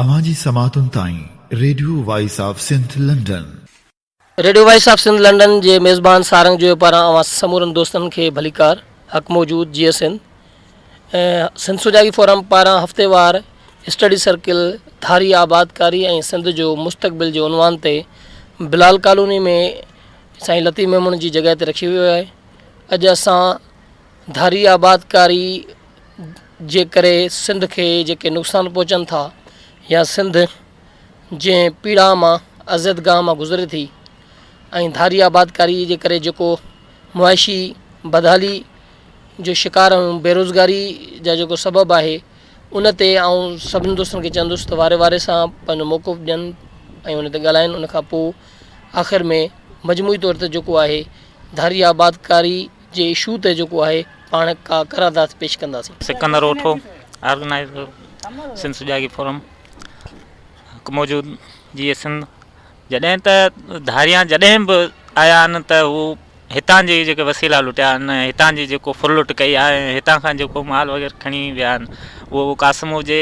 اوهان جي سماعتن تائين radio voice of Sindh London. Radio voice of Sindh London جي ميزبان سارنگ جويو پاران اوهان سمورن دوستن کي ڀليڪار حق موجود جيئي سنڌ ۽ سنڌ سجاڳي فورم پاران هفتيوار اسٽڊي سرڪل ڌاري آبادڪاري ۽ سنڌ جو مستقبل جي عنوان تي بلال ڪالوني ۾ سائين لطيف ميمڻ جي جڳهه تي رکي ويو آهي اڄ اسان ڌاري آبادڪاري جي ڪري سنڌ کي جيڪي نقصان پهچن ٿا يا سنڌ جنهن پيڙا مان اذيت گاهه مان گذري ٿي ۽ ڌاري آبادڪاري جي ڪري جيڪو معاشي بدحالي جو شڪار آهيون بيروزگاري جا جيڪو سبب آهي ان تي آئون سڀني دوستن کي چوندس ته واري واري سان پنهنجو موقف ڏين ۽ ان تي ڳالهائين ان کان پوء آخر ۾ مجموعي طور تي جيڪو آهي ڌاري آبادڪاري جي اشو تي جيڪو آهي پاڻ ڪا قرارداد پيش ڪنداسين. سڪندر اوٺو، آرگنائيزر سنڌ سجاڳي فورم، حق موجود جيئي سنڌ، جڏهن ته ڌاريان جڏهن به آيا آهن ته هو هتان جي جيڪي وسيلا لٽيا آهن ۽ هتان جي جيڪو ڦرلٽ ڪئي آهي ۽ هتان کان جيڪو مال وغيره کڻي ويا آهن اهو قاسم هجي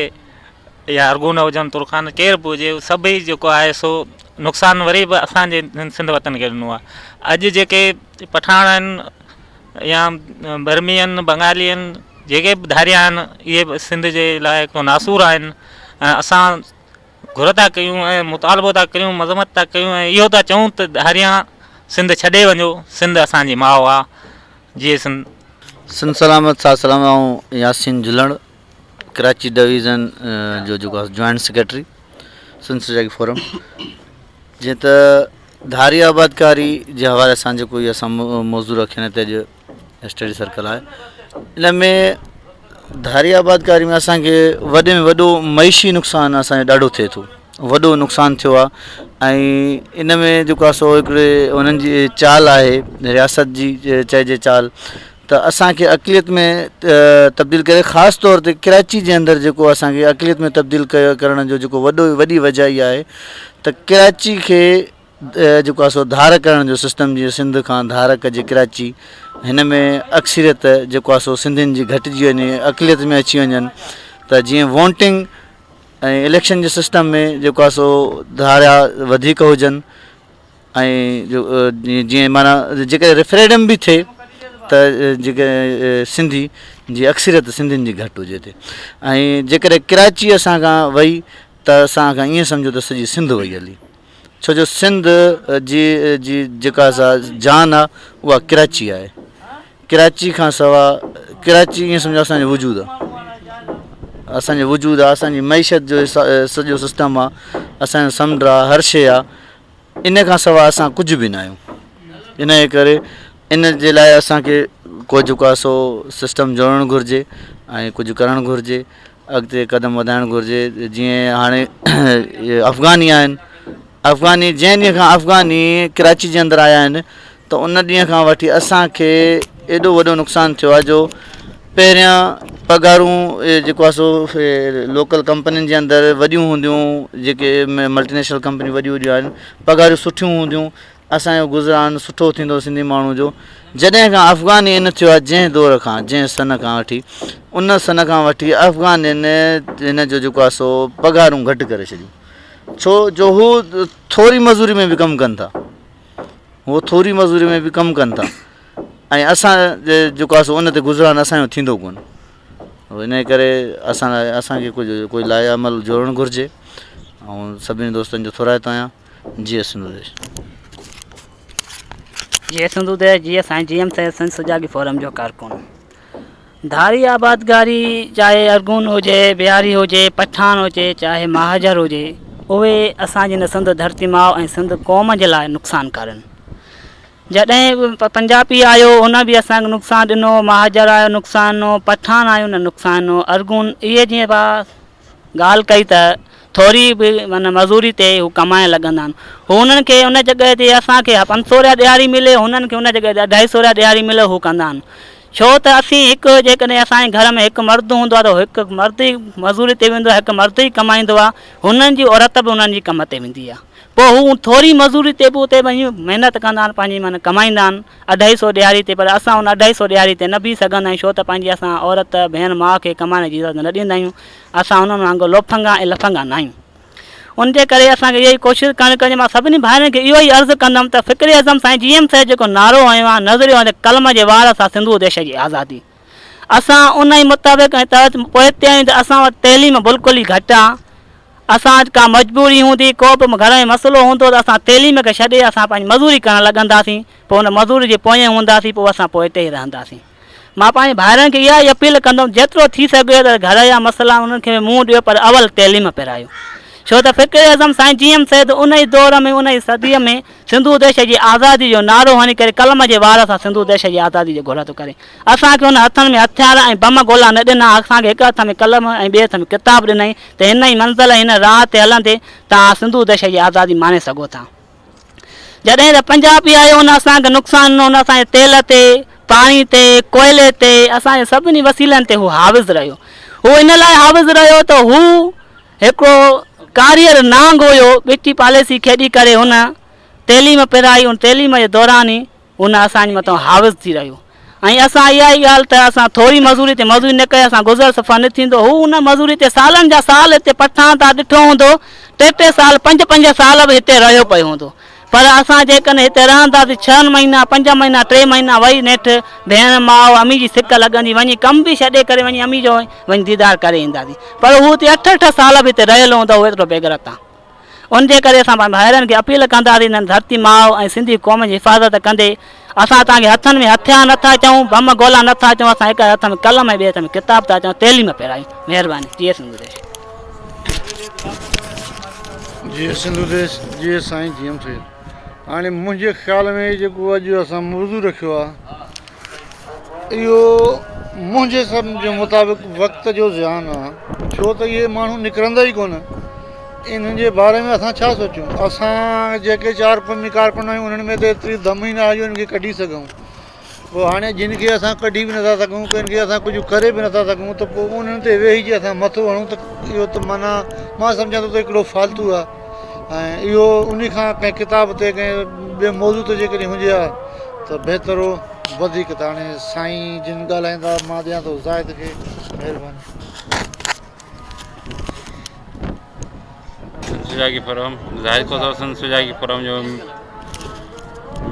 يا ارغون هجن ترخان ڪير به هجي سڀئي جيڪو آهي سو نقصان وري به اسان جي سنڌ وطن کي ڏنو آهي اڄ جيڪي پٺاڻ آهن يا برمي آهن بنگالي آهن جيڪي به ڌاريا آهن اهي به سنڌ جي لاء هڪڙو ناسور آهن ۽ اسان گهر ٿا ڪيون ۽ مطالبو ٿا ڪريون مذمت ٿا ڪيون ۽ اهو ٿا چئون ته ڌاريا سنڌ ڇڏي وڃو سنڌ اسان جي ماء آهي جيئي سنڌ. سنڌ سلامت ساٿ سلامت آئون ياسين جلڻ ڪراچي ڊويزن جو جيڪو آهي جوائنٽ سيڪريٽري سنڌ سجاڳي فورم جيئن ته ڌاري آبادڪاري جي حوالي سان جيڪو هي اسان موضوع رکيو هن تي اڄ اسٽڊي سرڪل آهي ان ۾ ڌاري آبادڪاري ۾ اسانکي وڏي ۾ وڏو معيشي نقصان اسانجو ڏاڍو ٿئي ٿو وڏو نقصان ٿيو آهي ۽ ان ۾ جيڪو آهي سو هڪڙي انهن جي چال آهي رياست جي چئجي چال ته اسان کي اقليت ۾ تبديل ڪري خاص طور تي ڪراچي جي اندر جيڪو اسان کي اقليت ۾ تبديل ڪيو ڪرڻ جو جيڪو وڏو وڏي وجه اها آهي ته ڪراچي کي جيڪو آهي سو ڌار ڪرڻ جو سسٽم جيئن سنڌ کان ڌار ڪجي ڪراچي هن ۾ اڪثريت جيڪو آهي سو سنڌين جي گهٽجي وڃي اقليت ۾ اچي وڃن ته جيئن ووٽنگ ۽ اليڪشن جي سسٽم ۾ جيڪو آهي سو ڌاريا وڌيڪ هجن ۽ جيئن معنيٰ جيڪڏهن ريفرينڊم به ٿئي ته جيڪي سنڌي جي اڪثريت سنڌين جي گهٽ هجي ٿي ۽ جيڪڏهن ڪراچي اسان کان وئي ته اسان کان ائين سمجهو ته سڄي سنڌ وئي هلي ڇو جو سنڌ جي جي جيڪا سا جان آهي اها ڪراچي آهي ڪراچي کان سوا ڪراچي ائين سمجهو اسانجو وجود آهي اسانجو وجود آهي اسانجي معيشت جو سڄو سسٽم آهي اسانجو سمنڊ آهي هر شيء آهي ان کان سواء اسان ڪجهه به نه آهيون ان جي ڪري ان جي لاء اسانکي ڪو جيڪو آهي سو سسٽم جوڙڻ گهرجي ۽ ڪجهه ڪرڻ گهرجي اڳتي قدم وڌائڻ گهرجي جيئن هاڻي افغاني آهن افغاني جنهن ڏينهن کان افغاني ڪراچي جي اندر آيا آهن ته ان ڏينهن کان وٺي اسان کي ايڏو وڏو نقصان ٿيو آهي جو پهريان پگهارون جيڪو آهي سو لوڪل ڪمپنين جي اندر وڏيون هونديون جيڪي ملٽي نيشنل ڪمپنيون وڏيون وڏيون آهن پگهارون سٺيون هونديون اسانجو گذران سٺو ٿيندو سنڌي ماڻهو جو جڏهن کان افغاني ان ٿيو آهي جنهن دور کان جنهن سن کان وٺي ان سن کان وٺي افغانين هن جو جيڪو آهي سو پگهارون گهٽ ڪري ڇڏيون ڇو جو هو ٿوري مزوري ۾ به ڪم ڪن ٿا هو ٿوري مزوري ۾ به ڪم ڪن ٿا ۽ اسان جيڪو آهي سو ان تي گذران اسانجو ٿيندو ڪونه ان جي ڪري اسان لاء اسانکي ڪجهه ڪوئي لاء عمل جوڙڻ گهرجي ۽ سڀني دوستن جو ٿورائتو آهيان جيئي سنڌو ديش. جيئي سنڌو ديش جيئي سائين جي ايم سيد سنڌ سجاڳي فورم جو ڪارڪن. ڌاري آبادگاري چاهي ارغون هجي، بهاري هجي، پٺاڻ هجي، چاهي مهاجر هجي، اهي اسان جي هن سنڌ ڌرتي ماء ۽ سنڌ قوم جي لاء نقصانڪار آهن. جڏهن پنجابي آيو ان به اسان کي نقصان ڏنو، مهاجر آيو نقصان ڏنو، پٺاڻ آيو ان نقصان ڏنو، ارغون اهي جيئن پا ڳالهه ڪئي ته ٿوري به معنيٰ مزوري تي هو ڪمائڻ لڳندا آهن. هو انهن کي ان جڳهه تي اسان کي 500 رپيا ڏهاڙي ملي هنن کي ان جڳهه تي اڍائي سو رپيا ڏهاڙي ملي هو ڪندا آهن. ڇو ته اسين هڪ جيڪڏهن اسان جي گهر ۾ هڪ مرد هوندو آهي ته هڪ مرد ئي مزوري تي ويندو آهي هڪ مرد ئي ڪمائيندو آهي هنن جي عورت به انهن جي ڪم تي ويندي آهي پوء هو ٿوري مزوري تي به اتي وڃي محنت ڪندا آهن پنهنجي معنيٰ ڪمائيندا آهن اڍائي سو ڏهاڙي تي پر اسان ان اڍائي سو ڏهاڙي تي نه بيهي سگهندا آهيون ڇو ته پنهنجي اسان عورت ڀيڻ ماء کي ڪمائڻ جي اجازت نه ڏيندا آهيون اسان انهن وانگر لوڦنگا ۽ لفنگا نه آهيون. ان جي ڪري اسان کي اها ئي ڪوشش ڪرڻ گهرجي. مان سڀني ڀائرن کي اهو ئي عرض ڪندم ته فڪر اعظم سائين جي ايم سيد جيڪو نعرو هنيو آهي، نظريو آهي ته قلم جي وار سان سنڌو ديش جي آزادي. اسان ان ئي مطابق ۽ تحت پوئتي آهيون ته اسان وٽ تعليم بلڪل ئي گهٽ آهي. اسان وٽ ڪا مجبوري هوندي، ڪو به گهر ۾ مسئلو هوندو ته اسان تعليم کي ڇڏي اسان پنهنجي مزوري ڪرڻ لڳنداسين، پوء ان مزوري جي پوئين هونداسين، پوء اسان پوئتي ئي رهنداسين. مان پنهنجي ڀائرن کي اها ئي اپيل ڪندم جيترو ٿي سگهي ته گهر جا مسئلا انهن کي به منهن ڏيو پر اول تعليم پرايو ڇو ته فڪر اعظم سائين جي ايم سيد ان ئي دور ۾ ان ئي صديء ۾ سنڌو ديش جي آزادي جو نعرو هڻي ڪري قلم جي وار سان سنڌو ديش جي آزادي جو گهوڙا ٿو ڪري اسان کي ان هٿن ۾ هٿيار ۽ بم گولا نه ڏنا اسان کي هڪ هٿ ۾ قلم ۽ ٻئي هٿ ۾ ڪتاب ڏنائين ته هن ئي منزل ۽ هن راهه تي هلندي توهان سنڌو ديش جي آزادي ماڻي سگهو ٿا. جڏهن ته پنجابي آيو ان اسان کي نقصان ڏنو ان اسان جي تيل تي، پاڻي تي، ڪوئلي تي، اسان جي سڀني وسيلن تي هو حاوز رهيو. هو ان لاء حاوز رهيو ته هو هڪڙو ڪاريئر نانگ هيو، ٻٽي پاليسي کيڏي ڪري هن تعليم پرائي ان تعليم جي دوران ئي هن اسان جي مٿان حاوز ٿي رهيو ۽ اسان اها ئي ڳالهه ته اسان ٿوري مزوري تي مزوري نه ڪئي اسان گذر سفر نه ٿيندو هو ان مزوري تي سالن جا سال هتي پٺاڻ تان ڏٺو هوندو ٽي ٽي سال پنج پنج سال به هتي رهيو پيو هوندو پر اسان جيڪڏهن هتي رهنداسين ڇهن مهينا پنج مهينا ٽي مهينا وئي نيٺ ڀيڻ ماء امي جي سڪ لڳندي وڃي ڪم به ڇڏي ڪري وڃي امي جو وڃي ديدار ڪري اينداسين پر هو هتي اٺ اٺ سال به هتي رهيل هوندو هو ايترو بيغيرت آ. ان جي ڪري اسان پنهنجي ڀائرن کي اپيل ڪنداسين ته ڌرتي ماء ۽ سنڌي قوم جي حفاظت ڪندي اسان توهان کي هٿن ۾ هٿيار نه ٿا چئون، بم گولا نه ٿا چئون، اسان هڪ هٿ ۾ قلم ۽ ٻئي هٿ ۾ ڪتاب ٿا چئون، تعليم پهرايون. مهرباني. جيئي سنڌو ديش. جيئي سنڌو ديش، جيئي سائين جي ايم سيد. هاڻي منهنجي خيال ۾ جيڪو اڄ اسان موضوع رکيو آهي اهو منهنجي سمجهه مطابق وقت جو زيان آهي ڇو ته اهي ماڻهو نڪرندا ئي ڪونه انهن جي باري ۾ اسان ڇا سوچون اسان جيڪي چار قومي ڪارڪن آهيون انهن ۾ ته ايتري دم ئي نه آهي جو انهن کي ڪڍي سگهون پوء هاڻي جن کي اسان ڪڍي به نٿا سگهون ڪن کي اسان ڪجهه ڪري به نٿا سگهون ته پوء انهن تي ويهي جي اسان مٿو هڻون ته اهو ته معنيٰ مان سمجهان ٿو ته هڪڙو فالتو آهي ۽ اهو ان کان ڪنهن ڪتاب تي ڪنهن ٻئي موضوع تي جيڪڏهن هجي ها ته بهتر هو وڌيڪ ته هاڻي سائين جن ڳالهائيندا مان ڏيان ٿو زاهد کي مهرباني. سنڌ سجاڳي فورم زاهد کوسو سنڌ سجاڳي فورم جو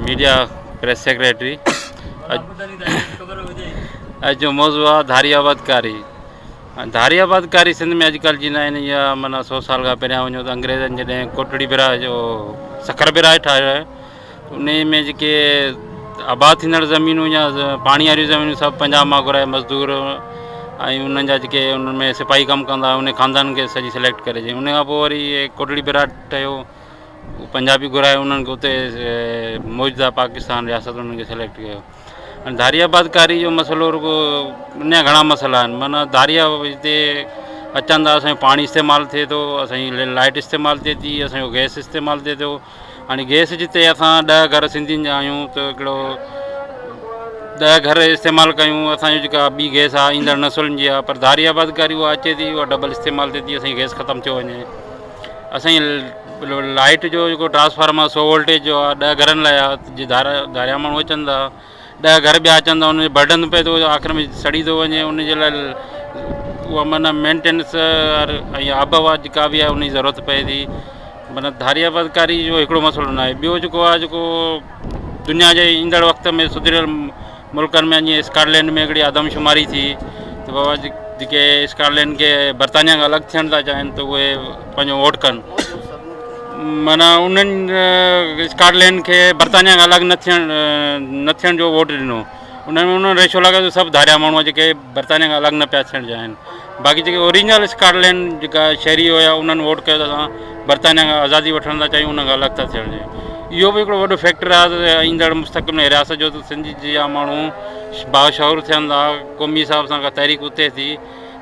ميڊيا پريس سيڪريٽري اڄ جو موضوع آهي ڌاري آبادڪاري ڌاري آبادڪاري سنڌ ۾ اڄڪلهه جي نه آهن يا معنيٰ سو سال کان پهريان وڃو ته انگريزن جڏهن ڪوٽڙي براج جو سکر براج ٺاهيو ان ۾ جيڪي آباد ٿيندڙ زمينون يا پاڻي واريون زمينون سڀ پنجاب مان گهرائي مزدور ۽ انهن جا جيڪي انهن ۾ سپاهي ڪم ڪندا هئا ان خاندان کي سڄي سليڪٽ ڪري ان کان پوء وري ڪوٽڙي بيراج ٺهيو پنجابي گهرائي انهن کي اتي موجوده پاڪستان رياست انهن کي سليڪٽ ڪيو ۽ ڌاري آبادڪاري جو مسئلو رڳو ان جا گهڻا مسئلا آهن معنيٰ ڌاريا هتي اچن ٿا اسانجو پاڻي استعمال ٿئي ٿو اسانجي لائٽ استعمال ٿئي ٿي اسانجو گئس استعمال ٿئي ٿو هاڻي گئس جتي اسان ڏهه گهر سنڌين جا آهيون ته هڪڙو ڏهه گهر استعمال ڪيون اسانجو جيڪا ٻي گئس آهي ايندڙ نسلن جي آهي پر ڌاري آبادڪاري اها اچي ٿي اها ڊبل استعمال ٿئي ٿي اسانجي گئس ختم ٿيو وڃي اسانجي لائٽ جو جيڪو ٽرانسفارم آهي سو وولٽيج جو آهي ڏهه گهرن لاء آهي جي ڌاريا ڌاريا ماڻهو اچن ٿا ڏهه گهر ٻيا اچن ٿا ان جو برڊن پئي ٿو آخر ۾ سڙي ٿو وڃي ان جي لاء اها معنيٰ مينٽينس ۽ آبهوا جيڪا به آهي ان جي ضرورت پئي ٿي معنيٰ ڌاري آبادڪاري جو هڪڙو مسئلو نه آهي ٻيو جيڪو آهي جيڪو دنيا جي ايندڙ وقت ۾ سڌريل ملڪن ۾ جيئن اسڪاٽلينڊ ۾ هڪڙي آدمشماري ٿي ته بابا جيڪي اسڪاٽلينڊ کي برطانيا کان الڳ ٿيڻ ٿا چاهين ته اهي پنهنجو ووٽ ڪن معنيٰ انهن اسڪاٽلينڊ کي برطانيا کان الڳ نه ٿيڻ نه ٿيڻ جو ووٽ ڏنو انهن ۾ انهن ريشو لڳايو ته سڀ ڌاريا ماڻهو جيڪي برطانيا کان الڳ نه پيا ٿيڻ چاهين باقي جيڪي اوريجنل اسڪاٽلينڊ جيڪا شهري هيا انهن ووٽ ڪيو ته اسان برطانيا کان آزادي وٺڻ ٿا چاهيون ان کان الڳ ٿا ٿيڻ چاهيون اهو به هڪڙو وڏو فيڪٽر آهي ته ايندڙ مستقبل ۾ رياست جو ته سنڌ جا ماڻهو باشعور ٿين ٿا قومي حساب سان ڪا تحريڪ اٿي ٿي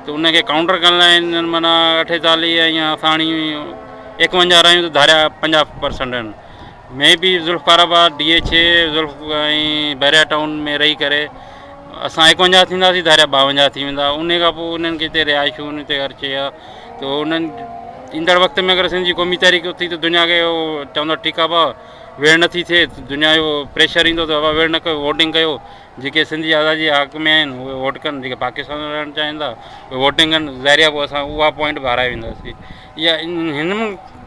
ته ان کي ڪائونٽر ڪرڻ لاء هنن معنيٰ اٺيتاليهه ۽ اسان هاڻي ايڪونجاهه رهيون ته ڌاريا 50 پرسنٽ آهن ۾ به Zulfiqarabad D H A Zulf ۽ Bahria town ۾ رهي ڪري اسان ايڪونجاهه ٿينداسين ڌاريا ٻاونجاهه ٿي ويندا ان کان پوء انهن کي هتي رهائشون هتي هر شيء آهي ته انهن ايندڙ وقت ۾ اگر سنڌ جي قومي تحريڪ اٿي ته دنيا کي اهو چوندا ٺيڪ آهي ڀاء ويڙهه نٿي ٿئي دنيا جو پريشر ايندو ته بابا ويڙهه نه ڪيو ووٽنگ ڪيو جيڪي سنڌ جي آزادي جي حق ۾ آهن اهي ووٽ ڪن جيڪي پاڪستان ۾ رهڻ چاهين ٿا اهي ووٽنگ ڪن ظاهري آهي پوء اسان اها پوائنٽ به هارائي وينداسين اها هن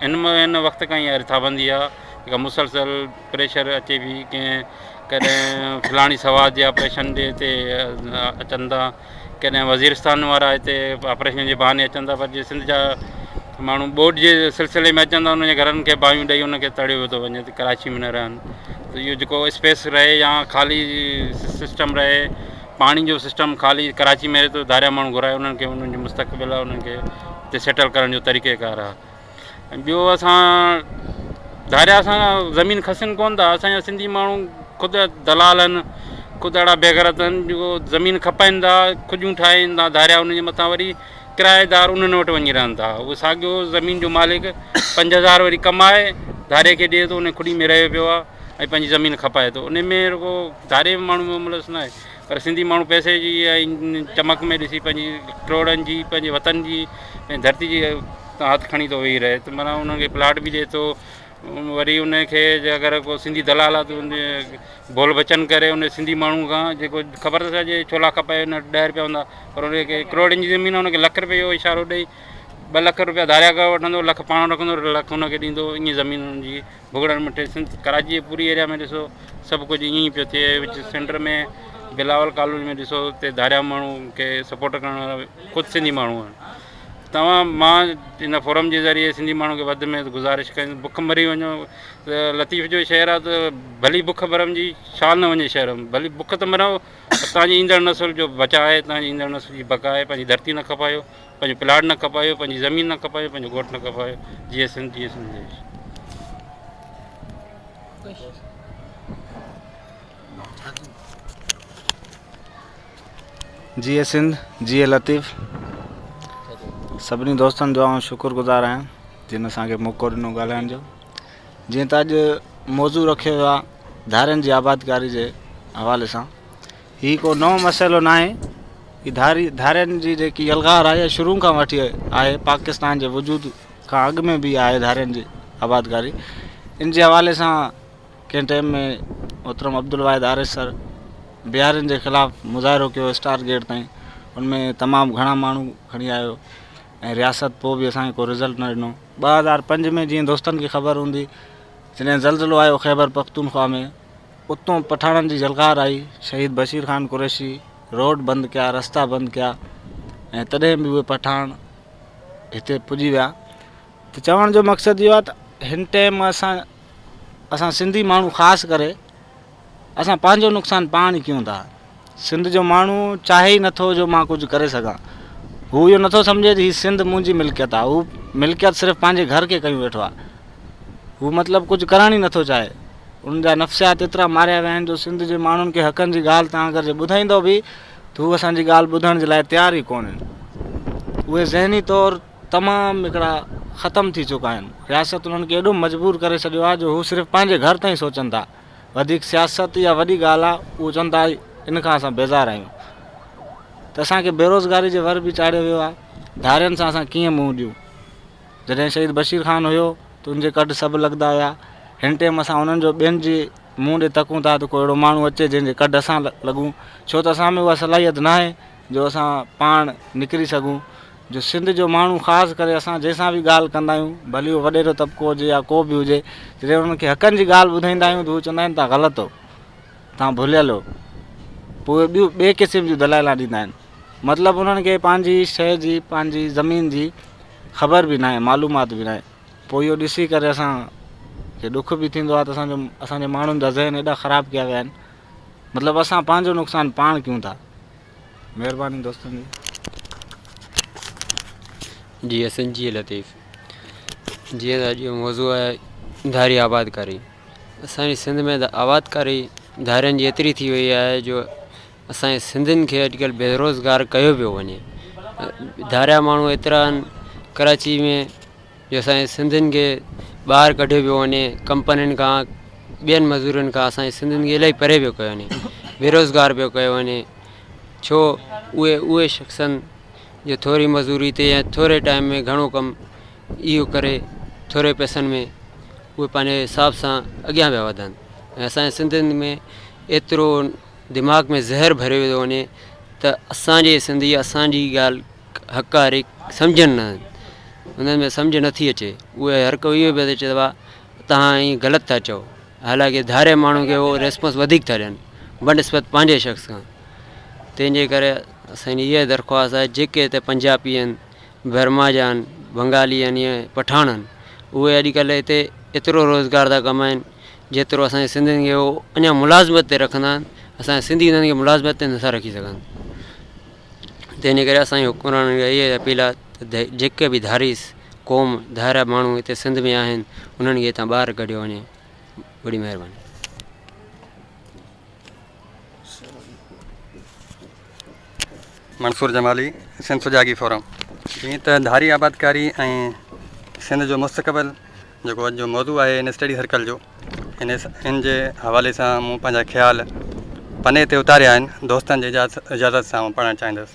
هن هن وقت کان اها رٿابندي آهي جيڪا مسلسل پريشر اچي پئي ڪنهن ڪڏهن فلاڻي سواد جي آپريشن جي هتي اچن ٿا ڪڏهن وزيرستان وارا هتي آپريشن جي بهاني اچن ٿا پر جي سنڌ جا ماڻهو ٻوڏ جي سلسلي ۾ اچن ٿا انهن جي گهرن کي باهيون ڏئي انهن کي تڙيو ٿو وڃي ته ڪراچي ۾ نه رهن ته اهو جيڪو اسپيس رهي يا خالي سسٽم رهي پاڻي جو سسٽم خالي ڪراچي ۾ رهي ٿو ڌاريا ماڻهو گهرائي انهن کي انهن جو مستقبل آهي انهن کي هتي سيٽل ڪرڻ جو طريقي ڪار آهي ۽ ٻيو اسان ڌاريا اسان کان زمين کسن ڪونه ٿا اسان جا سنڌي ماڻهو خود دلال آهن خود اهڙا بيغيرت آهن جو زمين کپائين ٿا کجون ٺاهين ٿا ڌاريا ان جي مٿان وري ڪرائيدار انهن وٽ وڃي رهن ٿا اهو ساڳيو زمين جو مالڪ 5000 وري ڪمائي ڌاري کي ڏئي ٿو ان کڙي ۾ رهيو پيو آهي ۽ پنهنجي زمين کپائي ٿو ان ۾ رڳو ڌاري ماڻهو ۾ ملوث نه آهي پر سنڌي ماڻهو پئسي جي ۽ چمڪ ۾ ڏسي پنهنجي ڪروڙن جي پنهنجي وطن جي پنهنجي ڌرتي جي تان هٿ کڻي ٿو ويهي رهي ته معنيٰ انهن کي پلاٽ به ڏئي ٿو وري ان کي جي اگر ڪو سنڌي دلال آهي ته ان بول بچن ڪري ان سنڌي ماڻهو کان جيڪو خبر اٿس اڄ ڇولا کپائي ان وٽ 10 روپيا هوندا پر ان کي ڪروڙن جي زمين آهي ان کي لک روپئي جو اشارو ڏئي 2 لک روپيا ڌاريا کان وٺندو لک پاڻ رکندو لک ان کي ڏيندو ائين زمين ان جي ڀڳڙن مٺي سنڌ ڪراچي جي پوري ايريا ۾ ڏسو سڀ ڪجهه ائين ئي پيو ٿئي وچ سينٽر ۾ بلاول ڪالوني ۾ ڏسو اتي ڌاريا ماڻهو کي سپورٽ ڪرڻ وارا خود سنڌي ماڻهو آهن توهان مان ان فورم جي ذريعي سنڌي ماڻهن کي وڌ ۾ وڌ گذارش ڪيان بک مري وڃو ته لطيف جو شعر آهي ته ڀلي بک مرم جي شال نه وڃي شهر ۾ ڀلي بک ته مرو پر توهان جي ايندڙ نسل جو بچاء آهي توهان جي ايندڙ نسل جي بقا آهي پنهنجي ڌرتي نه کپايو پنهنجو پلاٽ نه کپايو پنهنجي زمين نه کپايو پنهنجو ڳوٺ نه کپايو جيئي سنڌ جيئي سنڌ ديش. جيئي سنڌ جيئي لطيف سڀني دوستن جو آئون شڪر گذار آهيان جن اسان کي موقعو ڏنو ڳالهائڻ جو جيئن ته اڄ موضوع رکيو ويو آهي ڌارين جي آبادڪاري جي حوالي سان هي ڪو نئون مسئلو ناهي هي ڌاري ڌارين جي جيڪي يلغار آهي شروع کان وٺي آهي پاڪستان جي وجود کان اڳ ۾ به آهي ڌارين جي آبادڪاري ان جي حوالي سان ڪنهن ٽائيم ۾ محترم عبدالواحد آريسر بهارين جي خلاف مظاهرو ڪيو اسٽار گيٽ تائين ان ۾ تمام گهڻا ماڻهو کڻي آيو ۽ رياست پوء به اسانکي ڪو رزلٽ نه ڏنو 2005 ۾ جيئن دوستن کي خبر هوندي جڏهن زلزلو آيو خيبر پختونخوا ۾ اتون پٺاڻن جي جلغار آئي شهيد بشير خان قريشي روڊ بند ڪيا رستا بند ڪيا ۽ تڏهن به اهي پٺاڻ هتي پڄي ويا ته چوڻ جو مقصد اهو آهي ته هن ٽائيم اسان اسان سنڌي ماڻهو خاص ڪري اسان پنهنجو نقصان پاڻ ئي ڪيون ٿا سنڌ جو ماڻهو چاهي ئي نٿو جو مان ڪجهه ڪري سگهان هو اهو نٿو سمجهي ته هي سنڌ منهنجي ملڪيت آهي هو ملڪيت صرف پنهنجي گهر کي ڪيون ويٺو آهي هو مطلب ڪجهه ڪرڻ ئي نٿو چاهي ان جا نفسيات ايترا ماريا ويا آهن جو سنڌ جي ماڻهن کي حقن جي ڳالهه تان اگر جي ٻڌائيندو به ته هو اسان جي ڳالهه ٻڌڻ جي لاء تيار ئي ڪونهن اهي ذهني طور تمام هڪڙا ختم ٿي چڪا آهن رياست انهن کي ايڏو مجبور ڪري ڇڏيو آهي جو هو صرف پنهنجي گهر تائين سوچن ٿا وڌيڪ سياست يا وڏي ڳالهه آهي اهو چون ٿا ان کان اسان بيزار آهيون ته اسان کي بيروزگاري جي ور به چاڙهيو ويو آهي ڌارين سان اسان ڪيئن منهن ڏيون جڏهن شهيد بشير خان هيو ته ان جي ڪڍ سڀ لڳندا هيا هن ٽيم اسان انهن جو ٻين جي منهن ڏي تڪون ٿا ته ڪو اهڙو ماڻهو اچي جنهن جي ڪڍ اسان لڳون ڇو ته اسان ۾ اها صلاحيت ناهي جو اسان پاڻ نڪري سگهون جو سنڌ جو ماڻهو خاص ڪري اسان جنهن سان به ڳالهه ڪندا آهيون ڀلي اهو وڏيرو طبقو هجي يا ڪو به هجي جڏهن انهن کي حقن جي ڳالهه ٻڌائيندا آهيون ته هو چوندا آهن توهان غلط هو توهان ڀليل هو پوء اهي ٻيون ٻئي قسم جون دلائلان ڏيندا آهن مطلب انهن کي پنهنجي شيء جي پنهنجي زمين جي خبر به ناهي معلومات به ناهي پوء اهو ڏسي ڪري اسان کي ڏک به ٿيندو آهي ته اسانجو اسانجي ماڻهن جا ذهن ايڏا خراب ڪيا ويا آهن مطلب اسان پنهنجو نقصان پاڻ ڪيون ٿا مهرباني دوستن جي. جي حسن جي لطيف جيئن ته اڄ جو موضوع آهي ڌاري آبادڪاري اسان جي سنڌ ۾ ته آبادڪاري ڌارين جي ايتري ٿي وئي آهي جو اسان جي سنڌين کي اڄڪلهه بيروزگار ڪيو پيو وڃي ڌاريا ماڻهو ايترا آهن ڪراچي ۾ جو اسان جي سنڌين کي ٻاهر ڪڍيو پيو وڃي ڪمپنين کان ٻين مزورن کان اسان جي سنڌين کي الاهي پري پيو ڪيو وڃي بيروزگار پيو ڪيو وڃي ڇو اهي اهي شخصن جو ٿوري مزوري تي يا ٿوري ٽائيم ۾ گهڻو ڪم اهو ڪري ٿوري پئسن ۾ اهي پنهنجي حساب سان اڳيان پيا وڌن ۽ اسان جي سنڌين ۾ ايترو دماغ ۾ زهر ڀريو ويو وڃي ته اسان جي سنڌي اسان جي ڳالهه حق واري سمجهن نه. انهن ۾ سمجهه نٿي اچي اهي هر ڪو اهو پيو ٿو چئي ته ڀاء توهان ائين غلط ٿا چئو حالانڪه ڌارئي ماڻهو کي اهو ريسپانس وڌيڪ ٿا ڏين بنسبت پنهنجي شخص کان تنهن جي ڪري اسان جي اها درخواست آهي جيڪي هتي پنجابي آهن برما جا آهن بنگالي آهن يا پٺاڻ آهن اهي اڄڪلهه هتي ايترو روزگار ٿا ڪمائن جيترو اسان جي سنڌين کي اهو اڃا ملازمت تي رکندا آهن اسان جا سنڌي انهن کي ملازمت تي نٿا رکي سگهن تنهن جي ڪري اسان جي حڪمرانن کي اها اپيل آهي ته جيڪي به ڌاري قوم ڌاريا ماڻهو هتي سنڌ ۾ آهن انهن کي هتان ٻاهر ڪڍيو وڃي وڏي مهرباني. منصور جمالي، سنڌ سجاڳي فورم. جيئن ته ڌاري آبادڪاري ۽ سنڌ جو مستقبل جيڪو اڄ جو موضوع آهي ان اسٽڊي سرڪل جو ان ان جي حوالي سان مون پنهنجا خيال پني تي اتاريا آهن دوستن جي اجازت سان آئون پڙهڻ چاهيندس.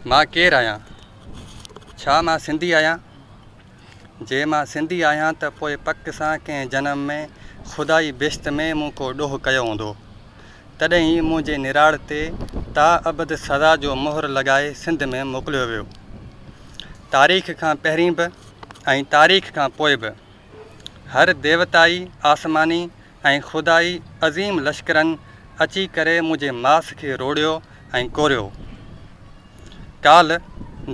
مان ڪير آهيان؟ ڇا مان سنڌي آهيان؟ جي مان سنڌي آهيان ته پوء پڪ سان ڪنهن جنم ۾ خدائي بهشت ۾ مون ڪو ڏوهه ڪيو هوندو. تڏهن ئي منهنجي نراڙ تي تا ابد سزا جو مهر لڳائي سنڌ ۾ موڪليو ويو. تاريخ کان پهرين به ۽ تاريخ کان پوء به هر ديوتائي، آسماني ۽ خدائي عظيم لشڪرن اچي ڪري منهنجي ماس کي روڙيو ۽ ڪوريو. ڪالهه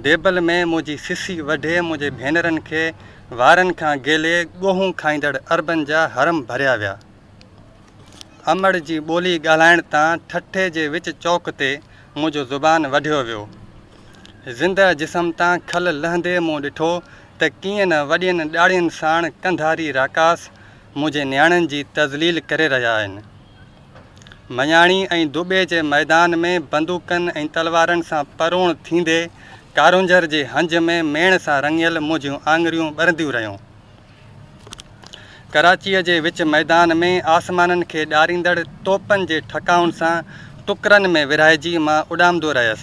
ديبل ۾ منهنجي سسي وڍي منهنجي ڀينرن کي وارن کان گيلي ڳوهون کائيندڙ عربن جا حرم ڀريا ويا. امڙ جي ٻولي ڳالهائڻ تان ٺٽي جي وچ چوڪ تي منهنجو زبان وڍيو ويو. زنده جسم تان کل لهندي مون ڏٺو ته ڪيئن نه وڏين ڏاڙهين ساڻ ڪنڌاري راڪاس منهنجي نياڻين جي تذليل ڪري رهيا آهن. مياڻي ۽ دٻي جي ميدان ۾ بندوقن ۽ تلوارن سان پروڻ ٿيندي ڪارونجهر جي هنج ۾ ميڻ سان رڱيل منهنجيون آڱريون ٻرنديون رهيون. ڪراچيء جي وچ ميدان ۾ آسمانن کي ڏاريندڙ توپن جي ٺڪائن سان ٽڪرن ۾ ورهائجي مان اڏامندو رهيس.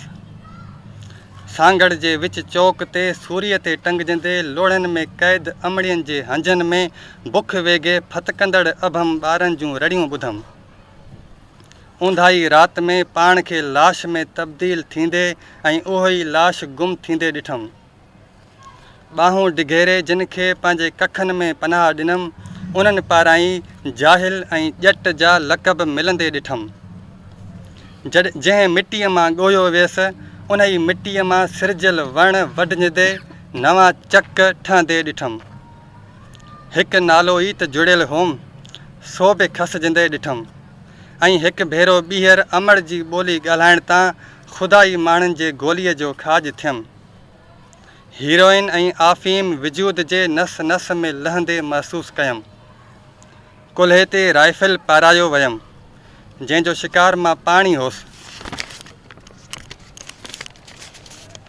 سانگهڙ جي وچ چوڪ تي سوريء تي ٽنگجندي لوڙهن ۾ قيد امڙين جي هنجن ۾ بک ويڳي ڦٿڪندڙ ابهم ٻارن جون رڙيون ٻڌم. اونداهي رات ۾ پاڻ کي لاش ۾ تبديل ٿيندي ۽ اهو ئي لاش گم ٿيندي ڏٺم. ٻانهون ڊگهيري جن کي پنهنجي ڪکن ۾ پناهه ڏنم، انهن پاران ئي جاهل ۽ ڄٽ جا لقب ملندي ڏٺم. جنهن مٽيء مان ڳوهيو ويس، انهيء مٽيء مان سرجيل وڻ وڍجندي نوان چڪ ٺهندي ڏٺم. هڪ نالو ئي ته جڙيل هوم، سو به کسجندي ڏٺم. ۽ هڪ ڀيرو ٻيهر امڙ جي ٻولي ڳالهائڻ تان خدائي ماڻهن جي گوليء جو کاڄ ٿيم. هيروئن ۽ آفيم وجود جي نس نس ۾ لهندي محسوس ڪيم. ڪلهي تي رائفل پارايو ويم، جنهن جو شڪار مان پاڻ ئي هوس.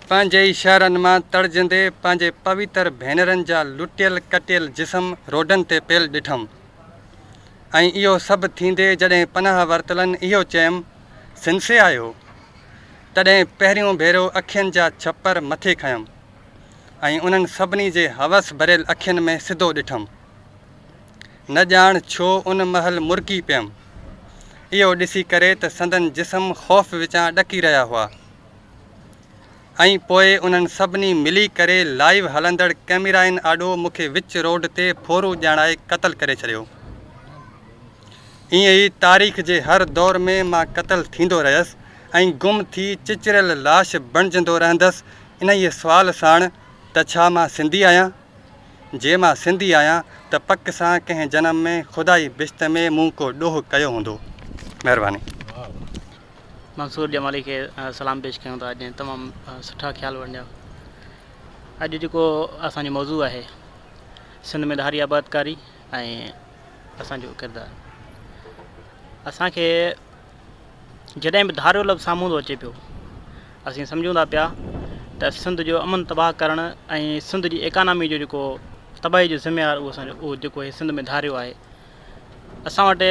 پنهنجي ئي شهرن مان تڙجندي پنهنجي پويتر ڀينرن جا لٽيل ڪٽيل جسم روڊن تي پيل ڏٺم. ۽ اهو سڀ ٿيندي جڏهن پناهه ورتلن اهو چيم، سنسي آهيو؟ تڏهن پهريون ڀيرو اکين جا ڇپر مٿي کنيم ۽ انهن سڀني جي هوس ڀريل اکين ۾ سڌو ڏٺم. نه ڄاڻ ڇو ان مهل مرڪي پيم. اهو ڏسي ڪري ته سندن جسم خوف وچان ڏڪي رهيا هئا. ۽ پوء انهن سڀني ملي ڪري لائيو هلندڙ ڪئميرائن آڏو مون کي وچ روڊ تي ڦورو ڄاڻائي قتل ڪري ڇڏيو. ائين ئي تاريخ جي هر دور ۾ مان قتل ٿيندو رهيس ۽ گم ٿي چچريل لاش بڻجندو رهندس انهيء سوال ساڻ ته ڇا مان سنڌي آهيان؟ جي مان سنڌي آهيان ته پڪ سان ڪنهن جنم ۾ خدائي بهشت ۾ مون ڪو ڏوهه ڪيو هوندو. مهرباني. منصور جمالي کي سلام پيش ڪيون ٿا جنهن تمام سٺا خيال ونڊيا. اڄ جيڪو اسان جو موضوع آهي سنڌ ۾ ڌاري آبادڪاري ۽ اسان جو ڪردار اسان کي جڏهن به ڌاريو لفظ سامهون ٿو اچي پيو اسين سمجهون ٿا پيا ته سنڌ جو امن تباهه ڪرڻ ۽ سنڌ جي ايڪانامي جو جيڪو تباهي جو ذميوار اهو اسان جو اهو جيڪو هي سنڌ ۾ ڌاريو آهي اسان وٽ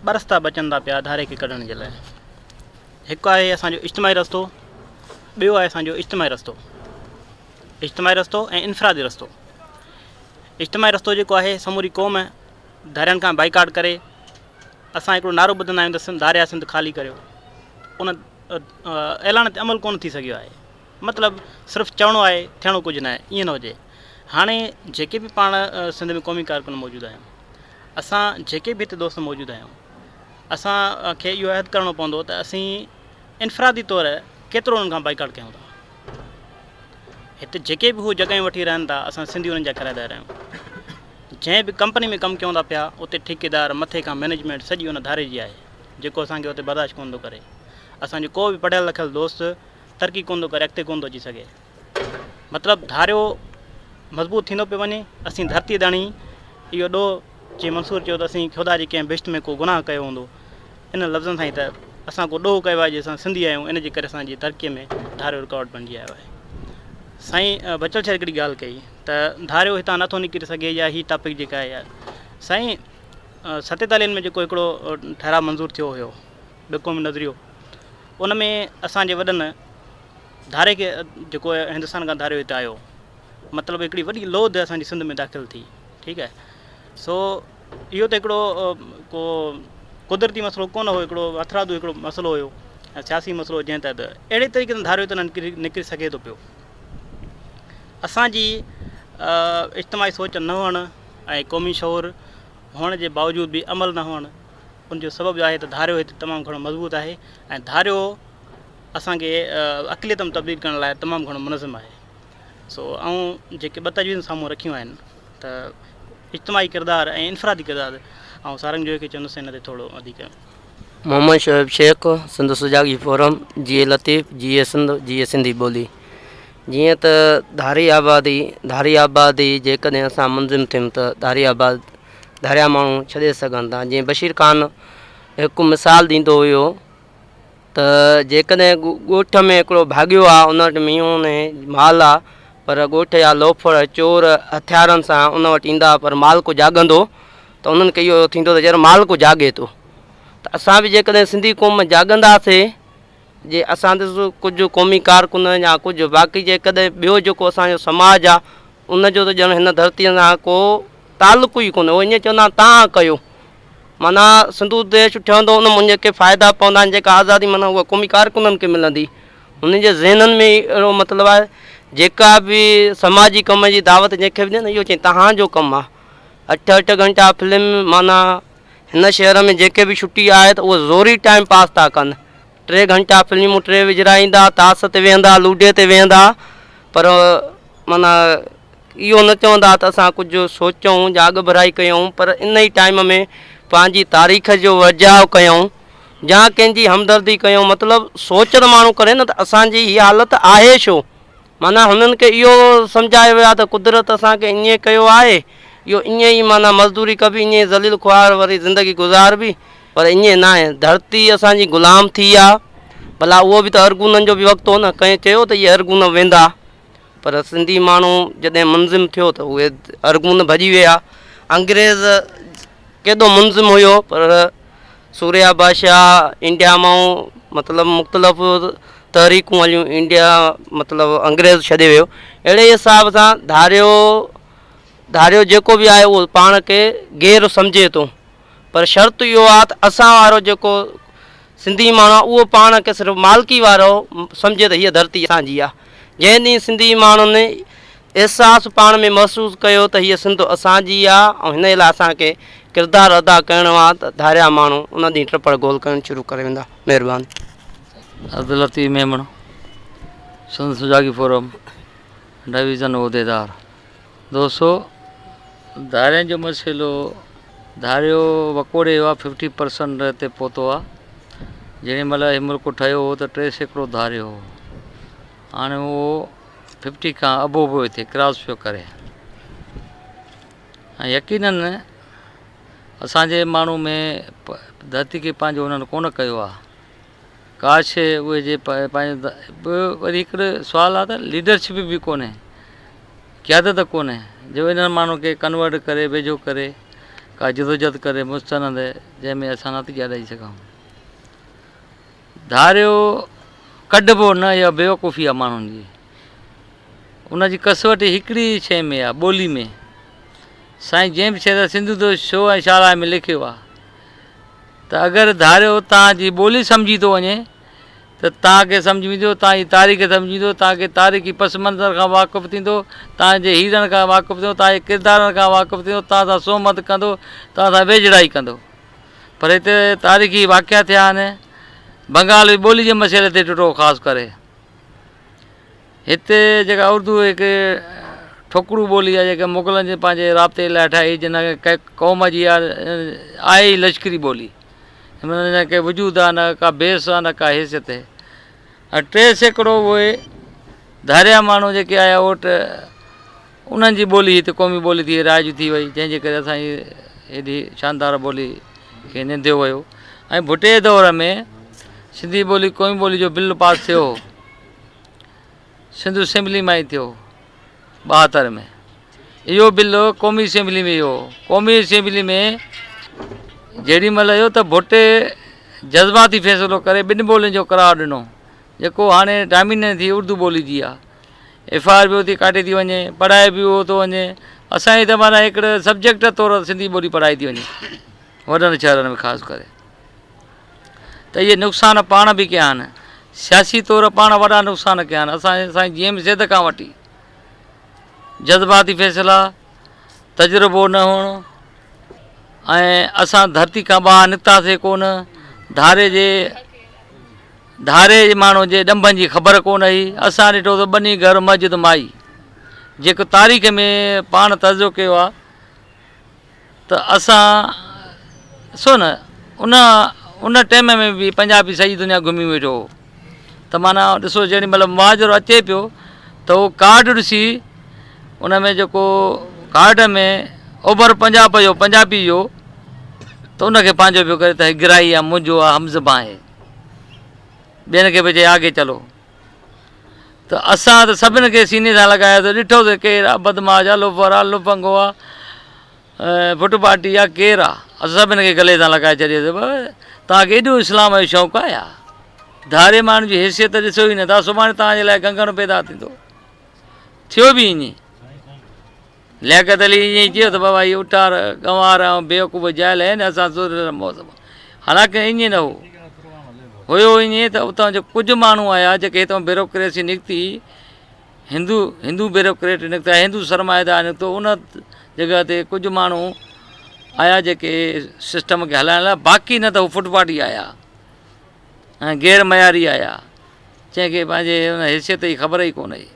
ٻه رستا بچن ٿا پيا ڌاري کي ڪڍڻ جي لاء هڪ آهي اسان جو اجتماعي رستو ٻيو آهي اسان جو اجتماعي رستو اجتماعي رستو ۽ انفرادي رستو اجتماعي رستو جيڪو آهي سموري قوم ڌارين کان بائيڪاٽ ڪري اسان هڪڙو نعرو ٻڌندا آهيون ته سنڌ ڌاريا سنڌ خالي ڪريو ان اعلان تي عمل ڪونه ٿي سگهيو آهي. مطلب صرف چوڻو آهي ٿيڻو ڪجهه ناهي ائين نه هجي هاڻي جيڪي به پاڻ سنڌ ۾ قومي ڪارڪن موجود آهيون اسان جيڪي به هتي دوست موجود آهيون اسان کي اهو عهد ڪرڻو پوندو ته اسين انفرادي طور ڪيترو انهن کان بائيڪاٽ ڪيون ٿا هتي جيڪي به هو جڳهيون وٺي رهن ٿا اسان سنڌي انهن جا ڪرائيدار آهيون جنهن به ڪمپني ۾ ڪم ڪيون ٿا پيا اتي ٺيڪيدار مٿي کان مئنيجمينٽ سڄي ان ڌاري جي آهي جيڪو اسان کي اتي برداشت ڪونه ٿو ڪري اسان جو ڪو به پڙهيل لکيل دوست ترقي ڪونه ٿو ڪري اڳتي ڪونه ٿو اچي سگهي مطلب ڌاريو مضبوط ٿيندو پيو وڃي اسين ڌرتي ڌڻي اهو ڏوهه جي منصور چيو ته اسين خدا جي ڪنهن بهشت ۾ ڪو گناهه ڪيو هوندو انهن لفظن سان ئي ته اسان ڪو ڏوهه ڪيو آهي جي اسان سنڌي آهيون ان جي ڪري اسان جي ترقي ۾ ڌاريو رڪاوٽ بڻجي آيو آهي سائين بچل شير هڪڙي ڳالهه ڪئي ته ڌاريو هتان نٿو نڪري سگهي يا هي ٽاپڪ جيڪا آهي سائين ستيتاليهن ۾ جيڪو هڪڙو ٺهراء منظور ٿيو هيو ٻه قومي نظريو ان ۾ اسان جي وڏن ڌاري کي جيڪو هندستان کان ڌاريو هتي آيو مطلب هڪڙي وڏي لوڌ اسان جي سنڌ ۾ داخل ٿي ٺيڪ آهي سو اهو ته هڪڙو ڪو قدرتي مسئلو ڪونه هو هڪڙو هٿرادو هڪڙو مسئلو هيو ۽ سياسي مسئلو جنهن تحت اهڙي طريقي سان ڌاريو ته نڪري سگهي ٿو پيو اسانجي اجتماعي سوچ نه هئڻ ۽ قومي شعور هئڻ جي باوجود به عمل نه هئڻ ان جو سبب اهو آهي ته ڌاريو هتي تمام گهڻو مضبوط آهي ۽ ڌاريو اسان کي اقليت ۾ تبديل ڪرڻ لاء تمام گهڻو منظم آهي سو آئون جيڪي ٻه تجويزون سامهون رکيون آهن ته اجتماعي ڪردار ۽ انفرادي ڪردار آئون سارنگ جويي کي چوندس ان تي ٿورو وڌيڪ. محمد شعيب شيخ، سنڌ سجاڳي فورم، جيئي لطيف، جيئي سنڌ، جيئي سنڌي ٻولي. جيئن ته ڌاري آبادي، ڌاري آبادي جيڪڏهن اسان منظم ٿيون ته ڌاري آباد ڌاريا ماڻهو ڇڏي سگهن ٿا جيئن بشير خان هڪ مثال ڏيندو هيو ته جيڪڏهن ڳوٺ ۾ هڪڙو ڀاڳيو آ ان وٽ مينهون ۽ مال آ پر ڳوٺ جا لوفر چور هٿيارن سان ان وٽ ايندا پر مال ڪو جاڳندو ته انهن کي اهو ٿيندو ته يار مال ڪو جاڳي ٿو ته اسان به جيڪڏهن سنڌي قوم جاڳنداسي جي اسان تي ڪجهه قومي ڪارڪن يا ڪجهه باقي جيڪڏهن ٻيو جيڪو اسان جو سماج آ ان جو ته ڄڻ هن ڌرتيء سان ڪو تعلق ئي ڪونهي. هو ائين چوندا آهن تان ڪيو معنيٰ سنڌو ديش ٺهندو ان مان جيڪي فائدا پوندا آهن جيڪا آزادي معنيٰ اها قومي ڪارڪنن کي ملندي هنن جي ذهنن ۾ ئي اهڙو مطلب آهي جيڪا به سماجي ڪم جي دعوت جنهن کي به ڏين اهو چئي تهان جو ڪم آهي اٺ اٺ گهنٽا فلم معنيٰ هن شهر ۾ جيڪي به ڇٽي آهي ته اهو زوري ٽائيم پاس ٿا ڪن ٽي گهنٽا فلمون ٽي وجهرائيندا، تاس تي ويهندا، لوڊي تي ويهندا پر معنيٰ اهو نه چوندا ته اسان ڪجهه سوچون يا اڳڀرائي ڪيون پر ان ئي ٽائيم ۾ پنهنجي تاريخ جو ورجاء ڪيون يا ڪنهن جي همدردي ڪيون مطلب سوچ ته ماڻهو ڪري نه ته اسان جي هي حالت آهي ڇو؟ معنيٰ هنن کي اهو سمجهايو ويو آهي ته قدرت اسان کي ائين ڪيو آهي، اهو ائين ئي معنيٰ مزدوري ڪبي، ائين ئي ذليل خوار وري زندگي گذاربي، پر ائين ناهي، ڌرتي اسان جي غلام ٿي آ، ڀلا اهو به ته ارغونن جو به وقت هو نه، ڪنهن چيو ته اهي ارغون ويندا، پر سنڌي ماڻهو جڏهن منظم ٿيو ته اهي ارغون ڀڄي ويا، انگريز ڪيڏو منظم هيو پر سوريا بادشاهه انڊيا مان مطلب مختلف تحريڪون هليون انڊيا مطلب انگريز ڇڏي ويو اهڙي حساب سان ڌاريو ڌاريو جيڪو به آهي اهو پاڻ کي غير سمجهي ٿو پر شرط اهو آهي ته اسان وارو جيڪو سنڌي ماڻهو آهي اهو پاڻ کي صرف مالڪي وارو سمجهي ته هيء ڌرتي اسان جي آهي جنهن ڏينهن سنڌي ماڻهن احساس پاڻ ۾ محسوس ڪيو ته هيء سنڌ اسان جي آ ۽ هن جي لاء اسان کي ڪردار ادا ڪرڻو آ ته ڌاريا ماڻهو ان ڏينهن ٽپڙ گول ڪرڻ شروع ڪري ويندا. مهرباني. عبداللطيف ميمڻ، سنڌ سجاڳي فورم، ڊويزن عهديدار. دوستو ڌارين جو مسئلو ڌاريو وڪوڙي ويو آ ففٽي پرسنٽ تي پهتو آ جيڏي مهل هي ملڪ ٺهيو هو ته 3% ڌاريو هو هاڻي اهو ففٽي کان ابو پيو ٿئي ڪراس پيو ڪري ۽ يقينن اسانجي ماڻهو ۾ ڌرتي کي پنهنجو انهن ڪونه ڪيو آهي ڪا شي اهي جي پنهنجو ٻيو وري هڪڙو سوال آهي ته ليڊرشپ به ڪونهي قيادت ڪونهي جو انهن ماڻهن کي ڪنورٽ ڪري ويجهو ڪري ڪا جدوجهد ڪري مستند جنهن ۾ اسان نتيجا ڏئي سگهون ڌاريو ڪڍبو نه اها بيوقوفي آهي ماڻهن جي ان جي ڪسوٽي هڪڙي ئي شيء ۾ آهي ٻولي ۾ سائين جنهن به شيء سنڌو دوست شو ۽ شالا ۾ لکيو آهي ته اگر ڌاريو توهان جي ٻولي سمجهي ٿو وڃي ته توهان کي سمجهه ۾ ايندو، توهان جي تاريخ سمجهه ايندو، توهان کي تاريخي پس منظر کان واقف ٿيندو، توهان جي هيرن کان واقف ٿيندو، توهان جي ڪردارن کان واقف ٿيندو، توهان سان سهمت ڪندو، توهان سان ويجهڙائي ڪندو. پر هتي تاريخي واقعا ٿيا آهن. بنگال به ٻولي جي مسئلي تي ٽٽو خاص ڪري. هتي جيڪا اردو هڪ ٺوڪرو ٻولي آهي جيڪا مغلن جي پنهنجي رابطي لاء ٺاهي جنھن ڪنهن قوم جي آهي ئي لشڪري ٻولي. هن ۾ نه ڪي وجود آهي نه ڪا بيس آهي نه ڪا حيثيت آهي ۽ 3% اهي ڌاريا ماڻهو جيڪي آيا اوٽ انهن جي ٻولي هتي قومي ٻولي ٿي رائج ٿي وئي جنهن جي ڪري اسانجي هيڏي شاندار ٻولي کي ننديو ويو ۽ ڀٽي جي دور ۾ سنڌي ٻولي قومي ٻولي جو بل پاس ٿيو هو سنڌ اسيمبلي مان ئي ٿيو هو 72 ۾ اهو بل قومي اسيمبلي ۾ ويو هو. قومي اسيمبلي ۾ جيڏي مهل ويو ته ڀٽي جذباتي فيصلو ڪري ٻن ٻولين جو قرار ڏنو جيڪو هاڻي ڊاميننٽ ٿي اردو ٻولي جي آهي. ايف I R به اتي ڪاٽي ٿي وڃي پڙهائي به اهو ٿو وڃي اسان جي ته معنيٰ هڪڙي سبجيڪٽ طور سنڌي ٻولي پڙهائي ٿي وڃي وڏن شهرن ۾ خاص ڪري ته اهي نقصان پاڻ به ڪيا آهن سياسي طور پاڻ وڏا نقصان ڪيا آهن اسان سائين جي ايم سيد کان وٺي جذباتي فيصلا، تجربو نه هئڻ ۽ اسان ڌرتي کان ٻاهر نڪتاسين ڪونه، ڌاري جي ڌاري جي ماڻهو جي ڏنڀن جي خبر ڪونه هئي، اسان ڏٺو ته ٻني گهر مسجد مائي جيڪو تاريخ ۾ پاڻ تجزيو ڪيو آهي. ته اسان ڏسو نه ان ان ٽيم ۾ به پنجابي سڄي دنيا گهمي ويٺو هو ته معنيٰ ڏسو جيڏي مهل مهاجر اچي پيو ته اهو ڪارڊ ڏسي ان ۾ جيڪو ڪارڊ ۾ اوڀر پنجاب جو پنجابي جو ته ان کي پنهنجو پيو ڪري ته هي گرائي آهي منهنجو آهي هم زبان آهي ٻين کي به چئي آگي چلو ته اسان ته سڀن کي سيني سان لڳايو ته ڏٺو ته ڪير آ بدمعاش آ لوفر آ لفنگو آ ڦٽ پاٽي آ ڪير آ اسان سڀن کي گلي سان لڳائي ڇڏيوسي بابا توهان کي ايڏو اسلام جو شوق آ يا ڌاري ماڻهن جي حيثيت ڏسو ئي نٿا سڀاڻي توهان جي لاء ڪنگڻ پيدا ٿيندو ٿيو به ائين لياقت علي ائين ئي چيو ته بابا هي اٺار، ڳنوار ۽ بيوقوف جاهل آهن، اسان سڌريل مهذب حالانڪه ائين نه هو. هيو ائين ته اتان جا ڪجهه ماڻهو آيا جيڪي هتان بيروڪريسي نڪتي، هندو هندو بيروڪريٽ نڪتا، هندو سرمائيدار نڪتو، ان جڳهه تي ڪجهه ماڻهو آيا جيڪي سسٽم کي هلائڻ لاء باقي نه ته هو فٽ پاٽي آيا ۽ غير معياري آيا جنهن کي پنهنجي ان حيثيت جي خبر ئي ڪونه هئي.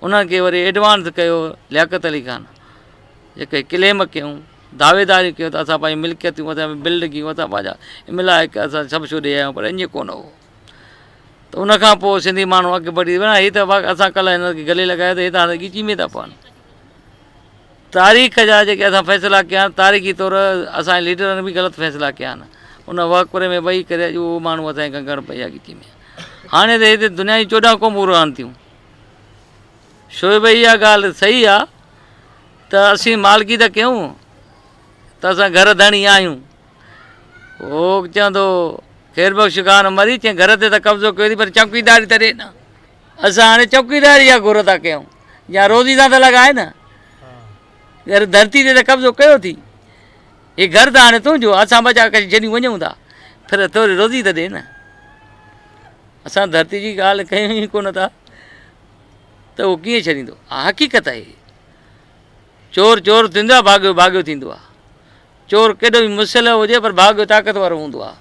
انهن کي وري ايڊوانس ڪيو لياقت علي خان جيڪي ڪليم ڪيون دعويداريون ڪيون ته اسان پنهنجي ملڪيتون اسان بلڊنگيون اسان پنهنجا املاڪ اسان سڀ ڇڏي آيا آهيون پر ائين ڪونه هو ته ان کان پوء سنڌي ماڻهو اڳ بڙهي ويا هي ته اسان ڪلهه هنن کي گلي لڳايو ته هي ته هاڻي ڳچي ۾ ٿا پون تاريخ جا جيڪي اسان فيصلا ڪيا آهن تاريخي طور اسانجي ليڊرن به غلط فيصلا ڪيا آهن ان وهڪري ۾ ويهي ڪري اڄ اهو ماڻهو اسانجي ڪنگڻ پئي آهي ڳچي ۾ هاڻي ته هتي دنيا جون 14 قومون رهن ٿيون شعيب اها ڳالهه صحيح آ ته اسين مالڪي ٿا ڪيون ته اسان گهر ڌڻي آهيون هو چوندو خير بخش خان مري چئين گهر تي ته قبضو ڪيو اٿئي پر چوڪيداري ته ڏي نه اسان هاڻي چوڪيداري جا گهر ٿا ڪيون يا روزي سان ته لڳائي نه گهر ڌرتي تي ته قبضو ڪيو ٿي هي گهر ته هاڻي تنهنجو اسان بچا ڪري ڇڏيون وڃون ٿا پر ٿوري روزي ته ڏي نه اسان ڌرتي جي ڳالهه ڪيون ئي ڪونه ٿا ته اهو ڪيئن ڇڏيندو حقيقت آهي چور چور ٿيندو آهي ڀاڳيو ڀاڳيو ٿيندو آهي چور ڪيڏو به مسلح هجي پر ڀاڳيو طاقتور هوندو آهي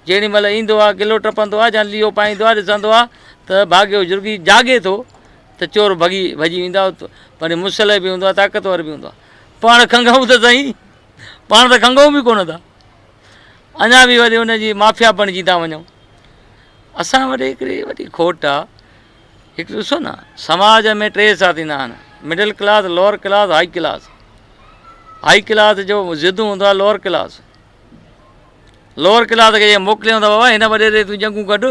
جيڏي مهل ايندو آهي گلو ٽپندو آهي يا ليئو پائيندو آهي ڏسندو آهي ته ڀاڳيو جرڳي جاڳي ٿو ته چور ڀڳي ڀڄي ويندا پر مسلح به هوندو آهي طاقتور به هوندو آهي پاڻ کنگهون ته سهي پاڻ ته کنگهون به ڪونه ٿا اڃا به وري ان جي مافيا بڻجي ٿا وڃون اسان وٽ هڪڙي وڏي کوٽ آ هڪ ڏسو نه سماج ۾ ٽي حصا ٿيندا آهن middle class lower class high class high class جو ضد هوندو آهي لوئر ڪلاس لوئر ڪلاس کي جي موڪليون ته بابا هن وڏيري تون جنگون ڪڍ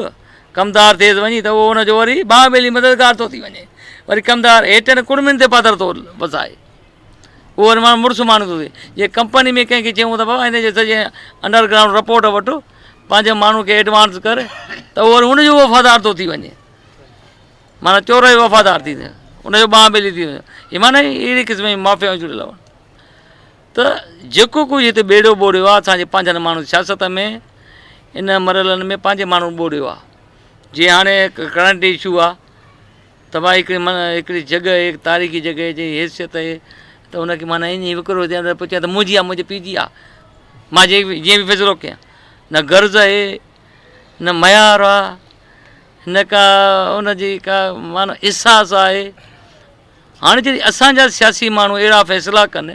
ڪمدار ٿئيس وڃي ته اهو ان جو وري ٻانهن ٻيلي مددگار ٿو ٿي وڃي وري ڪمدار هيٺين ڪڙمين تي پادر ٿو وسائي اهو وري ماڻهو مڙس ماڻهو ٿو ٿئي جي ڪمپني ۾ ڪنهن کي چيون ته بابا هن جي سڄي انڊر گرائونڊ رپورٽ وٺ پنهنجي ماڻهو کي ايڊوانس ڪر ته اهو وري ان جو وفادار ٿو ٿي وڃي معنيٰ چور جو وفادار ٿي وڃي ان جو ٻانهن ٻيلي ٿي وڃي هي معنيٰ اهڙي قسم جي مافيائون جڙيل آهن ته جيڪو ڪجهه هتي ٻيڙو ٻوڙيو آهي اسانجي پنهنجن ماڻهن سياست ۾ ان مرحلن ۾ پنهنجي ماڻهن ٻوڙيو آهي. جيئن هاڻي ڪرنٽ اشو آ ته ڀائي هڪڙي معنيٰ هڪڙي جڳهه هڪ تاريخي جڳهه جي حيثيت آهي ته ان کي معنيٰ ائين ئي وڪرو ٿيڻ ته پوء چئي ته منهنجي آ منهنجي پيء جي آ مان جيئن جيئن به فيصلو ڪيان نه غرض آهي نه معيار آ نه ڪا ان جي ڪا معنيٰ احساس آهي هاڻي جڏهن اسان جا سياسي ماڻهو اهڙا فيصلا ڪن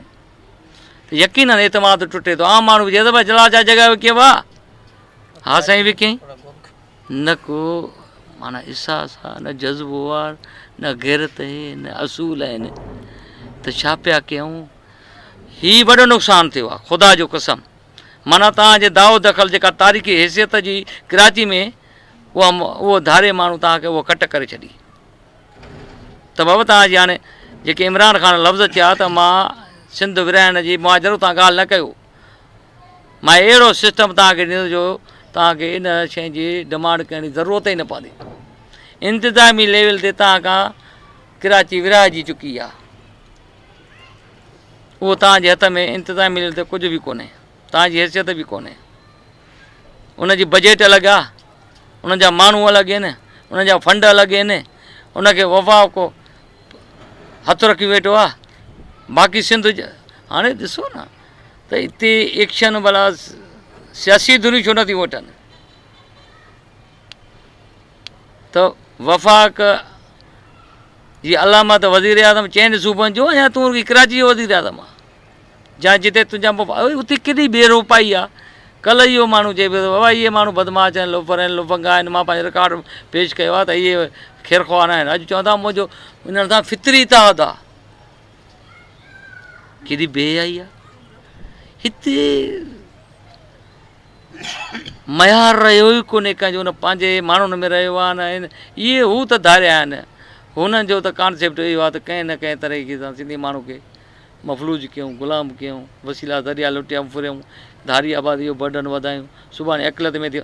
ته يقينن اعتماد ٽٽي ٿو عام ماڻهو به چئي ٿو ڀائي جلا ڇا جڳهه وڪي وا ها سائين وڪي نه ڪو معنيٰ احساس آ نه جذبو آ نه غيرت آهي نه اصول آهن ته ڇا پيا ڪيون هي وڏو نقصان ٿيو آ خدا جو قسم معنيٰ توهان جي دعو دخل جيڪا تاريخي حيثيت جي ڪراچي ۾ اها اهو ڌاري ماڻهو توهان کي اهو ڪٽ ڪري ڇڏي ته بابا توهان جي هاڻي جيڪي عمران خان لفظ چيا ته مان سنڌ ورهائڻ جي مهاجرو تان ڳالهه نه ڪيو مان اهڙو سسٽم توهان کي ڏيندس جو توهان کي ان شيء جي ڊمانڊ ڪرڻ جي ضرورت ئي نه پوندي. انتظامي ليول تي توهان کان ڪراچي ورهائجي چڪي آهي. اهو توهان جي هٿ ۾ انتظامي ليول تي ڪجهه به ڪونهي. توهان جي حيثيت به ڪونهي. ان جي بجيٽ الڳ آهي، ان جا ماڻهو الڳ آهن، ان جا فنڊ الڳ آهن، ان کي وفاق هٿ رکي ويٺو آهي. باقي سنڌ هاڻي ڏسو نه ته اتي ايڪشن ڀلا سياسي ڌريون ڇو نٿيون وٺن ته وفاق جي علامت وزير اعظم چئن صوبن جو يا تون رڳي ڪراچي جو وزير اعظم آ جا جتي تنهنجا اتي ڪيڏي بي روپائي آ ڪلهه اهو ماڻهو چئي پيو ته بابا اهي ماڻهو بدمعاش آهن لوفر آهن لفنگا آهن مان پنهنجو رڪارڊ پيش ڪيو آ ته اهي خيرخواهه نه آهن اڄ چون ٿا منهنجو انهن سان فطري اتحاد آ ڪيڏي بي حيائي آ هتي معيار رهيو ئي ڪونهي ڪنهن جو نه پنهنجي ماڻهن ۾ رهيو آ نه اهي هو ته ڌاريا آهن هنن جو ته ڪانسيپٽ اهو آ ته ڪنهن نه ڪنهن طريقي سان سنڌي ماڻهو کي مفلوج ڪيون غلام ڪيون وسيلا ذريعا لٽيا ڦريون ڌاري آبادي جو برڊن وڌايون سڀاڻي اقليت ۾ ٿي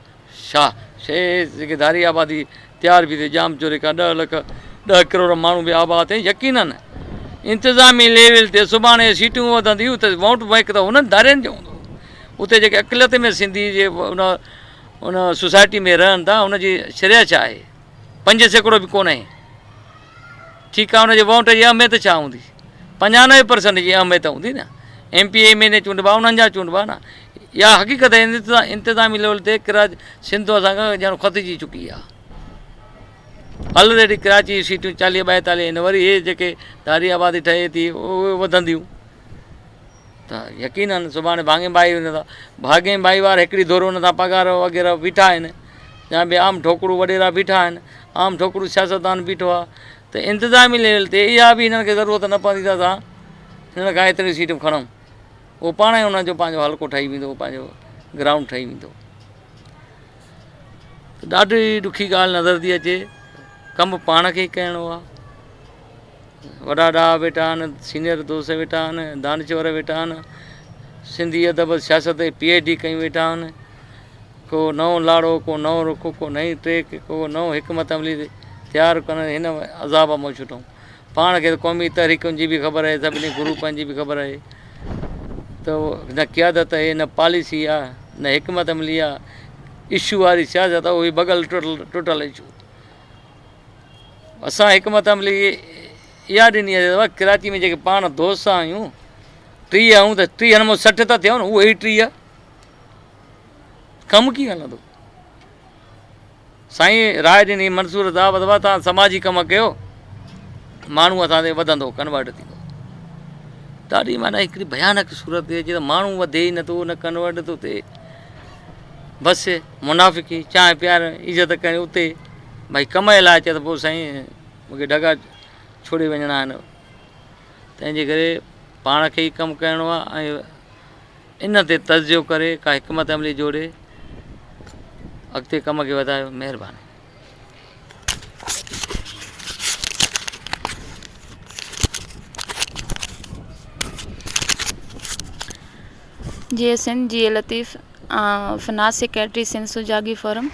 ڇا شيء جيڪي ڌاري آبادي تيار به ٿئي ڄام چوري کان ڏهه لک ڏهه ڪروڙ ماڻهو به آباد ٿين يقينن انتظامي ليول تي سڀاڻي سيٽون وڌنديون ته ووٽ بئنڪ ته انهن ڌارين جو هوندو اتي جيڪي اقليت ۾ سنڌي جي ان ان سوسائٽي ۾ رهن ٿا ان جي شرح ڇا آهي 5% به ڪونهي ٺيڪ آهي ان جي ووٽ جي اهميت ڇا هوندي 95% جي اهميت هوندي نه ايم پي ايم اين اي چونڊبا انهن جا چونڊبا نه اها حقيقت آهي انتظامي ليول تي ڪراچي سنڌ اسان کان ڄڻ ختجي چڪي آهي آلريڊي ڪراچي جون سيٽون 40 42 آهن وري هي جيڪي ڌاري آبادي ٺهي ٿي اهي وڌنديون ته يقينن سڀاڻي ڀاڱي ڀائي هن سان ڀاڳي ڀائي وار هڪڙي ڌر هن سان پگهار وغيره بيٺا آهن يا ٻيا عام ٺوڪرو وڏيرا بيٺا آهن عام ٺوڪرو سياستدان بيٺو آهي ته انتظامي ليول تي اها به هنن کي ضرورت نه پوندي ته اسان هنن کان ايتريون سيٽون کڻون اهو پاڻ ئي انهن جو پنهنجو حلقو ٺهي ويندو پنهنجو گرائونڊ ٺهي ويندو ته ڏاڍي ڏکي ڳالهه نظر ٿي اچي ڪم پاڻ کي ئي ڪرڻو آهي وڏا ڏاها ويٺا آهن، سينئر دوست ويٺا آهن، دانشور ويٺا آهن، سنڌي ادب سياست تي پي ايڇ ڊي ڪيون ويٺا آهن، ڪو نئون لاڙو، ڪو نئون رخ، ڪو نئين ٽريڪ، ڪو نئون حڪمت عملي تيار ڪرڻ هن عذاب مان ڇٽون. پاڻ کي ته قومي تحريڪن جي به خبر آهي، سڀني گروپن جي به خبر آهي ته نه قيادت آهي، نه پاليسي آهي، نه حڪمت عملي آهي، اشو واري سياست آهي، اهو ڀڳل ٽٽل اشو. اسان حڪمت عملي اها ڏني آهي ته ڪراچي ۾ جيڪي پاڻ دوست آهيون 30 آهيون ته ٽيهن مان 60 ته ٿيو نه اهي ئي 30 ڪم ڪيئن هلندو سائين راء ڏني منصور صاحب ته توهان سماجي ڪم ڪيو ماڻهو اسان تي وڌندو ڪنورٽ ٿيندو ڏاڍي معنيٰ هڪڙي ڀيانڪ صورت ٿي اچي ته ماڻهو وڌي ئي نٿو نه ڪنورٽ ٿو ٿئي بس منافقي چانهه پيار عزت ڪرڻي اتي ڀائي ڪم جي لاء اچي ته پوء سائين مونکي ڍڳا ڇوڙي وڃڻا آهن تنهن جي ڪري پاڻ کي ئي ڪم ڪرڻو آهي ۽ ان تي تجزيو ڪري ڪا حڪمت عملي جوڙي اڳتي ڪم کي وڌايو مهرباني. جيئي سنڌ جيئي لطيف فنانس سيڪريٽري سنڌ سجاڳي فورم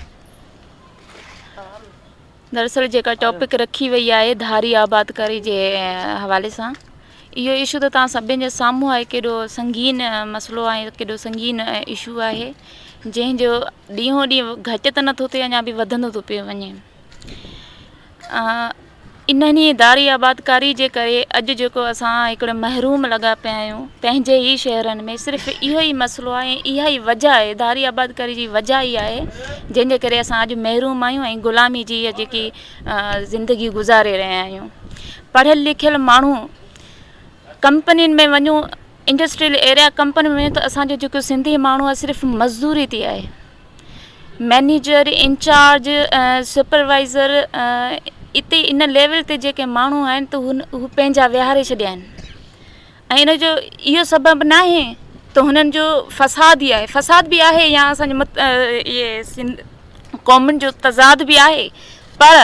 دراصل جيڪا ٽاپڪ رکي وئي آهي ڌاري آبادڪاري جي حوالي سان اهو اشو ته توهان سڀني جي سامهون آهي ڪيڏو سنگين مسئلو آهي ڪيڏو سنگين اشو آهي جنهن جو ڏينهون ڏينهن گهٽ ته نٿو ٿئي اڃا به وڌندو ٿو پيو وڃي. انهن ئي ڌاري آبادڪاري جي ڪري اڄ جيڪو اسان هڪڙو محروم لڳا پيا آهيون پنهنجي ئي شهرن ۾ صرف اهو ئي مسئلو آهي ۽ اها ئي وجه آهي ڌاري آبادڪاري جي وجه ئي آهي جنهن جي ڪري اسان اڄ محروم آهيون ۽ غلامي جي اها جيڪي زندگي گذاري رهيا آهيون پڙهيل لکيل ماڻهو ڪمپنين ۾ وڃون انڊسٽريل ايريا ڪمپني ۾ وڃون ته اسانجو جيڪو سنڌي ماڻهو آهي صرف مزدوري تي آهي مئنيجر، انچارج، سپروائيزر اتي ان ليول تي جيڪي ماڻهو آهن ته هو پنهنجا ويهاري ڇڏيا آهن ۽ ان جو اهو سبب ناهي ته هنن جو فساد ئي آهي فساد به آهي يا اسانجي اهي قومن جو تضاد به آهي پر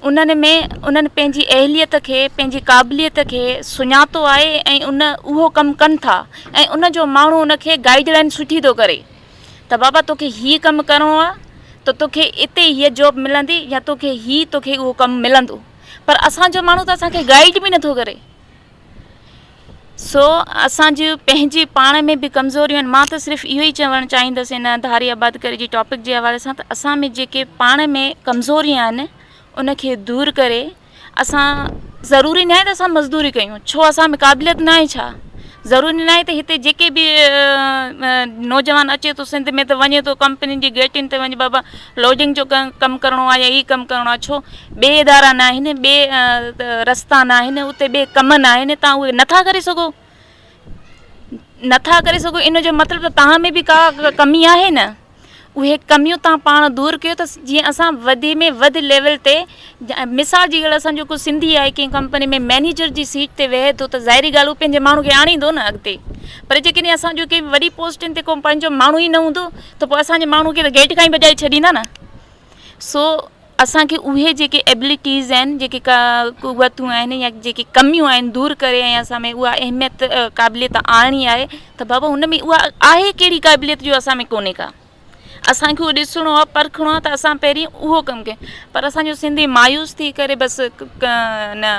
انهن ۾ انهن پنهنجي اهليت کي پنهنجي قابليت کي سڃاتو آهي ۽ ان اهو ڪم ڪن ٿا ۽ ان جو ماڻهو ان کي گائيڊ لائن سٺي ٿو ڪري ته بابا توکي هي ڪم ڪرڻو آ ته توکي اتي هيء جاب ملندي يا توکي هي توکي اهو ڪم ملندو پر اسان جو ماڻهو ته اسان کي گائيڊ به نٿو ڪري سو اسان جي پنهنجي پاڻ ۾ به ڪمزوريون آهن مان ته صرف اهو ئي چوڻ چاهيندس ان ڌاري آبادڪاري جي ٽاپڪ جي حوالي سان ته اسان ۾ جيڪي پاڻ ۾ ڪمزوريون آهن ان کي دور ڪري اسان ضروري ناهي ته اسان مزدوري ڪيون ڇو اسان ۾ قابليت ناهي ڇا ضروري ناهي ته هتي جيڪي به نوجوان اچي ٿو سنڌ ۾ ته وڃي ٿو ڪمپنين جي گيٽن تي وڃي بابا لوڊنگ جو ڪم ڪرڻو آهي يا هي ڪم ڪرڻو آهي ڇو ٻي ادارا ناهن ٻي رستا ناهن اتي ٻي ڪم ناهن تان اهي نٿا ڪري سگهو نٿا ڪري سگهو ان جو مطلب ته توهان ۾ به ڪا ڪمي آهي نه اهي ڪميون توهان پاڻ دور ڪيو ته جيئن اسان وڌي ۾ وڌ ليول تي مثال جي ڳالهه اسان جو ڪو سنڌي آهي ڪنهن ڪمپني ۾ مئنيجر جي سيٽ تي ويهي ٿو ته ظاهري ڳالهه هو پنهنجي ماڻهو کي آڻيندو نه اڳتي پر جيڪڏهن اسان جو ڪنهن وڏي پوسٽن تي ڪو پنهنجو ماڻهو ئي نه هوندو ته پوء اسان جي ماڻهو کي ته گيٽ کان ئي ڀڄائي ڇڏيندا نه سو اسان کي اهي جيڪي ايبلٽيز آهن جيڪي قوتون آهن يا جيڪي ڪميون آهن دور ڪري ۽ اسان ۾ اها اهميت قابليت آڻڻي آهي ته بابا هن ۾ اها آهي ڪهڙي قابليت جو اسان ۾ ڪونهي ڪا اسان کي اهو ڏسڻو آهي پرکڻو آهي ته اسان پهرين اهو ڪم ڪيون پر اسان جو سنڌي مايوس ٿي ڪري بس نه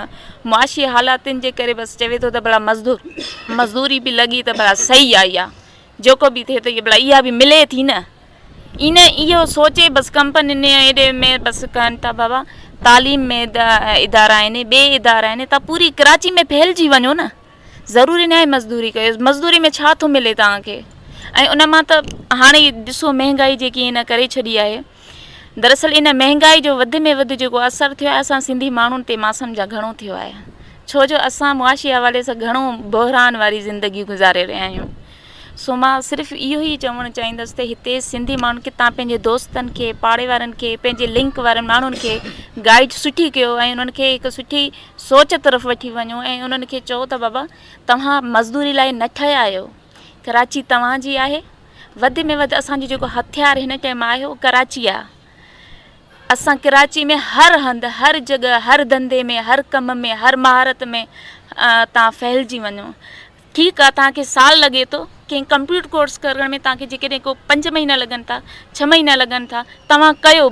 معاشي حالاتن جي ڪري بس چوي ٿو ته ڀلا مزدور مزدوري به لڳي ته ڀلا صحيح آهي اها جيڪو به ٿئي ٿو ڀلا اها به ملي ٿي نه ان اهو سوچي بس ڪمپنين ايڏي ۾ بس ڪن ٿا بابا تعليم ۾ ادارا آهن ٻي ادارا آهن تان پوري ڪراچي ۾ ڦهلجي وڃو نه ضروري ناهي مزدوري ڪيو مزدوري ۾ ڇا ٿو ملي توهان کي ۽ ان مان ته هاڻي ڏسو مهنگائي جيڪي هن ڪري ڇڏي آهي دراصل ان مهنگائي جو وڌ ۾ وڌ جيڪو اثر ٿيو آهي اسان سنڌي ماڻهن تي مان سمجهان گهڻو ٿيو آهي ڇو جو اسان معاشي حوالي سان گهڻو بحران واري زندگي گذاري رهيا آهيون سو مان صرف اهو ئي چوڻ چاهيندس ته هتي سنڌي ماڻهن کي تان پنهنجي دوستن کي پاڙي وارن کي پنهنجي لنڪ وارن ماڻهن کي گائيڊ سٺي ڪيو ۽ انهن کي هڪ سٺي سوچ طرف وٺي وڃو ۽ انهن کي چئو ته بابا توهان مزدوري لاء نه ٺهيا آهيو ڪراچي توهان جي آهي وڌ ۾ وڌ اسان جو جيڪو هٿيار هن ٽائيم آهي اهو ڪراچي آهي اسان ڪراچي ۾ هر هنڌ هر جڳهه هر ڌنڌي ۾ هر ڪم ۾ هر مهارت ۾ تان ڦهلجي وڃو ٺيڪ آ توهان کي سال لڳي ٿو ڪنهن ڪمپيوٽر ڪورس ڪرڻ ۾ توهان کي جيڪڏهن ڪو پنج مهينا لڳن ٿا ڇهه مهينا لڳن ٿا توهان ڪيو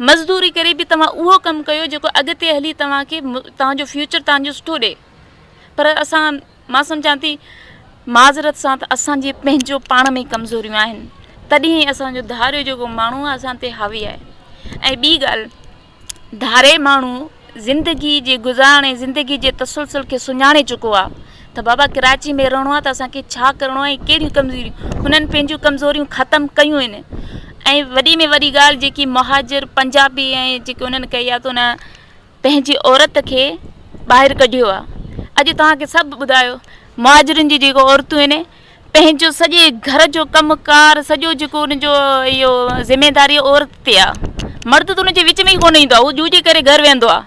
مزدوري ڪري به توهان اهو ڪم ڪيو جيڪو اڳتي هلي توهان کي توهان جو فيوچر توهان جو سٺو ڏي پر اسان مان سمجهان ٿي معذرت سان ته اسان جي پنهنجو پاڻ ۾ ڪمزوريون آهن تڏهن اسان جو ڌاريو جيڪو ماڻهو آهي اسان تي حاوي آهي ۽ ٻي ڳالهه ڌاري ماڻهو زندگي جي گذارڻ ۽ زندگي جي تسلسل کي سڃاڻي چڪو آ ته بابا ڪراچي ۾ رهڻو آ ته اسان کي ڇا ڪرڻو آ ۽ ڪهڙيون ڪمزوريون هنن پنهنجون ڪمزوريون ختم ڪيون آهن ۽ وڏي ۾ وڏي ڳالهه جيڪي مهاجر پنجابي ۽ جيڪي انهن ڪئي آ ته ان پنهنجي عورت کي ٻاهر ڪڍيو آ اڄ توهان کي سڀ ٻڌايو مهاجرن جي جيڪو عورتون آهن پنهنجو سڄي گهر جو ڪم ڪار سڄو جيڪو ان جو اهو ذميداري عورت تي آ مرد ته ان جي وچ ۾ ئي ڪونه ايندو آ هو ڊيوٽي ڪري گهر ويندو آ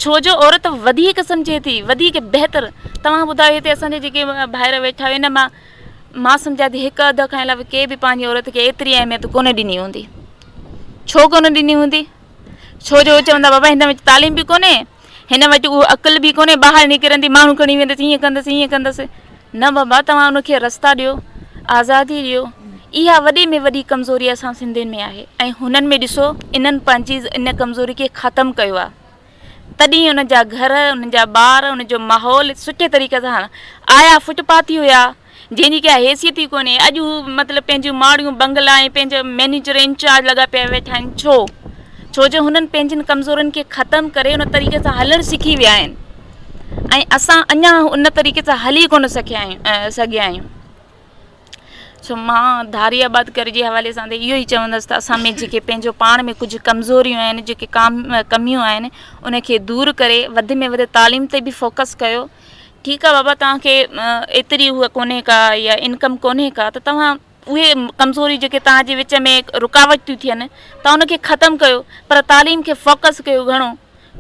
ڇو جو عورت وڌيڪ سمجهي ٿي وڌيڪ بهتر توهان ٻڌايو هتي اسان جا جيڪي ڀائر ويٺا آهيو ان مان مان سمجهان ٿي هڪ اڌ کان علاوه ڪي به پنهنجي عورت کي ايتري اهميت ڪونه ڏني هوندي ڇو ڪونه ڏني هوندي ڇو جو چوندا بابا هن وٽ تعليم به ڪونهي هن وٽ اهو عقل به ڪونهي ٻاهر نڪرندي ماڻهو کڻي ويندس هيئن ڪندس هيئن ڪندس نه بابا توهان ان کي رستا ڏيو آزادي ڏيو اها وڏي ۾ وڏي ڪمزوري اسان سنڌين ۾ آهي ۽ هنن ۾ ڏسو انهن پنهنجي ان ڪمزوري کي ختم ڪيو آهي تڏهن انهن جا گهر انهن جا ٻار ان جو ماحول سٺي طريقي سان آيا فٽ پاٿي هيا جنهن جي ڪا حيثيت ئي ڪونهي. اڄ هو مطلب پنهنجون ماڙيون، بنگلا ۽ پنهنجا مئنيجر انچارج لڳا پيا ويٺا آهن. ڇو؟ ڇو جو هنن پنهنجين ڪمزورين کي ختم ڪري ان طريقي سان هلڻ سکي ويا آهن ۽ اسان اڃا ان طريقي سان هلي ڪونه سکيا آهيون سگهيا آهيون. سو مان ڌاري آبادگاري جي حوالي سان ته اهو ئي چوندس ته اسان ۾ جيڪي پنهنجو پاڻ ۾ ڪجهه ڪمزوريون آهن جيڪي ڪميون آهن ان کي دور ڪري وڌ ۾ وڌ تعليم تي به فوڪس ڪيو ٺيڪ آهي بابا توهان کي ايتري هوء ڪونهي ڪا يا انڪم ڪونهي ڪا ته توهان اهي ڪمزوريون جيڪي توهان جي وچ ۾ رڪاوٽ ٿيون ٿين توهان ان کي ختم ڪيو پر تعليم کي فوڪس ڪيو گهڻو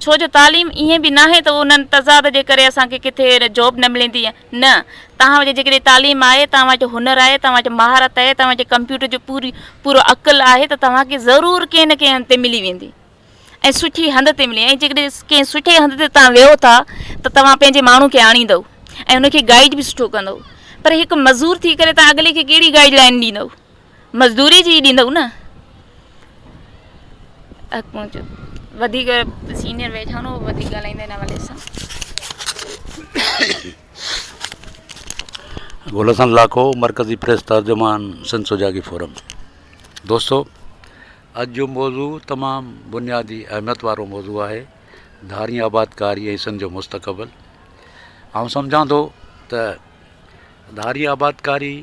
ڇو جو تعليم ائين به ناهي ته انهن تضاد جي ڪري اسان کي ڪٿي جاب نه ملندي نه توهان وٽ جيڪڏهن تعليم آهي توهان وٽ هنر آهي توهان وٽ مهارت آهي توهان وٽ ڪمپيوٽر جو پوري پورو عقل آهي ته توهان کي ضرور ڪنهن نه ڪنهن هنڌ تي ملي ويندي ۽ سٺي هنڌ تي ملي ۽ جيڪڏهن ڪنهن سٺي هنڌ تي توهان ويهو ٿا ته توهان پنهنجي ماڻهو کي آڻيندؤ ۽ ان کي گائيڊ به سٺو ڪندؤ پر هڪ مزور ٿي ڪري توهان اڳلي کي ڪهڙي گائيڊ لائن ڏيندؤ مزدوري جي ئي ڏيندؤ نه وڌيڪ سينيئر ويٺا آهن اهو وڌيڪ ڳالهائيندا ان حوالي سان. گل حسن لاکو مرڪزي پريس ترجمان سنڌ سجاڳي فورم دوستو اڄ جو موضوع تمام بنيادي اهميت وارو موضوع آهي ڌارين آبادڪاري ۽ سنڌ جو مستقبل آئون سمجهان ٿو ته ڌارين آبادڪاري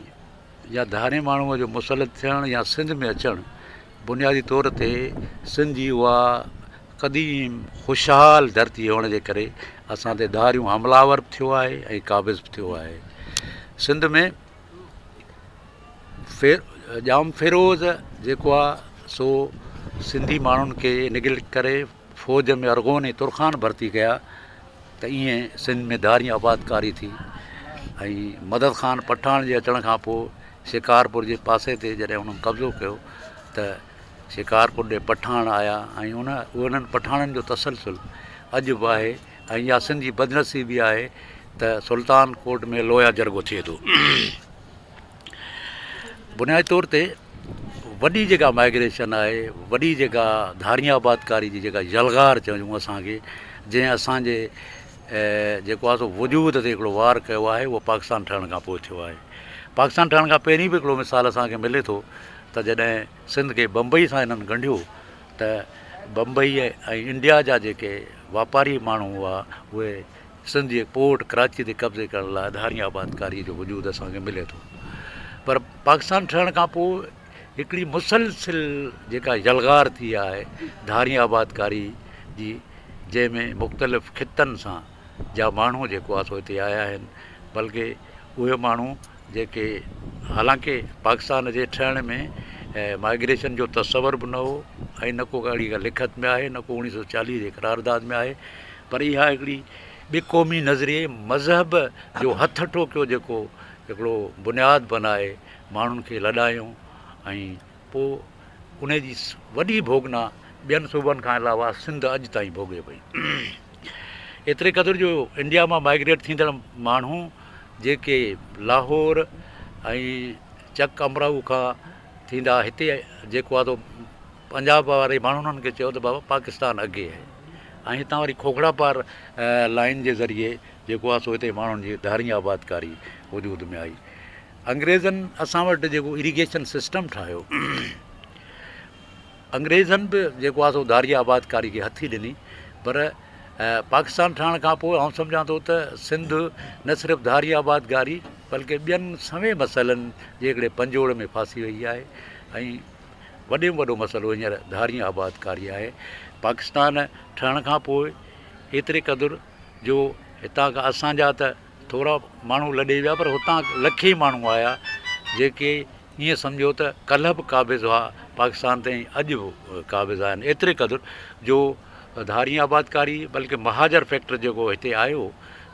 يا ڌارين ماڻهوء جو مسلط ٿيڻ يا سنڌ ۾ اچڻ بنيادي طور تي سنڌ جي اها قديم خوشحال ڌرتي هئڻ جي ڪري اسان تي ڌاريون حمله آور به ٿيو آهي ۽ قابض به ٿيو آهي. سنڌ ۾ ڄام فيروز جيڪو آهي سو سنڌي ماڻهن کي نگليڪٽ ڪري فوج ۾ ارغون ۽ ترخان ڀرتي ڪيا ته ائين سنڌ ۾ ڌارين آبادڪاري ٿي ۽ مدد خان پٺاڻ جي اچڻ کان پوء شڪارپور جي پاسي تي جڏهن انهن قبضو ڪيو ته شڪارپور ڏي پٺاڻ آيا ۽ ان انهن پٺاڻن جو تسلسل اڄ به آهي ۽ اها سنڌ جي بدنصيبي آهي ته سلطان ڪوٽ ۾ لويا جرڳو ٿئي ٿو. بنيادي طور تي وڏي جيڪا مائگريشن آهي وڏي جيڪا ڌارين آبادڪاري جي جيڪا يلغار چئون اسان کي جنهن اسان جي جيڪو آهي سو وجود تي هڪڙو وار ڪيو آهي اهو پاڪستان ٺهڻ کان پوء ٿيو آهي پاڪستان ٺهڻ کان پهرين به هڪڙو مثال اسان کي ملي ٿو ته جڏهن سنڌ کي بمبئي سان هنن ڳنڍيو ته بمبئي ۽ انڊيا جا جيڪي واپاري ماڻهو هئا اهي سنڌ جي پورٽ ڪراچي تي قبضي ڪرڻ لاء ڌارين آبادڪاري جو وجود اسان کي ملي ٿو پر پاڪستان ٺهڻ کان پوء هڪڙي مسلسل جيڪا يلغار ٿي آهي ڌارين آبادڪاري جي جنهن ۾ مختلف خطن سان جا ماڻهو جيڪو آهي سو هتي آيا آهن بلڪه اهي ماڻهو جيڪي حالانڪه پاڪستان جي ٺهڻ ۾ مائگريشن جو تصور به نه هو ۽ نه ڪو اهڙي ڪا لکت ۾ آهي نه ڪو اوڻيهه سو چاليهه جي قرارداد ۾ آهي پر اها هڪڙي ٻه قومي نظريي مذهب جو هٿ ٺوڪيو جيڪو هڪڙو بنياد بنائي ماڻهن کي لڏايو ۽ پوء ان جي وڏي ڀوڳنا ٻين صوبن کان علاوه سنڌ اڄ تائين ڀوڳي پئي. ايتري قدر جو انڊيا مان مائگريٽ ٿيندڙ ماڻهو جيڪي لاهور ۽ چڪ امراهو کان ٿيندا هتي جيڪو آ سو پنجاب واري ماڻهن انهن کي چيو ته بابا پاڪستان اڳي آهي ۽ هتان وري کوکڙا پار لائين جي ذريعي جيڪو آهي سو هتي ماڻهن جي ڌارين آبادڪاري وجود ۾ آئي. انگريزن اسان وٽ جيڪو اريگيشن سسٽم ٺاهيو انگريزن به جيڪو آهي سو ڌاري آبادڪاري کي هٿي ڏني پر پاڪستان ٺهڻ کان پوء آئون سمجهان ٿو ته سنڌ نه صرف ڌاري آبادگاري بلڪه ٻين سوين مسئلن جي هڪڙي پنجوڙ ۾ ڦاسي وئي آهي ۽ وڏي ۾ وڏو مسئلو هينئر ڌارين آبادڪاري آهي. پاڪستان ٺهڻ کان پوء ايتري قدر جو هتان کان اسان جا ته ٿورا ماڻهو لڏي ويا پر هتان لکين ماڻهو آيا جيڪي ائين سمجهو ته ڪلهه به قابض هئا پاڪستان تي ۽ اڄ به قابض آهن ايتري قدر جو ڌارين آبادڪاري بلڪه مهاجر فيڪٽر جيڪو هتي آيو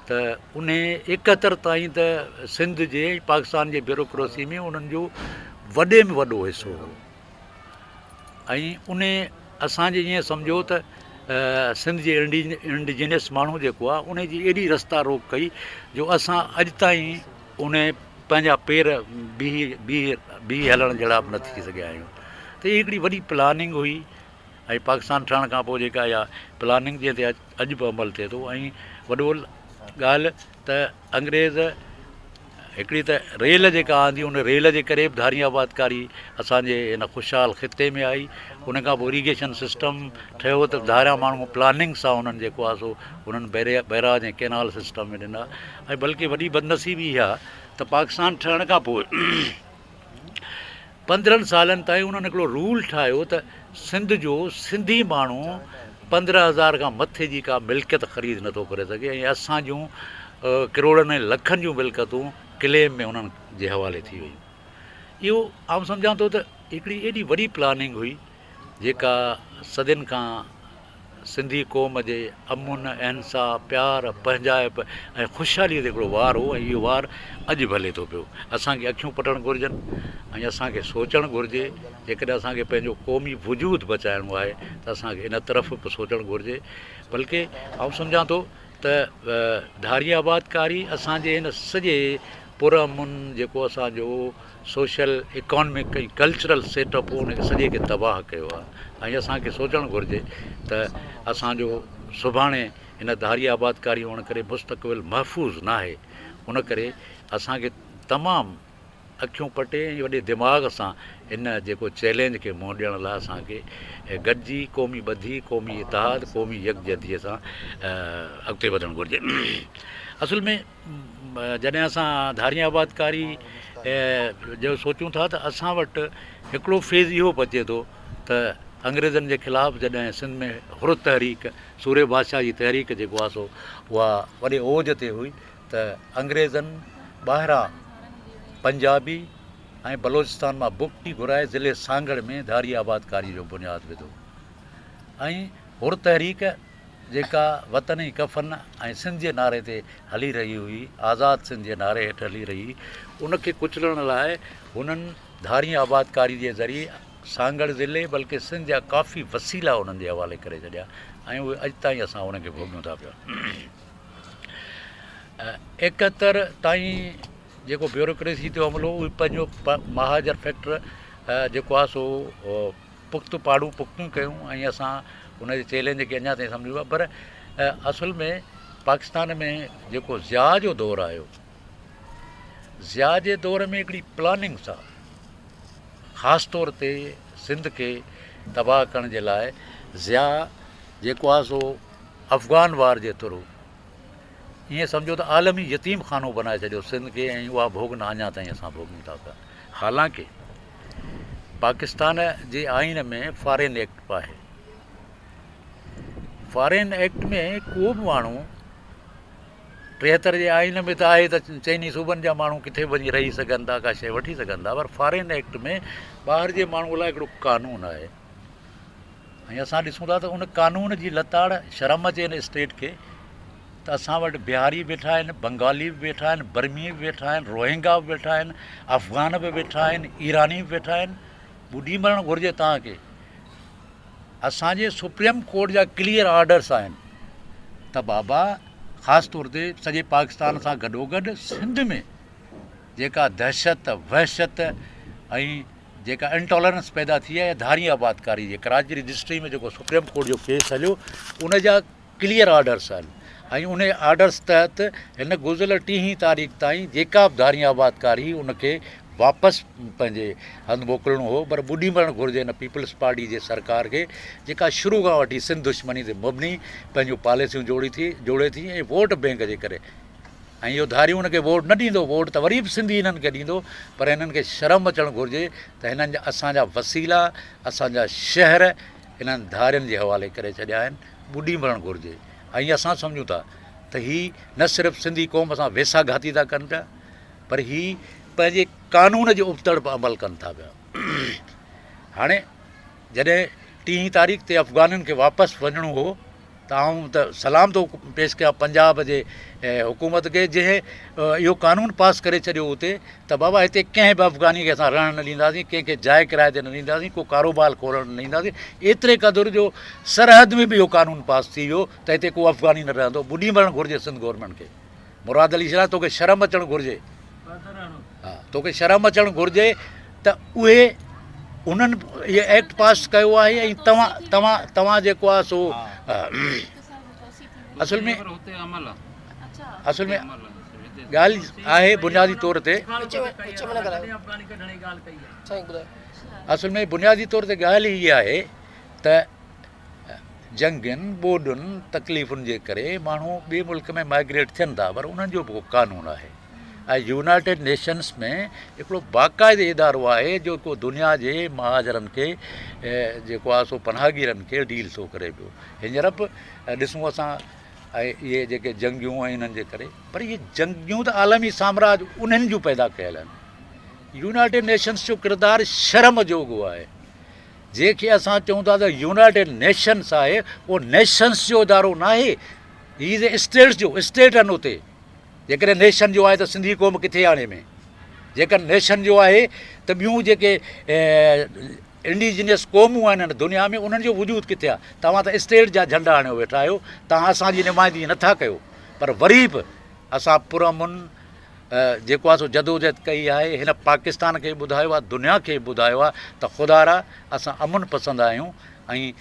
ته انهي ايڪهتر تائين ته سنڌ جي ۽ پاڪستان جي بيوروڪريسي ۾ انهن جو وڏي ۾ وڏو حصو هو ۽ انهي اسان جي ائين سمجهو ته سنڌ جي انڊيجينس ماڻهو جيڪو آهي انهي جي ايڏي رستا روڪ ڪئي جو اسان اڄ تائين انهي پنهنجا پير بيهي بيهي بيهي هلڻ جهڙا به نه ٿي سگهيا آهيون ته هي هڪڙي وڏي پلاننگ هئي ۽ پاڪستان ٺهڻ کان پوء جيڪا اها پلاننگ جنهن تي اڄ به عمل ٿئي ٿو ۽ وڏو ڳالهه ته انگريز هڪڙي ته ريل جيڪا آندي ان ريل جي ڪري به ڌارين آبادڪاري اسان جي هن خوشحال خطي ۾ آئي ان کان پوء اريگيشن سسٽم ٺهيو ته ڌاريان ماڻهو پلاننگ سان انهن جيڪو آهي سو انهن بئراج ۽ ڪينال سسٽم ۾ ڏنا ۽ بلڪه وڏي بدنصيبي اها ته پاڪستان ٺهڻ کان پوء 15 سالن تائين انهن هڪڙو رول ٺاهيو ته سنڌ جو سنڌي ماڻهو 15,000 کان مٿي جي ڪا ملڪيت خريد نٿو ڪري سگهي ۽ اسان جون ڪروڙن ۽ لکن جون ملڪيتون ڪليم ۾ انهن جي حوالي ٿي ويون. اهو آئون سمجهان ٿو ته هڪڙي ايڏي وڏي پلاننگ هئي جيڪا صدين کان سنڌي قوم جي امن، اهنسا، پيار، پنهنجائپ ۽ خوشحاليء تي هڪڙو وار هو ۽ اهو وار اڄ به هلي ٿو پيو. اسان کي اکيون پٽڻ گهرجن ۽ اسان کي سوچڻ گهرجي. جيڪڏهن اسان کي پنهنجو قومي وجود بچائڻو آهي ته اسان کي ان طرف به سوچڻ گهرجي. بلڪه آئون سمجهان ٿو ته ڌاري آبادڪاري اسان جي هن سڄي پرامن جيڪو اسان جو social, economic ۽ cultural set up هو ان کي سڄي کي تباهه ڪيو آهي ۽ اسان کي سوچڻ گهرجي ته اسان جو سڀاڻي هن ڌاري آبادڪاري هئڻ ڪري مستقبل محفوظ ناهي ان ڪري اسان کي تمام اکيون پٽي ۽ وڏي دماغ سان ان جيڪو چئلينج کي منهن ڏيڻ لاء اسان کي گڏجي قومي ٻڌي، قومي اتحاد، قومي يڪجهتي سان اڳتي وڌڻ گهرجي. اصل ۾ جڏهن اسان ڌارين آبادڪاري جو سوچون ٿا ته اسان وٽ هڪڙو فيز اهو به اچي ٿو ته انگريزن جي خلاف جڏهن سنڌ ۾ حر تحريڪ سورهيه بادشاهه جي تحريڪ جيڪو آهي سو اها وڏي اوج تي هئي ته انگريزن ٻاهران پنجابي ۽ بلوچستان مان بگٽي گهرائي ضلعي سانگهڙ ۾ ڌاري آبادڪاري جو بنياد وڌو ۽ حر تحريڪ جيڪا وطن ۽ ڪفن ۽ سنڌ جي نعري تي هلي رهي هئي، آزاد سنڌ جي نعري هيٺ هلي رهي هئي، ان کي ڪچلڻ لاء هنن ڌارين آبادڪاري جي ذريعي سانگهڙ ضلعي بلڪه سنڌ جا ڪافي وسيلا انهن جي حوالي ڪري ڇڏيا ۽ اهي اڄ تائين اسان انهن کي ڀوڳيون ٿا پيا. 71 تائين جيڪو بيوروڪريسي تي عملو اهي پنهنجو مهاجر فيڪٽر جيڪو آهي سو پخت پاڙون پختيون ڪيون ۽ اسان ان جي چئلينج کي اڃا تائين سمجهون پيا پر اصل ۾ پاڪستان ۾ جيڪو ضياء جو دور آيو ضياء جي دور ۾ هڪڙي پلاننگ سان خاص طور تي سنڌ کي تباهه ڪرڻ جي لاء ضياء جيڪو آهي سو افغان وار جي ٿرو ائين سمجهو ته عالمي يتيم خانو بنائي ڇڏيو سنڌ کي ۽ اها ڀوڳنا اڃا تائين اسان ڀوڳيون ٿا پيا حالانڪه پاڪستان جي آئين ۾ فارين ايڪٽ به آهي فارين ايڪٽ ۾ ڪو به ماڻهو 73 جي آئين ۾ ته آهي ته چئني صوبن جا ماڻهو ڪٿي به وڃي رهي سگهن ٿا ڪا شيء وٺي سگهن ٿا پر فارين ايڪٽ ۾ ٻاهر جي ماڻهو لاء هڪڙو قانون آهي ۽ اسان ڏسون ٿا ته ان قانون جي لتاڙ شرم اچي ان اسٽيٽ کي ته اسان وٽ بهاري به ويٺا آهن، بنگالي به ويٺا آهن، برمي به ويٺا آهن، روهنگا به ويٺا آهن، افغان به ويٺا آهن، ايراني به ويٺا آهن، ٻڏي مرڻ گهرجي توهان کي. اسان جي سپريم ڪورٽ جا ڪليئر آرڊرس آهن ته بابا خاص طور تي سڄي پاڪستان سان گڏوگڏ سنڌ ۾ جيڪا دهشت، وحشت ۽ جيڪا انٽالرنس پيدا ٿي آهي ڌاري آبادڪاري جي ڪراچي رجسٽري ۾ جيڪو سپريم ڪورٽ جو ڪيس هليو ان جا ڪليئر آرڊرس آهن ۽ ان آرڊرس تحت هن گذريل ٽيهين تاريخ تائين جيڪا به ڌاري آبادڪاري هئي ان کي واپس پنهنجي هنڌ موڪلڻو هو پر ٻڏي مرڻ گهرجي هن پيپلز پارٽي جي سرڪار کي جيڪا شروع کان وٺي سنڌ دشمني تي مبني پنهنجون پاليسيون جوڙي ٿي جوڙي ٿي ۽ ووٽ بينڪ جي ڪري ۽ اهو ڌاريون هن کي ووٽ نه ڏيندو، ووٽ ته وري به سنڌي هنن کي ڏيندو، پر هنن کي شرم اچڻ گهرجي ته هنن جا اسان جا وسيلا، اسان جا شهر هنن ڌارين جي حوالي ڪري ڇڏيا آهن، ٻڏي مرڻ گهرجي ۽ اسان سمجهون ٿا ته هي نه صرف سنڌي قوم سان ويساهه گهاتي ٿا ڪن پيا پر هي پنهنجي قانون جي ابتڙ به عمل ڪن ٿا پيا. هاڻي جڏهن ٽيهين تاريخ تي افغانين کي واپس وڃڻو هو ته آئون ته سلام ٿو پيش ڪيان پنجاب جي حڪومت کي جنهن اهو قانون پاس ڪري ڇڏيو اتي ته بابا هتي ڪنهن به افغاني کي اسان رهڻ نه ڏينداسين ڪنهن کي جاء ڪرائي تي نه ڏينداسين ڪو ڪاروبار کولڻ نه ڏينداسين ايتري قدر جو سرحد ۾ به اهو قانون پاس ٿي ويو ته هتي ڪو افغاني نه رهندو ٻڏي مرڻ گهرجي سنڌ گورنمينٽ کي مراد علي شاهه توکي شرم اچڻ گهرجي ها توکي شرم اچڻ گهرجي ته اهي انهن اهي ايڪٽ پاس ڪيو آهي ۽ توهان توهان توهان جيڪو آهي سو اصل ۾ اصل ۾ ڳالهه آهي بنيادي طور تي اصل ۾ بنيادي طور تي ڳالهه هي آهي ته جنگين، ٻوڏن، تڪليفن جي ڪري ماڻهو ٻئي ملڪ ۾ مائگريٽ ٿين ٿا پر انهن جو به ڪو قانون آهي ۽ يونائيٽيڊ نيشنس ۾ هڪڙو باقاعدي ادارو آهي جيڪو دنيا جي مهاجرن کي جيڪو آهي سو پناهگيرن کي ڊيل ٿو ڪري پيو هينئر به ڏسون اسان ۽ اهي جيڪي جنگيون ۽ انهن جي ڪري پر اهي جنگيون ته عالمي سامراج انهن جون پيدا ڪيل آهن يونائيٽيڊ نيشنس جو ڪردار شرم جوڳو آهي جنهن کي اسان چئون ٿا ته يونائيٽيڊ نيشنس آهي اهو نيشنس جو ادارو ناهي هي از اسٽيٽس جو اسٽيٽ آهن اتي جيڪڏهن نيشن جو آهي ته سنڌي قوم ڪٿي آڻي ۾ جيڪر نيشن جو آهي ته ٻيون جيڪي انڊيجنس قومون آهن هن دنيا ۾ انهن جو وجود ڪٿي آهي توهان ته اسٽيٽ جا جهنڊا آڻيو ويٺا آهيو توهان اسان جي نمائندگي نٿا ڪيو پر وري به اسان پرامن جيڪو آهي سو جدوجهد ڪئي آهي هن پاڪستان کي ٻڌايو آهي دنيا کي ٻڌايو آهي ته خدارا اسان امن پسند آهيون ۽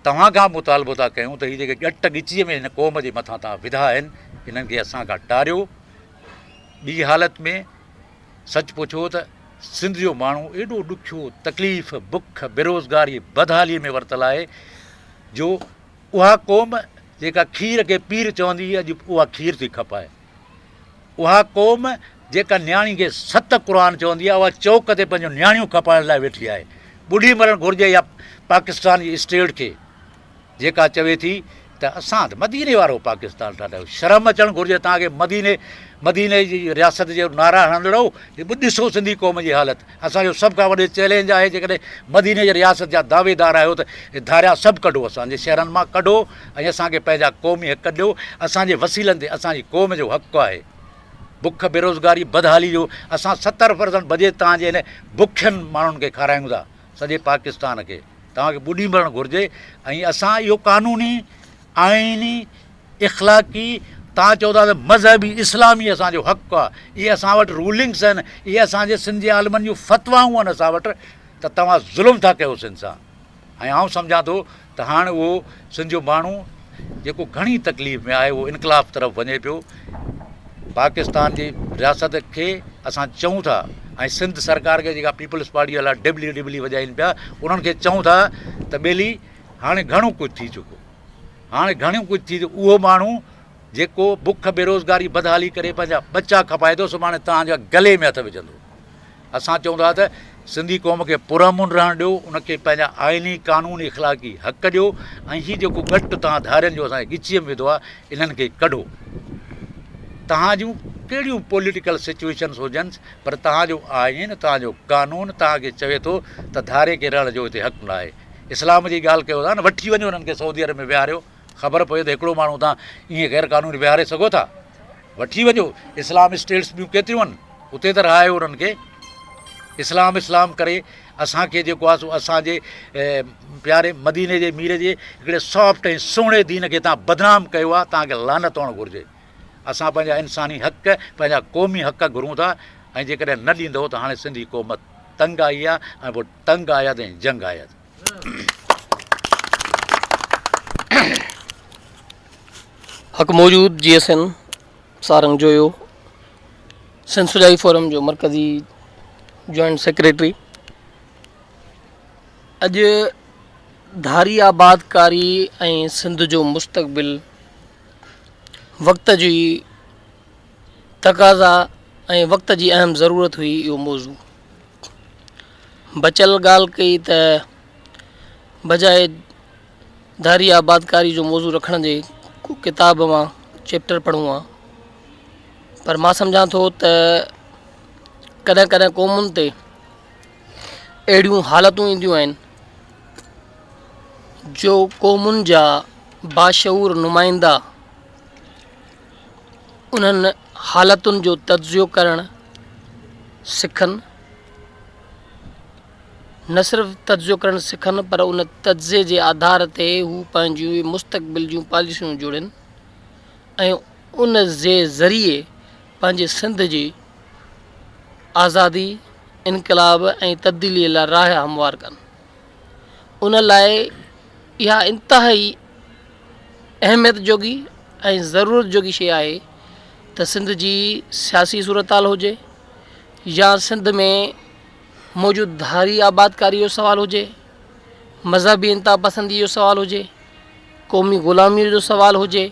توهان کان مطالبو ٿا ڪيون ته هي جيڪي ڳٽ ڳچيء ۾ هن قوم جي مٿان توهان وڌا آهن انهن کي اسان کان ٽاريو ٻي حالت ۾ سچ پڇو ته سنڌ جو ماڻهو ايڏو ڏکيو تڪليف بک بيروزگاري بدحالي ۾ ورتل آهي جو اها قوم جيڪا کير کي پير چوندي هئي اڄ اها کير ٿي کپائي اها قوم جيڪا نياڻي کي ست قرآن چوندي آهي اها چوڪ تي پنهنجون نياڻيون کپائڻ لاء ويٺي آهي. ٻڏي مرڻ گهرجي يا پاڪستان جي اسٽيٽ کي جيڪا چوي ٿي ته اسان ته مديني وارو پاڪستان ٿا ٺاهيون. شرم اچڻ گهرجي توهان کي مديني مديني جي رياست جو نعرا هڻندڙو ڏسو سنڌي قوم جي حالت. اسان جو سڀ کان وڏي چئلينج آهي جيڪڏهن مديني جي رياست جا دعويدار آهيو ته ڌاريا سڀ ڪڍو اسان جي شهرن مان ڪڍو ۽ اسان کي پنهنجا قومي حق ڏيو اسان جي وسيلن تي اسان جي قوم جو حق آهي بک بيروزگاري بدحالي جو اسان 70 پرسنٽ بجيٽ توهان جي هن بکين ماڻهن کي کارايون ٿا سڄي پاڪستان کي توهان کي ٻڏي مرڻ گهرجي ۽ اسان اهو قانوني آئيني، اخلاقي، توهان چئو ٿا ته مذهبي، اسلامي اسان جو حق آ، اهي اسان وٽ رولنگس آهن، اهي اسان جي سنڌ جي عالمن جون فتوائون آهن اسان وٽ ته توهان ظلم ٿا ڪيو سنڌ سان ۽ آئون سمجهان ٿو ته هاڻ اهو سنڌ جو ماڻهو جيڪو گهڻي تڪليف ۾ آهي اهو انقلاب طرف وڃي پيو پاڪستان جي رياست کي اسان چئون ٿا ۽ سنڌ سرڪار کي جيڪا پيپلز پارٽي وارا ڊبلي ڊبلي وڄائين پيا انهن کي چئون ٿا ته ٻيلي هاڻي گهڻو ڪجهه ٿي چڪو. هاڻي گهڻو ڪجهه ٿي چڪو. اهو ماڻهو جيڪو بک، بيروزگاري، بدحالي ڪري پنهنجا ٻچا کپائي ٿو، سڀاڻي توهان جا گلي ۾ هٿ وجهندو. اسان چئون ٿا ته سنڌي قوم کي پرامن رهڻ ڏيو، ان کي پنهنجا آئيني، قانوني، اخلاقي حق ڏيو ۽ هي جيڪو ڳٽ توهان ڌارين جو اسان جي ڳچيء ۾ وڌو آهي، انهن کي ڪڍو. توهان جون ڪهڙيون پوليٽيڪل سچوئيشنس هجن پر توهان جو آئين، توهان جو قانون توهان کي چوي ٿو ته ڌاري کي رهڻ جو هتي حق ناهي. اسلام جي ڳالهه ڪيو ٿا نه وٺي وڃو انهن کي سعودي عرب ۾ ويهاريو خبر پوي ته هڪڙو ماڻهو تان ائين غير قانوني ويهاري سگهو ٿا وٺي وڃو اسلام اسٽيٽس ٻيون ڪيتريون آهن اتي ته رهايو انهن کي اسلام اسلام ڪري اسان کي جيڪو آهي سو اسان جي پياري مديني جي مير جي هڪڙي سافٽ ۽ سهڻي دين کي تان بدنام ڪيو آهي تان کي لعنت هئڻ گهرجي اسان پنهنجا انساني حق پنهنجا قومي حق گهرون ٿا ۽ جيڪڏهن نه ڏيندو ته هاڻي سنڌي قوم تنگ آئي آهي ۽ پوء تنگ آيد ۽ جنگ آيد. حق موجود G S N Sarang Joyo Sindh Sujagi forum جو مرڪزي جوائنٽ سيڪريٽري اڄ ڌاري آبادڪاري ۽ سنڌ جو مستقبل وقت جي تقاضا ۽ وقت جي اهم ضرورت هئي اهو موضوع بچيل ڳالهه ڪئي ته بجاء ڌاري آبادڪاري جو موضوع رکڻ جي ڪو ڪتاب مان چيپٽر پڙهون ها پر مان سمجهان ٿو ته ڪڏهن ڪڏهن قومن تي اهڙيون حالتون اينديون آهن جو قومن جا باشعور نمائندا انهن حالتن جو تجزيو ڪرڻ سکن، نه صرف تجزيو ڪرڻ سکن پر ان تجزيي جي آڌار تي هو پنهنجيون مستقبل جون پاليسيون جوڙين ۽ ان جي ذريعي پنهنجي سنڌ جي آزادي، انقلاب ۽ تبديلي لاء راهه هموار ڪن. ان لاء اها انتهائي اهميت جوڳي ۽ ضرورت جوڳي شيء آهي ته سنڌ جي سياسي صورتحال هجي يا سنڌ ۾ موجود ڌاري آبادڪاري جو سوال هجي، مذهبي انتها پسندي جو سوال هجي، قومي غلامي جو سوال هجي،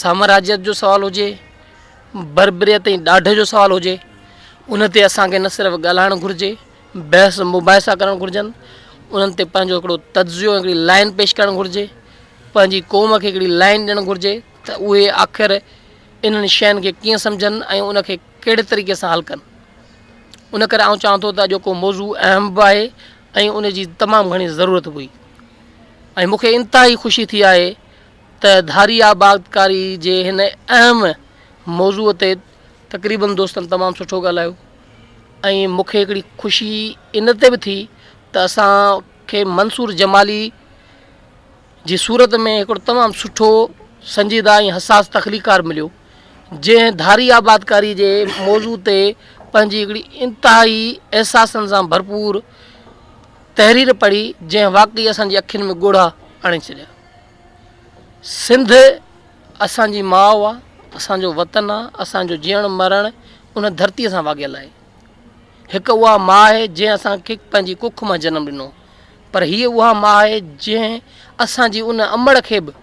سامراجيت جو سوال هجي، بربريت ۽ ڏاڍ جو سوال هجي، ان تي اسان کي نه صرف ڳالهائڻ گهرجي، بحث مباحثا ڪرڻ گهرجن، انهن تي پنهنجو هڪڙو تجزيو ۽ هڪڙي لائن پيش ڪرڻ گهرجي، پنهنجي قوم کي هڪڙي لائن ڏيڻ گهرجي ته اهي آخر انهن شين کي ڪيئن سمجهن ۽ ان کي ڪهڙي طريقي سان حل ڪن. ان ڪري آئون چوان ٿو ته اڄوڪو موضوع اهم به آهي ۽ ان جي تمام گهڻي ضرورت به هئي ۽ مون کي انتهائي خوشي ٿي آهي ته ڌاري آبادڪاري جي هن اهم موضوع تي تقريبن دوستن تمام سٺو ڳالهايو ۽ مون کي هڪڙي خوشي ان تي به ٿي ته اسان کي منصور جمالي جي صورت ۾ هڪڙو تمام سٺو سنجيده ۽ حساس تخليقڪار مليو جنهن ڌاري آبادڪاري جي موضوع تي پنهنجي هڪڙي انتهائي احساسن سان ڀرپور تحرير پڙهي جنهن واقعي اسان جي اکين ۾ ڳوڙها آڻي ڇڏيا. سنڌ اسان جي ماء آ، اسان جو وطن آ، اسان جو جيئڻ مرڻ ان ڌرتيء سان واڳيل آهي. هڪ اها ماء آهي جنهن اسان کي پنهنجي ڪک مان جنم ڏنو پر هيء اها ماء آهي جنهن اسان جي ان امڙ کي به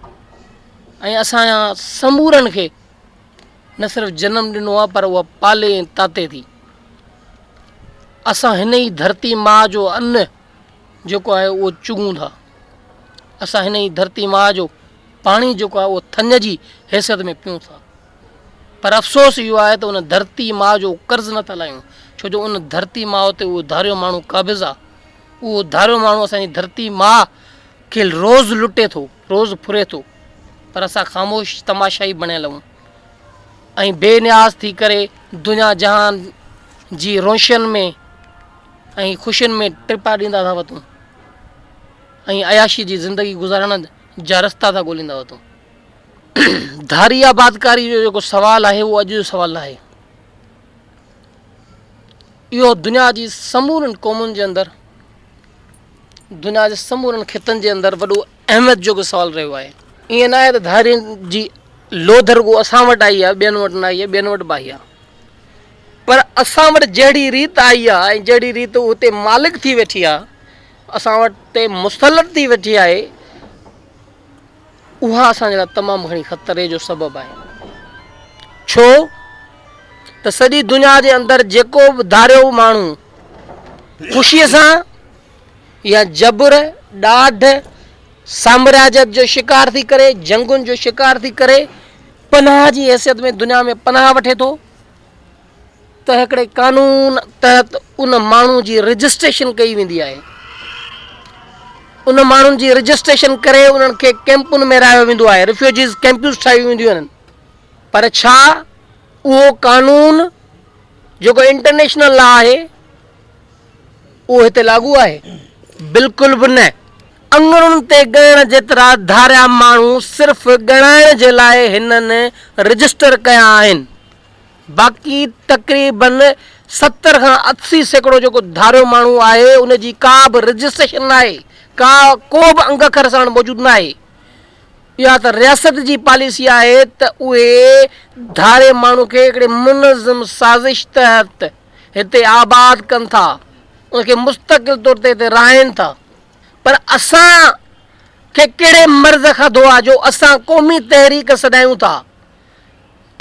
۽ اسان سمورن کي نه صرف جنم ڏنو آ پر اها پالي ۽ تاتي ٿي. اسان هن ئي ڌرتي ماء جو ان جيڪو آهي اهو چڳون ٿا. اسان هن ئي ڌرتي ماء جو پاڻي جيڪو آهي اهو ٿڃ جي حيثيت ۾ پيون ٿا. پر افسوس اهو آهي ته ان ڌرتي ماء جو قرض نه ٿا لاهيون ڇو جو ان ڌرتي ماء تي اهو ڌاريو ماڻهو قابض آهي. اهو ڌاريو ماڻهو اسان جي ڌرتي ماء کي روز لٽي ٿو، روز ڦري ٿو پر اسان خاموش تماشائي بڻيل آهيون ۽ بي نياز ٿي ڪري دنيا جهان جي روشن ۾ ۽ خوشين ۾ ٽپا ڏيندا ٿا وتون ۽ عياشي جي زندگي گذارڻ جا رستا ٿا ڳوليندا وتون. ڌاري آبادڪاري جو جيڪو سوال آهي اهو اڄ جو سوال ناهي. اهو دنيا جي سمورن قومن جي اندر دنيا جي سمورن خطن جي اندر وڏو اهميت جوڳو سوال رهيو آهي. ائين ناهي ته ڌارين جي لوڌ رڳو اسان وٽ آئي آهي ٻين وٽ نه آئي آهي ٻين وٽ به آئي آهي. پر اسان وٽ جهڙي ريت آئي آهي ۽ جهڙي ريت اتي مالڪ ٿي ويٺي آهي اسان وٽ تي مسلط ٿي ويٺي آهي اها اسان جي لاء تمام گهڻي خطري جو سبب آهي ڇو ته سڄي دنيا جي اندر جيڪو به ڌاريو ماڻهو خوشيء سان يا جبر ڏاڍ سامراجيت جو شڪار ٿي ڪري جنگن جو شڪار ٿي ڪري پناهه جي حيثيت ۾ دنيا ۾ پناهه وٺي ٿو ته هڪڙي قانون تحت ان ماڻهو جي رجسٽريشن ڪئي ويندي آهي ان ماڻهن جي رجسٽريشن ڪري انهن کي ڪيمپن ۾ رهايو ويندو آهي ريفيوجيز ڪيمپس ٺاهيون وينديون آهن پر ڇا اهو قانون جيڪو انٽرنيشنل لا آهي اهو هتي لاڳو آهي؟ بلڪل به نه. اڱرن تي ڳڻڻ جيترا ڌاريا ماڻهو صرف ڳڻائڻ جي لاء هنن رجسٽر ڪيا آهن. باقي تقريبن 70 کان 80% جيڪو ڌاريو ماڻهو آهي ان جي ڪا به رجسٽريشن ناهي، ڪا ڪو به انگ اکر ساڻ موجود ناهي. اها ته رياست جي پاليسي آهي ته اهي ڌاري ماڻهو کي هڪڙي منظم سازش تحت هتي آباد ڪن ٿا، ان کي مستقل طور تي هتي رهائين ٿا. پر اسان کي ڪهڙي مرض کاڌو آهي جو اسان قومي تحريڪ سڏايون ٿا،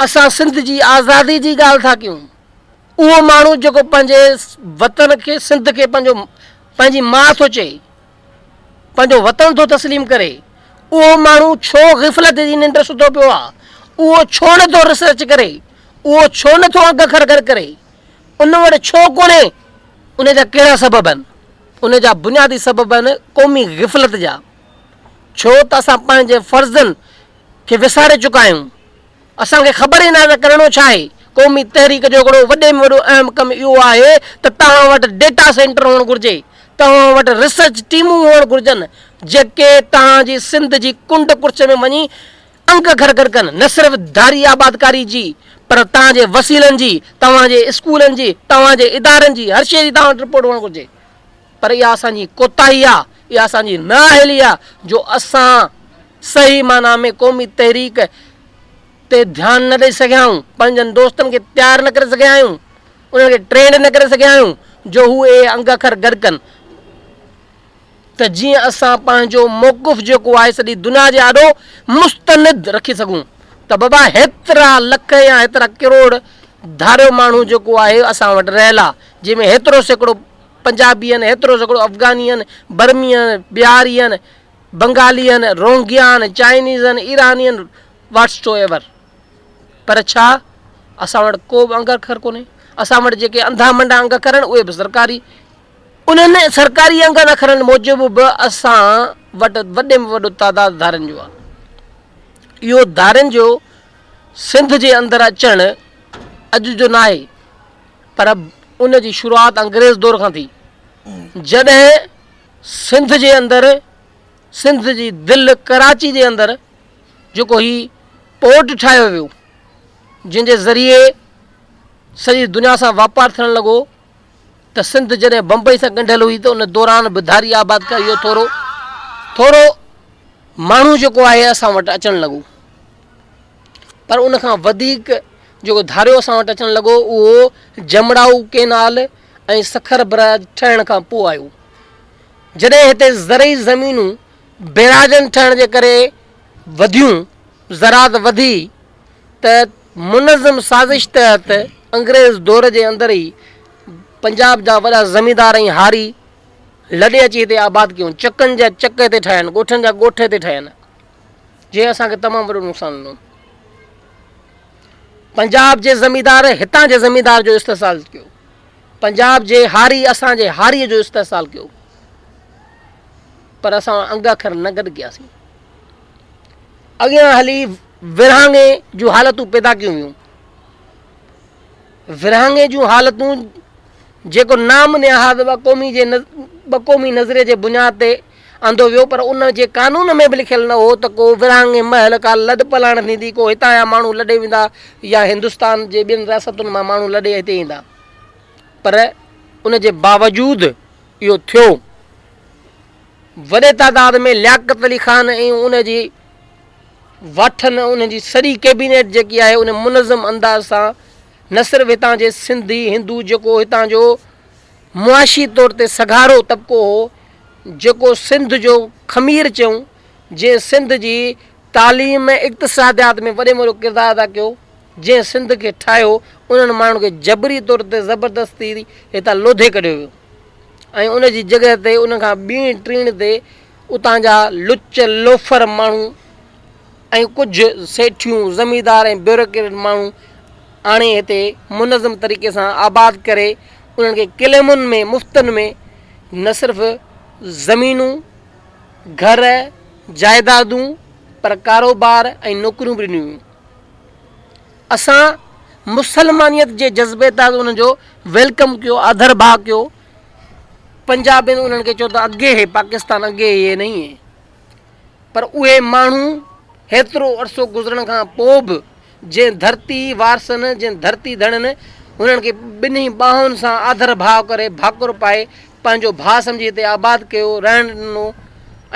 اسان سنڌ جي آزادي جي ڳالهه ٿا ڪيون. اهو ماڻهو جيڪو پنهنجي وطن کي سنڌ کي پنهنجو پنهنجي ماء ٿو چئي، پنهنجو وطن ٿو تسليم ڪري، اهو ماڻهو ڇو غفلت جي ننڊ ستو پيو آهي؟ اهو ڇو نه ٿو ريسرچ ڪري؟ اهو ڇو نه ٿو انگ اکر گڏ ڪري؟ ان وٽ ڇو ڪونهي؟ ان جا ڪهڙا سبب آهن؟ ان جا بنيادي سبب آهن قومي غفلت جا. ڇو ته اسان پنهنجي فرضن کي وساري چڪا آهيون. اسان کي خبر ئي ناهي ته ڪرڻو ڇا آهي. قومي تحريڪ جو هڪڙو وڏي ۾ وڏو اهم ڪم اهو آهي ته توهان وٽ ڊيٽا سينٽر هئڻ گهرجي، توهان وٽ ريسرچ ٽيمون هئڻ گهرجن، جيڪي توهان جي سنڌ جي ڪنڊ ڪڙڇ ۾ وڃي انگ اکر گڏ ڪن، نه صرف ڌاري آبادڪاري جي پر توهان جي وسيلن جي، توهان جي اسڪولن جي، توهان جي ادارن جي، هر شيء جي توهان وٽ رپورٽ هئڻ گهرجي. پر اها اسان جي ڪوتاهي آهي، اها اسان جي نااهلي آهي جو اسان صحيح معنيٰ ۾ قومي تحريڪ تي ڌيان نه ڏئي سگهيا آهيون، پنهنجن دوستن کي تيار نه ڪري سگهيا آهيون، انهن کي ٽرينڊ نه ڪري سگهيا آهيون جو هو اهي انگ اکر گڏ ڪن ته جيئن اسان پنهنجو موقف جيڪو آهي سڄي دنيا جي آڏو مستند رکي سگهون ته بابا هيترا لک يا هيترا ڪروڙ ڌاريو ماڻهو جيڪو آهي اسان وٽ رهيل آهي جنهن ۾ هيترو سيڪڙو پنجابي آهن، هيترو سيڪڙو افغاني آهن، برمي آهن، بهاري آهن، بنگالي آهن، روهنگيا آهن، چائنيز آهن، ايراني آهن، واٽس ٽو ايور. پر ڇا اسان وٽ ڪو به انگ اکر ڪونهي؟ اسان وٽ جيڪي انڌا منڊا انگ اکر آهن اهي به سرڪاري انهن سرڪاري انگن اکرن موجب به اسان وٽ وڏي ۾ وڏو تعداد ڌارين جو آهي. اهو ڌارين جو سنڌ جي اندر اچڻ اڄ جو ناهي پر ان جي شروعات انگريز دور کان ٿي جڏهن سنڌ جي اندر سنڌ جي دل ڪراچي جي اندر جيڪو هي پورٽ ٺاهيو ويو جنهن جي ذريعي سڄي دنيا سان واپار ٿيڻ لڳو ته سنڌ جڏهن بمبئي سان ڳنڍيل هئي ته ان دوران به ڌاري آبادڪاري جو ٿورو ٿورو ماڻهو جيڪو آهي اسان وٽ اچڻ لڳو پر ان کان وڌيڪ جيڪو ڌاريو اسان وٽ اچڻ لڳو اهو جمڙائو ڪينال ۽ سکر بئراج ٺهڻ کان پوء آيو جڏهن هتي زرعي زمينون بئراجن ٺهڻ جي ڪري وڌيون زراعت وڌي ته منظم سازش تحت انگريز دور جي اندر ئي پنجاب جا وڏا زميندار ۽ هاري لڏي اچي هتي آباد ڪيون چڪن جا چڪ هتي ٺاهيا آهن ڳوٺن جا ڳوٺ هتي ٺاهيا آهن جنهن اسان کي تمام وڏو نقصان ڏنو. پنجاب جي زميندار هتان جي زميندار جو استحصال ڪيو. پنجاب جي هاري اسان جي هاري جو استحصال ڪيو. پر اسان انگ اکر نه گڏ ڪياسين. اڳيان هلي ورهاڱي جون حالتون پيدا ڪيون ويون. ورهاڱي جون حالتون جيڪو نام نهاد ٻه قومي جي ٻه قومي نظريي جي بنياد تي آندو ويو پر ان جي قانون ۾ به لکيل نه هو ته ڪو ورهاڱي مهل ڪا لڏپلاڻ ٿيندي، ڪو هتان جا ماڻهو لڏي ويندا يا هندستان جي ٻين رياستن مان ماڻهو لڏي هتي ايندا پر ان جي باوجود اهو ٿيو. وڏي تعداد ۾ لياقت علي خان ۽ ان جي واٺن ان جي سڄي ڪيبينيٽ جيڪي آهي ان منظم انداز سان نه صرف هتان جي سنڌي هندو جيڪو هتان جو معاشي طور تي سگهارو طبقو هو جيڪو سنڌ جو خمير چئون، جنهن سنڌ جي تعليم ۽ اقتصاديات ۾ وڏي ۾ وڏو ڪردار ادا ڪيو، جنهن سنڌ کي ٺاهيو، انهن ماڻهن کي جبري طور تي زبردستي هتان لوڌي ڪڍيو ويو ۽ ان جي جڳهه تي ان کان ٻيڻ ٽيڻ تي اتان جا لچ لوفر ماڻهو ۽ ڪجهه سيٺيون، زميندار ۽ بيوروڪريٽ ماڻهو آڻي هتي منظم طريقي سان آباد ڪري انهن کي ڪليمن ۾ مفتن ۾ نه صرف زمينون، گهر، جائدادون پر ڪاروبار ۽ نوڪريون به ڏنيون ويون. اسان مسلمانيت جي جذبي تحت انهن جو welcome ڪيو، آڌر ڀاء ڪيو. پنجابين انهن کي چيو ته اڳي هي پاڪستان اڳي هي نهين هي. پر اهي ماڻهو هيترو عرصو گذرڻ کان پوء به جنهن ڌرتي وارثن، جنهن ڌرتي ڌڻين هنن کي ٻنهي ٻانهن سان آڌر ڀاء ڪري ڀاڪر پائي پنهنجو ڀاء سمجهي هتي آباد ڪيو، رهڻ ڏنو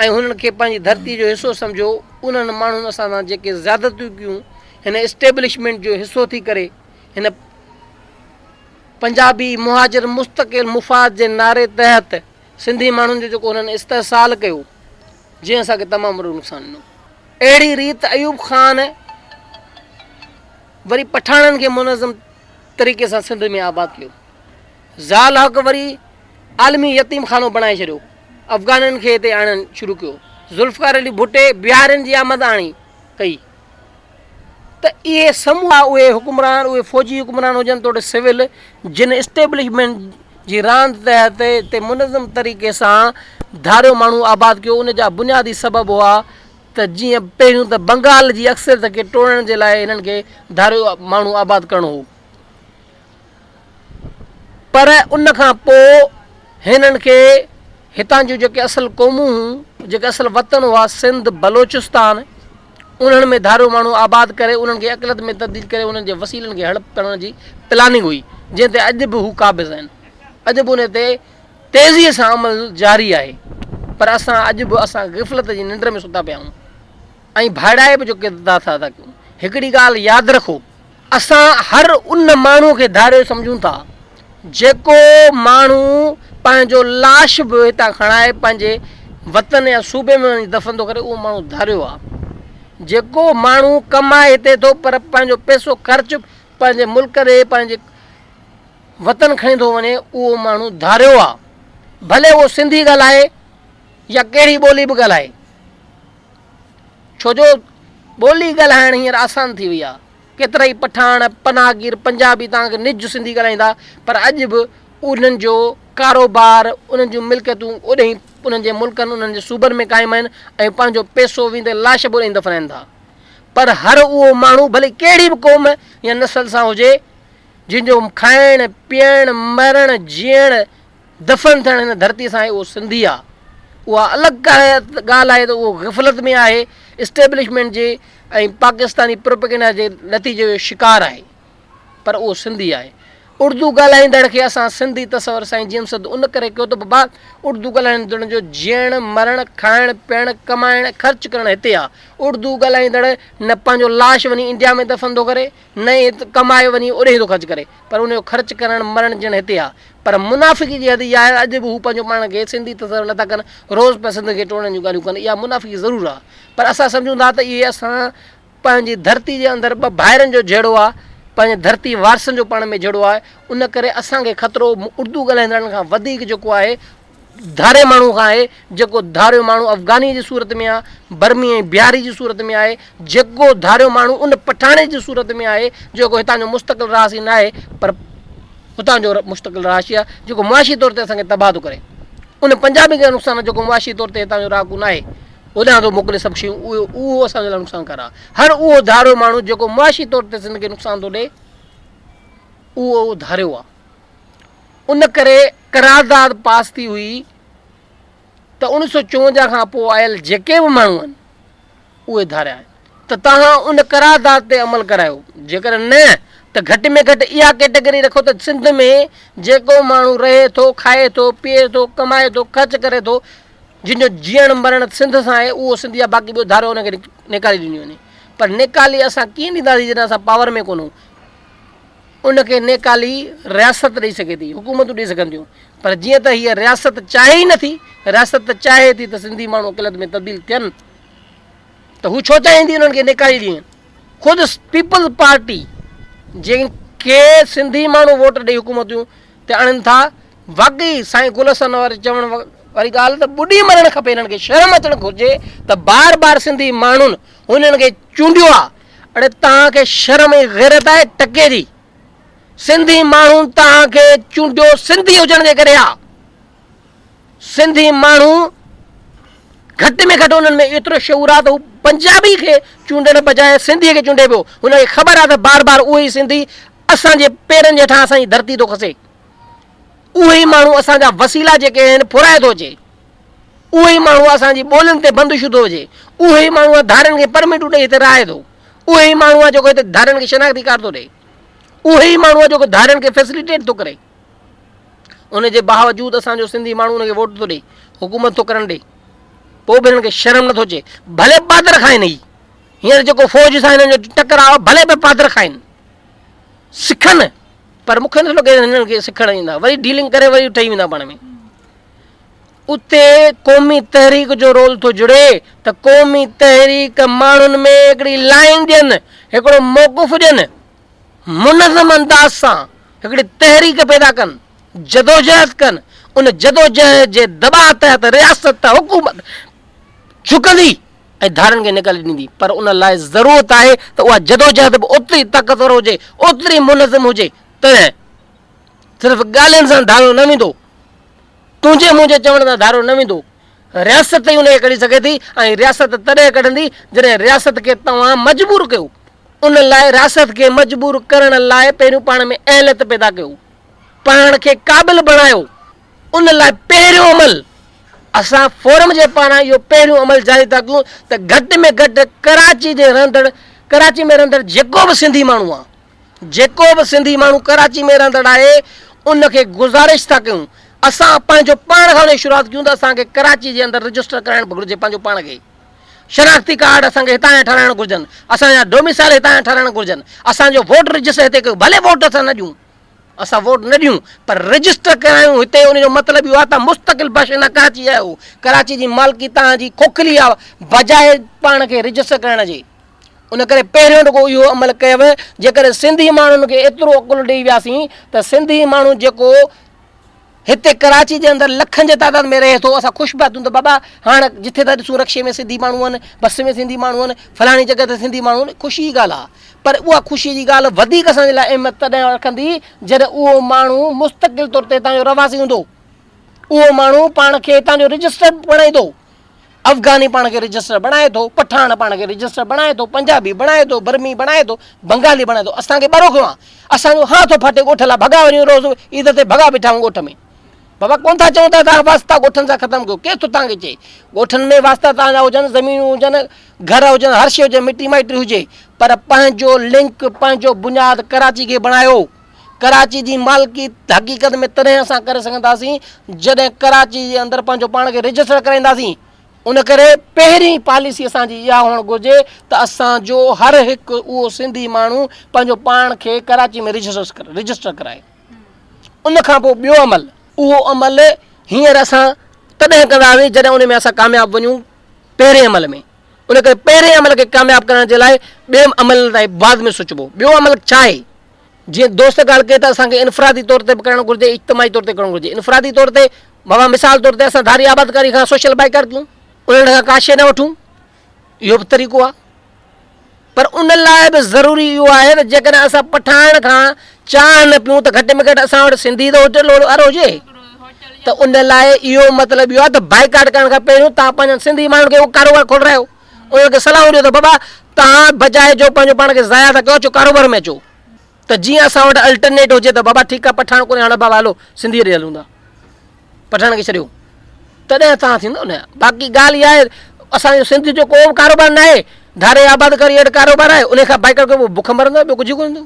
۽ هنن کي پنهنجي ڌرتي جو حصو سمجهيو، انهن ماڻهن اسان سان جيڪي زيادتيون ڪيون، هن اسٽيبلشمينٽ جو حصو ٿي ڪري هن پنجابي مهاجر مستقل مفاد جي نعري تحت سنڌي ماڻهن جو جيڪو هنن استحصال ڪيو، جنهن اسان کي تمام وڏو نقصان ڏنو. اهڙي ريت ايوب خان وري پٺاڻن کي منظم طريقي سان سنڌ ۾ آباد ڪيو. ضياء الحق وري عالمي يتيم خانو بڻائي ڇڏيو. افغانين کي هتي آڻڻ شروع ڪيو. ذوالفقار علي ڀٽي بهارين جي آمد آڻي ڪئي. ته اهي سمورا اهي حڪمران اهي فوجي حڪمران هجن توڙي سول جن اسٽيبلشمينٽ جي راند تحت هتي منظم طريقي سان ڌاريو ماڻهو آباد ڪيو ان جا بنيادي سبب هئا ته جيئن پهريون ته بنگال جي اڪثريت کي ٽوڙڻ جي لاء هنن کي ڌاريو ماڻهو آباد ڪرڻو هو پر ان کان پوء هنن کي هتان جون جيڪي اصل قومون هيون، جيڪي اصل وطن هئا سنڌ، بلوچستان، انهن ۾ ڌاريو ماڻهو آباد ڪري انهن کي اقليت ۾ تبديل ڪري انهن جي وسيلن کي هڙپ ڪرڻ جي پلاننگ هئي، جنهن تي اڄ به هو قابض آهن. اڄ به ان تي تيزيء سان عمل جاري آهي. پر اسان اڄ به اسان غفلت جي ننڊ ۾ ستا پيا آهيون ۽ ڀائڙائپ جو ڪردار ٿا ادا ڪيون. هڪڙي ڳالهه ياد رکو، اسان هر ان ماڻهو کي ڌاريو سمجهون ٿا، جيڪو ماڻهو پنهنجو لاش به هتان کڻائي پنهنجي وطن يا صوبي ۾ وڃي دفن ٿو ڪري، اهو ماڻهو ڌاريو آهي. جيڪو ماڻهو ڪمائي هتي ٿو پر پنهنجو پئسو خرچ پنهنجي ملڪ ڏي، پنهنجي وطن کڻي ٿو وڃي، اهو ماڻهو ڌاريو آهي. ڀلي اهو سنڌي ڳالهائي يا ڪهڙي ٻولي به ڳالهائي. ڇو جو ٻولي ڳالهائڻ هينئر آسان ٿي وئي آهي. ڪيترائي پٺاڻ، پناهگير، پنجابي توهان کي نج سنڌي ڳالهائيندا پر اڄ به انهن جو ڪاروبار، انهن جون ملڪيتون اوڏهين انهن جي ملڪن، انهن جي صوبن ۾ قائم آهن ۽ پنهنجو پئسو ويندي لاش به اوڏهين دفنائين ٿا. پر هر اهو ماڻهو ڀلي ڪهڙي به قوم يا نسل سان هجي، جنهن جو کائڻ، پيئڻ، مرڻ، جيئڻ، دفن ٿيڻ هن ڌرتي سان آهي اهو سنڌي آ. اها الڳ ڳالهه آهي ته اهو غفلت ۾ آهي، اسٽيبلشمينٽ جي ۽ پاڪستاني پروپيگنڊا جي نتيجي جو شڪار آهي پر اهو سنڌي آهي. اردو ڳالهائيندڙ کي اسان سنڌي تصور سائين جي ايم سيد ان ڪري ڪيو ته بابا اردو ڳالهائيندڙن جو جيئڻ، مرڻ، کائڻ، پيئڻ، ڪمائڻ، خرچ ڪرڻ هتي آ. اردو ڳالهائيندڙ نه پنهنجو لاش وڃي انڊيا ۾ دفن ٿو ڪري نه ئي ڪمائي وڃي اوڏهين ٿو خرچ ڪري پر ان جو خرچ ڪرڻ مرڻ جيئڻ هتي آ. پر منافقي جي حد اها آهي اڄ به هو پنهنجو پاڻ کي سنڌي تصور نٿا ڪن روز پيا سنڌ کي ٽوڙڻ جون ڳالهيون ڪن اها منافقي ضرور آ پر اسان سمجهون ٿا ته اهي اسان پنهنجي ڌرتي جي اندر ٻه ڀائرن جو جهيڙو آ پنهنجي ڌرتي وارثن جو پاڻ ۾ جهيڙو آهي ان ڪري اسان کي خطرو اردو ڳالهائيندڙن کان وڌيڪ جيڪو آهي ڌارئي ماڻهو کان آهي، جيڪو ڌاريو ماڻهو افغاني جي صورت ۾ آ، برمي ۽ بهاري جي صورت ۾ آهي، جيڪو ڌاريو ماڻهو ان پٺاڻي جي صورت ۾ آهي، جيڪو هتان جو مستقل رهاسي ناهي پر هتان جو مستقل رهاشي آ، جيڪو معاشي طور تي اسان کي تباهه ٿو ڪري. ان پنجابي کي نقصان آ جيڪو معاشي طور تي هتان جو رهاڪو ناهي، هوڏانهن ٿو موڪلي سڀ شيون، اهو اهو اسان جي لاء نقصانڪار آ. هر اهو ڌاريو ماڻهو جيڪو معاشي طور تي سنڌ کي نقصان ٿو ڏئي، اهو اهو ڌاريو آ. ان ڪري قرارداد پاس ٿي هئي ته اڻويهه سو چوونجاهه کان پوء آيل جيڪي به ماڻهو آهن اهي ڌاريا آهن ته توهان ان قرارداد تي عمل ڪرايو جيڪڏهن نه ته گهٽ ۾ گهٽ اها ڪيٽيگري رکو ته سنڌ ۾ جيڪو ماڻهو رهي ٿو کائي ٿو پيئي ٿو ڪمائي ٿو خرچ ڪري ٿو جن جو جيئڻ مرڻ سنڌ سان آهي اهو سنڌي آهي باقي ٻيو ڌاريو ان کي نيڪالي ڏني وڃي پر نيڪالي اسان ڪيئن ڏينداسين جڏهن اسان پاور ۾ ڪونه ان کي نيڪالي رياست ڏئي سگهي ٿي، حڪومتون ڏئي سگهن ٿيون پر جيئن ته هيء رياست چاهي ئي نٿي، رياست ته چاهي ٿي ته سنڌي ماڻهو اقليت ۾ تبديل ٿين ته هو ڇو چاهيندي انهن کي نيڪالي ڏين. خود پيپلز پارٽي جنهن کي سنڌي ماڻهو ووٽ ڏئي حڪومتون تي آڻين ٿا، واقعي سائين گل حسن واري چوڻ واري ڳالهه ته ٻڏي مرڻ کپي هنن کي شرم اچڻ گهرجي ته بار بار سنڌي ماڻهن هنن کي چونڊيو آ اڙي توهان کي شرم ۽ غيرت آهي ٽڪي جي سنڌي ماڻهو توهان کي چونڊيو سنڌي هجڻ جي ڪري آ سنڌي ماڻهو گهٽ ۾ گهٽ انهن ۾ ايترو شعور آ ته هو پنجابي کي چونڊڻ بجاء سنڌي کي چونڊي پيو هن کي خبر آ ته بار بار اهو ئي سنڌي اسان جي پيرن جي هيٺان اسان جي ڌرتي ٿو کسي اهو ئي ماڻهو اسان جا وسيلا جيڪي آهن ڦرائي ٿو اچي اهو ئي ماڻهو اسان جي ٻولين تي بندشون ٿو وجهي، اهو ئي ماڻهو آهي ڌارين کي پرمٽون ڏئي هتي رهائي ٿو، اهو ئي ماڻهو آهي جيڪو هتي ڌارين کي شناختي ڪارڊ ٿو ڏئي، اهو ئي ماڻهو آهي جيڪو ڌارين کي فيسليٽيٽ ٿو ڪري. ان جي باوجود اسان جو سنڌي ماڻهو ان کي ووٽ ٿو ڏئي، حڪومت ٿو ڪرڻ ڏئي، پوء به هنن کي شرم نٿو اچي، ڀلي پادر کائن هي، هينئر جيڪو فوج سان هنن جو ٽڪراء آهي ڀلي پيا پادر کائن، سکن، پر مون کي نٿو لڳي هنن کي سکڻ ايندا، وري ڊيلنگ ڪري وري ٺهي ويندا پاڻ ۾. اتي قومي تحريڪ جو رول ٿو جڙي ته قومي تحريڪ ماڻهن ۾ هڪڙي لائين ڏين، هڪڙو موقف ڏين، منظم انداز سان هڪڙي تحريڪ پيدا ڪن، جدوجهد ڪن، ان جدوجهد جي دٻاء تحت رياست، حڪومت جهڪندي ۽ ڌارين کي نيڪالي ڏيندي پر ان لاء ضرورت آهي ته اها جدوجهد به اوتري طاقتور هجي، اوتري منظم هجي تڏهن صرف ڳالهين سان ڌاريو نه ويندو. تنهنجي منهنجي چوڻ تان ڌارو نه ويندو. رياست ئي ان کي ڪڍي سگهي ٿي ۽ رياست تڏهن ڪڍندي جڏهن رياست کي توهان مجبور ڪيو. ان لاء رياست کي مجبور ڪرڻ لاء پهريون پاڻ ۾ اهليت پيدا ڪيو. پاڻ کي قابل بڻايو. ان لاء پهريون عمل اسان فورم جي پاران اهو پهريون عمل جاري ٿا ڪيون ته گهٽ ۾ گهٽ ڪراچي جي رهندڙ ڪراچي ۾ رهندڙ جيڪو به سنڌي ماڻهو آهي جيڪو به سنڌي ماڻهو ڪراچي ۾ رهندڙ آهي ان کي گذارش ٿا ڪيون اسان پنهنجو پاڻ کان ان جي شروعات ڪيون ته اسان کي ڪراچي جي اندر رجسٽر ڪرائڻ به گهرجي پنهنجو پاڻ کي شناختي ڪارڊ اسان کي هتان جا ٺهرائڻ گهرجن، اسان جا ڊوميسائل هتان جا ٺهرائڻ گهرجن، اسان جو ووٽ رجسٽر هتي ڪيو، ڀلي ووٽ اسان نه ڏيون، اسان ووٽ نه ڏيون پر رجسٽر ڪرايون هتي، ان جو مطلب اهو آهي توهان مستقل باشندا ڪراچي جا آهيو، ڪراچي جي مالڪي توهان جي کوکلي آهي بجاء پاڻ کي رجسٽر ڪرائڻ جي. ان ڪري پهريون رڳو اهو عمل ڪيو، جيڪڏهن سنڌي ماڻهن کي ايترو عقل ڏئي وياسين ته سنڌي ماڻهو جيڪو هتي ڪراچي جي اندر لکن جي تعداد ۾ رهي ٿو اسان خوش پيا ٿيون ته بابا هاڻ جٿي ٿا ڏسون رڪشي ۾ سنڌي ماڻهو آهن بس ۾ سنڌي ماڻهو آهن فلاڻي جڳهه تي سنڌي ماڻهو آهن خوشي جي ڳالهه آهي پر اها خوشي جي ڳالهه وڌيڪ اسان جي لاء اهميت تڏهن رکندي جڏهن اهو ماڻهو مستقل طور تي هتان جو رهواسي هوندو اهو ماڻهو پاڻ کي هتان جو رجسٽر بڻائيندو افغاني پاڻ کي رجسٽر بڻائي ٿو، پٺاڻ پاڻ کي رجسٽر بڻائي ٿو، پنجابي بڻائي ٿو، برمي بڻائي ٿو، بنگالي بڻائي ٿو، اسان کي ٻرو ڪيو آ، اسان جو هان ٿو ڦاٽي ڳوٺ لاء ڀڳا وڃون روز عيد تي ڀڳا بيٺا آهيون ڳوٺ ۾. بابا ڪونه ٿا چئون ته توهان واسطا ڳوٺن سان ختم ڪيو، ڪير ٿو توهان کي چئي؟ ڳوٺن ۾ واسطا توهان جا هجن، زمينون هجن، گهر هجن، هر شيء هجي، مٽي مائٽي هجي، پر پنهنجو لنڪ، پنهنجو بنياد ڪراچي کي بڻايو. ڪراچي جي مالڪي حقيقت ۾ تڏهن اسان ڪري سگهنداسين جڏهن ڪراچي جي اندر پنهنجو پاڻ کي رجسٽر ڪرائينداسين. ان ڪري پهرين پاليسي اسان جي اها هئڻ گهرجي ته اسان جو هر هڪ اهو سنڌي ماڻهو پنهنجو پاڻ کي ڪراچي ۾ رجسٽر ڪرائي. ان کان پوء ٻيو عمل، اهو عمل هينئر اسان تڏهن ڪنداسين جڏهن ان ۾ اسان ڪامياب وڃون پهرين عمل ۾. ان ڪري پهرين عمل کي ڪامياب ڪرڻ جي لاء ٻئي عمل تائين بعد ۾ سوچبو. ٻيو عمل ڇا آهي؟ جيئن دوست ڳالهه ڪئي ته اسان کي انفرادي طور تي به ڪرڻ گهرجي اجتماعي طور تي ڪرڻ گهرجي. انفرادي طور تي بابا مثال طور تي اسان ڌاري آبادڪاري کان سوشل بائيڪاٽ ڪيون، انهن کان ڪا شيء نه وٺون، اهو به طريقو آهي. پر ان لاء به ضروري اهو آهي ته جيڪڏهن اسان پٺاڻ کان چانهه نه پيون ته گهٽ ۾ گهٽ اسان وٽ سنڌي ته هوٽل وارو هجي ته ان لاء اهو مطلب اهو آهي ته بائيڪاٽ ڪرڻ کان پهريون توهان پنهنجن سنڌي ماڻهن کي اهو ڪاروبار کولرايو، انهن کي صلاحون ڏيو ته بابا توهان بجاء جو پنهنجو پاڻ کي ضايع ٿا ڪيو اچو ڪاروبار ۾ اچو ته جيئن اسان وٽ الٽرنيٽ هجي ته بابا ٺيڪ آهي پٺاڻ ڪونهي هاڻي بابا هلو سنڌي ڏي هلون ٿا پٺاڻ کي ڇڏيو تڏهن توهان ٿيندو نه باقي ڳالهه اها آهي اسان جو سنڌ جو ڪو به ڪاروبار نه آهي ڌاري آبادڪاري وٽ ڪاروبار آهي ان کان بائيڪاٽ ڪيو بک مرندو ٻيو ڪجهه ڪونه ٿيندو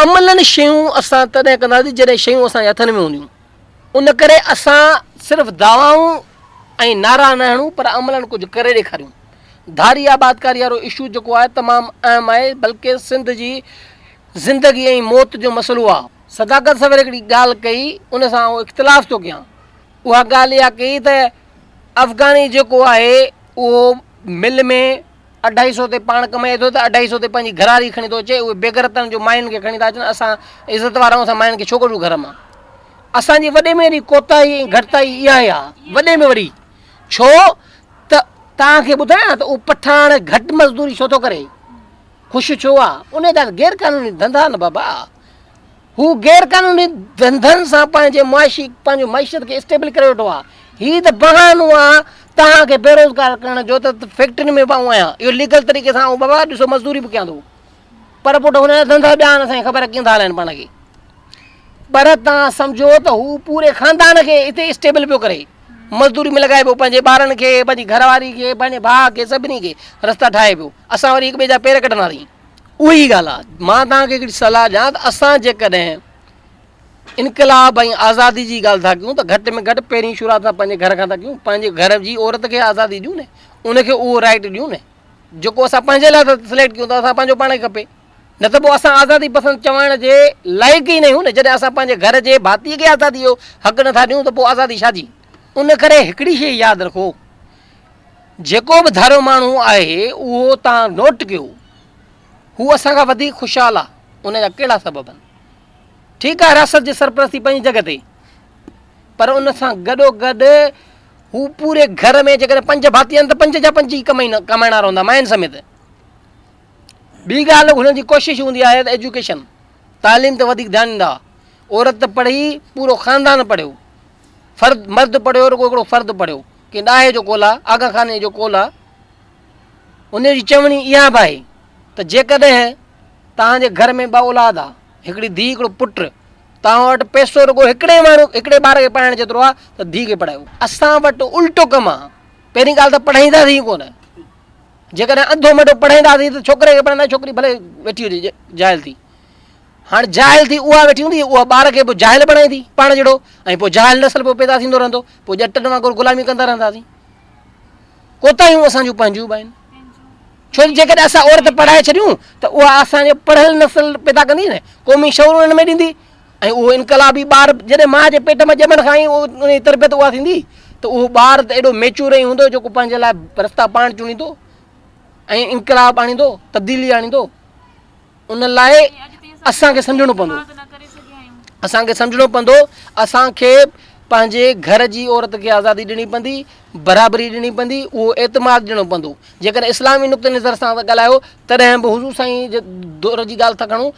عملن شيون اسان تڏهن ڪنداسين جڏهن شيون اسان جي هٿن ۾ هونديون ان ڪري اسان صرف دعوائون ۽ نعرا نه هڻون پر عملاً ڪجهه ڪري ڏيکاريون. ڌاري آبادڪاري وارو اشو جيڪو آهي تمام اهم آهي بلڪه سنڌ جي زندگي ۽ موت جو مسئلو آهي. صداقت سفير هڪڙي ڳالهه ڪئي ان سان آئون اختلاف ٿو ڪيان اها ڳالهه اها ڪئي ته افغاني جيڪو آهي اهو مل ۾ اڍائي سو تي پاڻ ڪمائي ٿو ته اڍائي سو تي پنهنجي گهرواري کڻي ٿو اچي اهي بيغيرتن جو ماين کي کڻي ٿا اچن اسان عزت وارا آهيون اسان ماين کي ڇو ڪڍون گهر مان اسان جي وڏي ۾ وڏي ڪوتاهي ۽ گهٽتائي اها ئي آهي وڏي ۾ وڏي ڇو ته توهان کي ٻڌايان ته اهو پٺاڻ گهٽ مزدوري ڇو ٿو ڪري خوش ڇو آهي ان جا غير قانوني ڌنڌا آهن بابا هو غير قانوني ڌنڌن سان پنهنجي معاشي پنهنجو معيشت کي اسٽيبل ڪري ويٺو آهي. هي ته بهانو آهي توهان کي بيروزگار ڪرڻ جو ته فيڪٽرين ۾ به آئون آهيان اهو ليگل طريقي سان آئون بابا ڏسو مزدوري به ڪيان ٿو پر پٽ هن جا ڌنڌا ٻيا آهن اسان کي خبر ڪيئن ٿا هلائن پاڻ کي پر توهان سمجهو ته هو پوري خاندان کي هتي اسٽيبل پيو ڪري مزدوري ۾ لڳائي پيو پنهنجي ٻارن کي پنهنجي گهر واري کي پنهنجي ڀاء کي سڀني کي رستا ٺاهي پيو اسان وري هڪ ٻئي جا پير ڪڍنداسين اها ئي ڳالهه آهي. مان توهان کي هڪڙي صلاح ڏيان ته اسان جيڪڏهن انقلاب ۽ آزادي جي ڳالهه ٿا ڪيون ته گهٽ ۾ گهٽ پهرين شروعات اسان پنهنجي گهر کان ٿا ڪيون، پنهنجي گهر جي عورت کي آزادي ڏيون نه، ان کي اهو رائيٽ ڏيون نه جيڪو اسان پنهنجي لاء ٿا سليڪٽ ڪيون ته اسان پنهنجو پاڻ کي کپي، نه ته پوء اسان آزادي پسند چوائڻ جي لائق ئي نه آهيون نه، جڏهن اسان پنهنجي گهر جي ڀاتي کي آزادي جو حق نه ٿا ڏيون ته پوء آزادي ڇا جي؟ ان ڪري هڪڙي شيء ياد رکو جيڪو به ڌاريو ماڻهو آهي اهو توهان نوٽ ڪيو هو اسان کان وڌيڪ خوشحال آ ان جا ڪهڙا سبب آهن؟ ٺيڪ آ رياست جي سرپرستي پنهنجي جڳهه تي پر ان سان گڏو گڏ هو پوري گهر ۾ جيڪڏهن پنج ڀاتي آهن ته پنج جا پنج ئي ڪمائيندا ڪمائڻا رهندا ماين سميت. ٻي ڳالهه هنن جي ڪوشش هوندي آهي ته ايجوڪيشن تعليم تي وڌيڪ ڌيان ڏيندا عورت پڙهي پورو خاندان پڙهيو فرد مرد پڙهيو رڳو هڪڙو فرد پڙهيو ڪنهن ڏاهي جو قول آ آغا خاني جو قول آ ان جي چوڻي اها به آهي ته جيڪڏهن توهان جي گهر ۾ ٻه اولاد آ، هڪڙي ڌيء هڪڙو پٽ، توهان وٽ پئسو رڳو هڪڙي ماڻهو هڪڙي ٻار کي پڙهائڻ جيترو آ ته ڌيء کي پڙهايو. اسان وٽ الٽو ڪم آ، پهرين ڳالهه ته پڙهائينداسين ئي ڪونه، جيڪڏهن انڌو مڍو پڙهائينداسين ته ڇوڪري کي پڙهائيندا ڇوڪري ڀلي ويٺي هجي جاهل ٿي. هاڻ جاهل ٿي اها ويٺي هوندي اها ٻار کي به جاهل بڻائيندي پاڻ جهڙو ۽ پوء جاهل نسل پيو پيدا ٿيندو رهندو، پوء ڄٽن وانگر غلامي ڪندا رهنداسين. ڪوتاهيون اسان جون پنهنجون به آهن. ڇو جو جيڪڏهن اسان عورت پڙهائي ڇڏيون ته اها اسان جو پڙهيل نسل پيدا ڪندي نه، قومي شعور انهن ۾ ڏيندي ۽ اهو انقلابي ٻار جڏهن ماء جي پيٽ مان ڄمڻ کان ئي ان جي تربيت اها ٿيندي ته اهو ٻار ته ايڏو ميچور ئي هوندو جيڪو پنهنجي لاء رستا پاڻ چونڊيندو ۽ انقلاب آڻيندو، تبديلي آڻيندو. ان لاء اسان کي سمجهڻو پوندو اسان کي سمجهڻو پوندو اسان کي پنهنجي گهر جي عورت کي آزادي ڏيڻي پوندي برابري ڏيڻي پوندي اهو اعتماد ڏيڻو پوندو جيڪڏهن اسلامي نقطي نظر سان ڳالهايو تڏهن به حضور سائين جي دور جي ڳالهه ٿا کڻون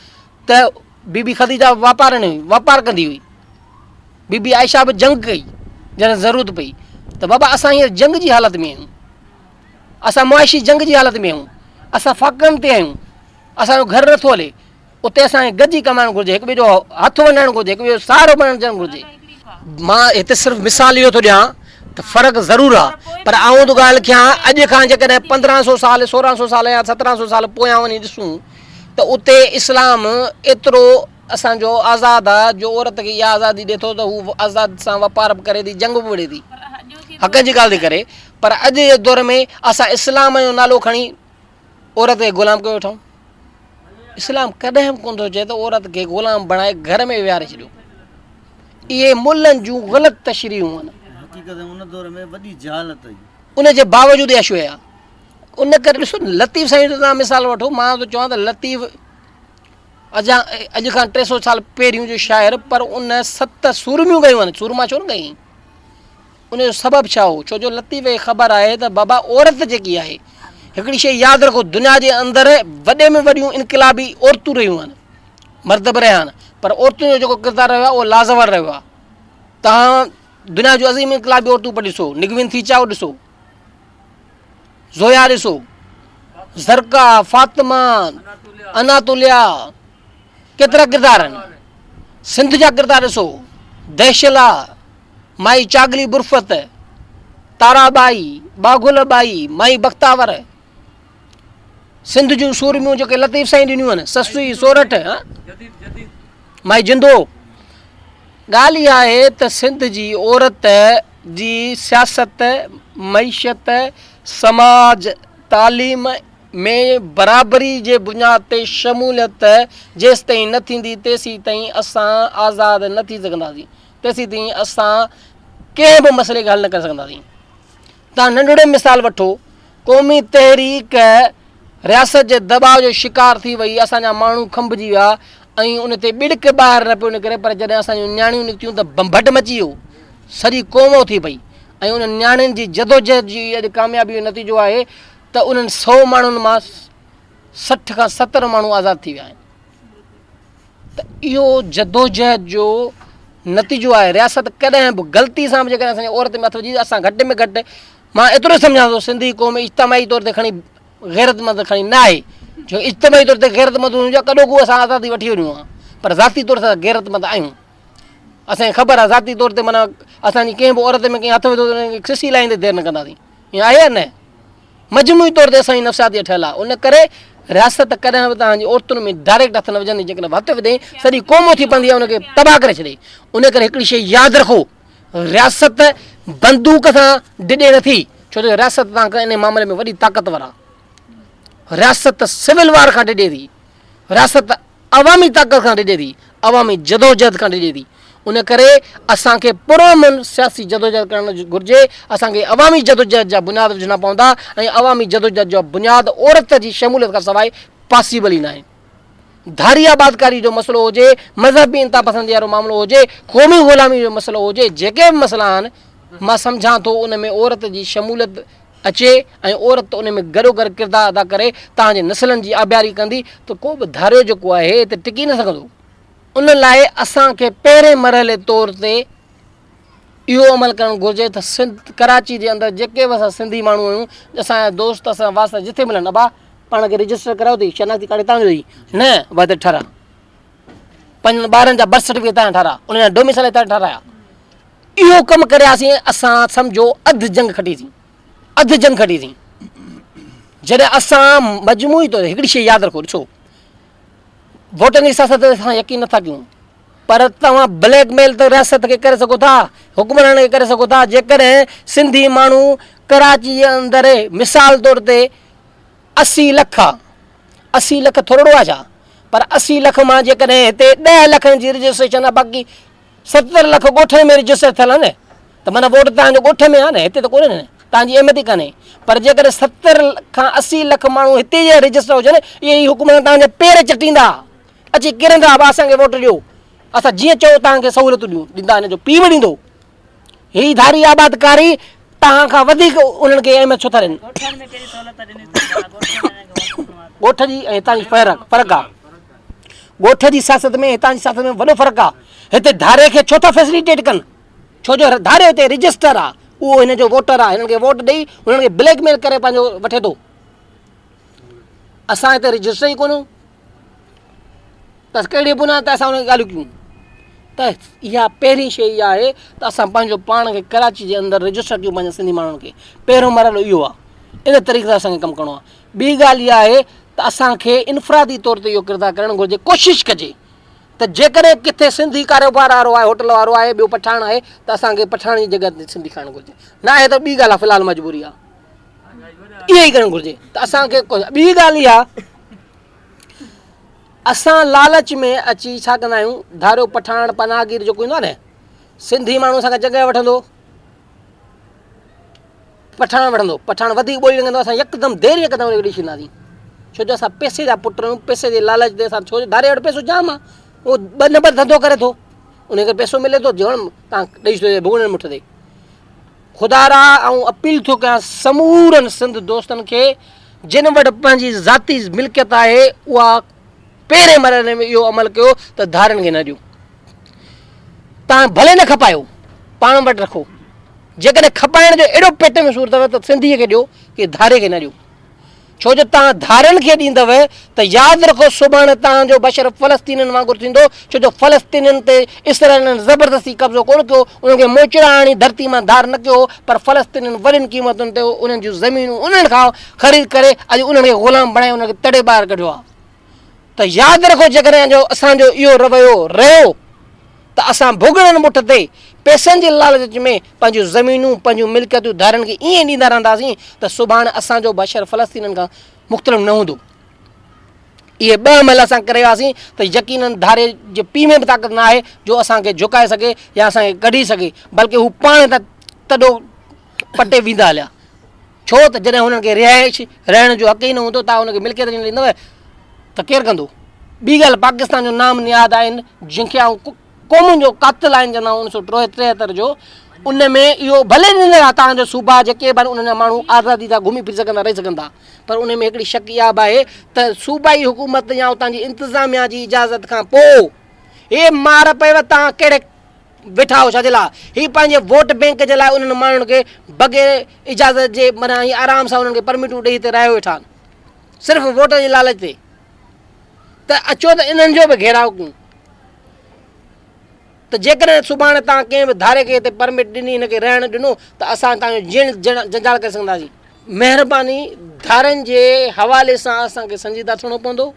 ته بي بي خديجه واپارڻ هئي واپار ڪندي هئي بي بي عائشه به جنگ ڪئي جڏهن ضرورت پئي ته بابا اسان هينئر جنگ جي حالت ۾ آهيون اسان معاشي جنگ جي حالت ۾ آهيون اسان فاقن تي آهيون اسان جو گهر نٿو هلي، اتي اسان کي گڏجي ڪمائڻ گهرجي، هڪ ٻئي جو هٿ ونڊائڻ گهرجي، هڪ ٻئي جو سهارو بڻجڻ گهرجي. مان هتي صرف مثال اهو ٿو ڏيان ته فرق ضرور آ پر آئون ٿو ڳالهه ڪيان اڄ کان جيڪڏهن 15 سو سال 16 سو سال يا 17 سو سال پويان وڃي ڏسون ته اتي اسلام ايترو اسان جو آزاد آ جو عورت کي اها آزادي ڏي ٿو ته هو آزاد سان واپار به ڪري ٿي جنگ به وڙهي ٿي حق جي ڳالهه ٿي ڪري پر اڄ جي دور ۾ اسان اسلام جو نالو کڻي عورت کي غلام ڪيو ويٺا آهيون. اسلام ڪڏهن به ڪونه ٿو چئي ته عورت کي غلام بڻائي گهر ۾ ويهاري ڇڏيو. اهي ملن جون غلط تشريحون آهن. حقيقت ۾ ان دور ۾ وڏي جهالت هئي. ان جي باوجود اها شيء آهي. ان ڪري ڏسو لطيف سائين جو توهان مثال وٺو مان ٿو چوان ته لطيف اڄان اڄ کان 300 سال پهريون جو شاعر پر ان ست سورميون ڳايون آهن. سورما ڇو نه ڳايائين؟ ان جو سبب ڇا هو؟ ڇو جو لطيف کي خبر آهي ته بابا عورت جيڪي آهي، هڪڙي شيء ياد رکو دنيا جي اندر وڏي ۾ وڏيون انقلابي عورتون رهيون آهن، مرد به رهيا آهن پر عورتن جو جيڪو ڪردار رهيو آهي اهو لازوال رهيو آهي. توهان دنيا جون عظيم انقلابي عورتون پڙهي ڏسو، نگوين ٿي چائو ڏسو، زويا ڏسو، زرقا، فاطمه، اناتوليا، ڪيترا ڪردار آهن. سنڌ جا ڪردار ڏسو، دهشلا، مائي چاڳلي برفت، تارا ٻائي، ٻاگهل ٻائي، مائي بختاور، سنڌ جون سورميون جيڪي لطيف سائين ڏنيون آهن، سسئي، سورٺ، مائي جندو. ڳالهه اها آهي ته سنڌ جي عورت جي سياست، معيشت، سماج، تعليم ۾ برابري جي بنياد تي شموليت جيستائين نه ٿيندي تيسيتائين اسان آزاد نه ٿي سگهنداسين. تيسيتائين اسان ڪنهن به مسئلي کي حل نه ڪري سگهنداسين. توهان ننڍڙو مثال وٺو، قومي تحريڪ رياست جي دٻاء جو شڪار ٿي وئي، اسان جا ماڻهو کنڀجي ويا ۽ ان تي ٻڙڪ ٻاهر نه پيو نڪري پر جڏهن اسان جون نياڻيون نڪتيون ته ڀنڀٽ مچي ويو، سڄي قوم اٿي پئي ۽ انهن نياڻين جي جدوجهد جي اڄ ڪاميابي جو نتيجو آهي ته انهن سئو ماڻهن مان 60 کان 70 ماڻهو آزاد ٿي ويا آهن. ته اهو جدوجهد جو نتيجو آهي رياست ڪڏهن به غلطي سان به جيڪڏهن اسان جي عورت ۾ هٿ وجهي اسان گهٽ ۾ گهٽ مان ايترو سمجهان ٿو سنڌي قوم اجتماعي طور تي کڻي غيرتمند کڻي نه آهي جو اجتماعي طور تي غيرتمند هجون ها ڪڏهوڪو اسان آزادي وٺي وڃون ها پر ذاتي طور تي غيرتمند آهيون اسانکي خبر آهي ذاتي طور تي معنيٰ اسانجي ڪنهن به عورت ۾ ڪنهن هٿ وڌو ته ان کي سسي لاهيندي دير نه ڪنداسين ائين آهي يا نه مجموعي طور تي اسان جي نفسيات اها ٺهيل آهي ان ڪري رياست ڪڏهن به توهان جي عورتن ۾ ڊائريڪٽ هٿ نه وجهندي جيڪڏهن هٿ وڌي سڄي قوم اٿي پوندي ان کي تباهه ڪري ڇڏي ان ڪري هڪڙي شيء ياد رکو رياست بندوق سان ڊڄي نٿي ڇو جو رياست توهان کان ان معاملي ۾ وڏي طاقتور آهي رياست سول وار کان ڊڄي ٿي رياست عوامي طاقت کان ڊڄي ٿي، عوامي جدوجهد کان ڊڄي ٿي، ان ڪري اسان کي پرامن سياسي جدوجهد ڪرڻ گهرجي، اسان کي عوامي جدوجهد جا بنياد وجهڻا پوندا ۽ عوامي جدوجهد جو بنياد عورت جي شموليت کان سواء پاسيبل ئي ناهي. ڌاري آبادڪاري جو مسئلو هجي، مذهبي انتها پسندي وارو معاملو هجي، قومي غلامي جو مسئلو هجي، جيڪي به مسئلا آهن، مان سمجهان ٿو ان ۾ عورت جي شموليت اچي ۽ عورت ان ۾ گڏوگڏ ڪردار ادا ڪري توهان جي نسلن جي آبياري ڪندي ته ڪو به ڌاريو جيڪو آهي هتي ٽڪي نه سگهندو. ان لاء اسان کي پهرين مرحلي طور تي اهو عمل ڪرڻ گهرجي ته سنڌ ڪراچي جي اندر جيڪي به اسان سنڌي ماڻهو آهيون اسان جا دوست اسان جا واسطا جٿي ملن ابا پاڻ کي رجسٽر ڪرايو اٿئي شناختي ڪارڊ هتان جو اٿئي نه ابا هتي ٺهراء پنهنجن ٻارن جا برٿ سرٽيفڪيٽ هتان جا ٺهراء انهن جا ڊوميسائل هتان جا ٺهرايا اهو ڪم ڪرياسين اسان سمجهو اڌ جنگ کٽيسين اڌ جنگ کٽيسين جڏهن اسان مجموعي طور هڪڙي شيء ياد رکو ڏسو ووٽن جي سياست تي اسان يقين نٿا ڪيون پر توهان بليڪ ميل ته رياست کي ڪري سگهو ٿا حڪمرانن کي ڪري سگهو ٿا جيڪڏهن سنڌي ماڻهو ڪراچي جي اندر مثال طور تي 80 لک آ، 80 لک ٿورڙو آ ڇا؟ پر 80 لک مان جيڪڏهن هتي 10 لکن جي رجسٽريشن آ باقي 70 لک ڳوٺن ۾ رجسٽر ٿيل آ نه ته معنيٰ ووٽ توهان جو ڳوٺ ۾ آ نه هتي ته ڪونهي نه توهان جي اهميت ئي ڪانهي پر جيڪڏهن 70 کان 80 لک ماڻهو هتي جا رجسٽر هجن اهي ئي حڪمران توهان جا پير چٽيندا اچي ڪرندا ابا اسان کي ووٽ ڏيو اسان جيئن چئو توهان کي سهولتون ڏيون ڏيندا هن جو پيء به ڏيندو هي ڌاري آبادڪاري توهان کان وڌيڪ انهن کي اهميت ڇو ٿا ڏين؟ ڳوٺ جي ۽ هتان جي فرق فرق آ. ڳوٺ جي سياست ۾ هتان جي سياست ۾ وڏو فرق آ. هتي ڌاري کي ڇو ٿا فيسليٽيٽ ڪن؟ ڇو جو ڌاري هتي رجسٽر آ، اهو هن جو ووٽر آ، هنن کي ووٽ ڏئي هنن کي بليڪ ميل ڪري پنهنجو وٺي ٿو. اسان هتي رجسٽر ئي ڪونهون. ته ڪهڙي بنياد تي اسان ان کي ڳالهيون ڪيون ته اها پهرين شيء اها آهي ته اسان پنهنجو پاڻ کي ڪراچي جي اندر رجسٽر ڪيون پنهنجن سنڌي ماڻهن کي پهريون مرحلو اهو آهي ان طريقي سان اسان کي ڪم ڪرڻو آهي ٻي ڳالهه اها آهي ته اسان کي انفرادي طور تي اهو ڪردار ڪرڻ گهرجي ڪوشش ڪجي ته جيڪڏهن ڪٿي سنڌي ڪاروبار وارو آهي هوٽل وارو آهي ٻيو پٺاڻ آهي ته اسان کي پٺاڻ جي جڳهه تي سنڌي کائڻ گهرجي نه آهي ته ٻي ڳالهه آهي في الحال مجبوري آهي اهو ئي ڪرڻ گهرجي ته اسان کي ٻي ڳالهه اها اسان لالچ ۾ اچي ڇا ڪندا آهيون ڌاريو پٺاڻ پناهگير جيڪو ايندو آهي نه سنڌي ماڻهو اسان کان جڳهه وٺندو پٺاڻ وٺندو پٺاڻ وڌيڪ ٻولي لڳندو اسان يڪدم دير يڪدم ان کي ڏئي ڇڏينداسين ڇو جو اسان پئسي جا پٽ آهيون پئسي جي لالچ تي اسان ڇو جو ڌاري وٽ پئسو جام آهي اهو ٻه نمبر ڌنڌو ڪري ٿو ان کي پئسو ملي ٿو جوڻ تان ڏئي ڇڏيو ڀڳڙن مٺ تي خدا را آئون اپيل ٿو ڪيان سمورن سنڌ دوستن کي جن وٽ پنهنجي ذاتي ملڪيت آهي اها پهرين مرحلي ۾ اهو عمل ڪيو ته ڌارين کي نه ڏيو. توهان ڀلي نه کپايو پاڻ وٽ رکو. جيڪڏهن کپائڻ جو اهڙو پيٽ ۾ سور اٿو ته سنڌيء کي ڏيو ڪي ڌاري کي نه ڏيو. ڇو جو توهان ڌارين کي ڏيندؤ ته ياد رکو سڀاڻي توهان جو بشر فلسطينين وانگر ٿيندو، ڇو جو فلسطينين تي اسرائيلين زبردستي قبضو ڪونه ڪيو، انهن کي موچڙا آڻي ڌرتي مان ڌار نه ڪيو هو، پر فلسطينين وڏين قيمتن تي انهن جون زمينون انهن کان خريد ڪري اڄ انهن کي غلام بڻائي انهن کي تڙي ٻاهر ڪڍيو آهي ته ياد رکو جيڪڏهن اسان جو اهو رويو رهيو ته اسان ڀوڳڻن مٺ تي پئسن جي لالچ ۾ پنهنجون زمينون، پنهنجون ملڪيتون ڌارين کي ائين ڏيندا رهنداسين ته سڀاڻ اسان جو بشر فلسطينين کان مختلف نه هوندو. اهي ٻه عمل اسان ڪري وياسين ته يقينن ڌاري جي پيء ۾ به طاقت نه آهي جو اسان کي جهڪائي سگهي يا اسان کي ڪڍي سگهي بلڪه هو پاڻ هتان تڏو پٽي ويندا هليا. ڇو ته جڏهن هنن کي رهائش، رهڻ جو حق ئي نه هوندو، توهان هن کي ملڪيت نه ڏيندؤ ته ڪير ڪندو؟ ٻي ڳالهه پاڪستان جو نام نهاد آئين جنهن کي آئون قومن جو قاتل آئين چوندو آهيان 1973 جو ان ۾ اهو ڀلي ڏنل آهي توهان جو صوبا جيڪي به آهن انهن جا ماڻهو آزادي سان گهمي ڦري سگهن ٿا رهي سگهن ٿا پر ان ۾ هڪڙي شق اها به آهي ته صوبائي حڪومت يا اتان جي انتظاميا جي اجازت کان پوء هي مار پيو توهان ڪهڙي ويٺا آهيو ڇا جي لاء؟ هي پنهنجي ووٽ بينڪ جي لاء انهن ماڻهن کي بغير اجازت جي معنيٰ هي آرام سان انهن کي پرمٽون ڏئي هتي رهايو ويٺا آهن صرف ووٽ جي لالچ تي ته اچو ته انهن جو به گهيراء ڪيون ته جيڪڏهن سڀاڻي توهان ڪنهن به ڌاري کي هتي پرمٽ ڏني هن کي رهڻ ڏنو ته اسان توهان جو جيئڻ جنجال ڪري سگهنداسين. مهرباني ڌارين جي حوالي سان اسان کي سنجيده ٿيڻو پوندو.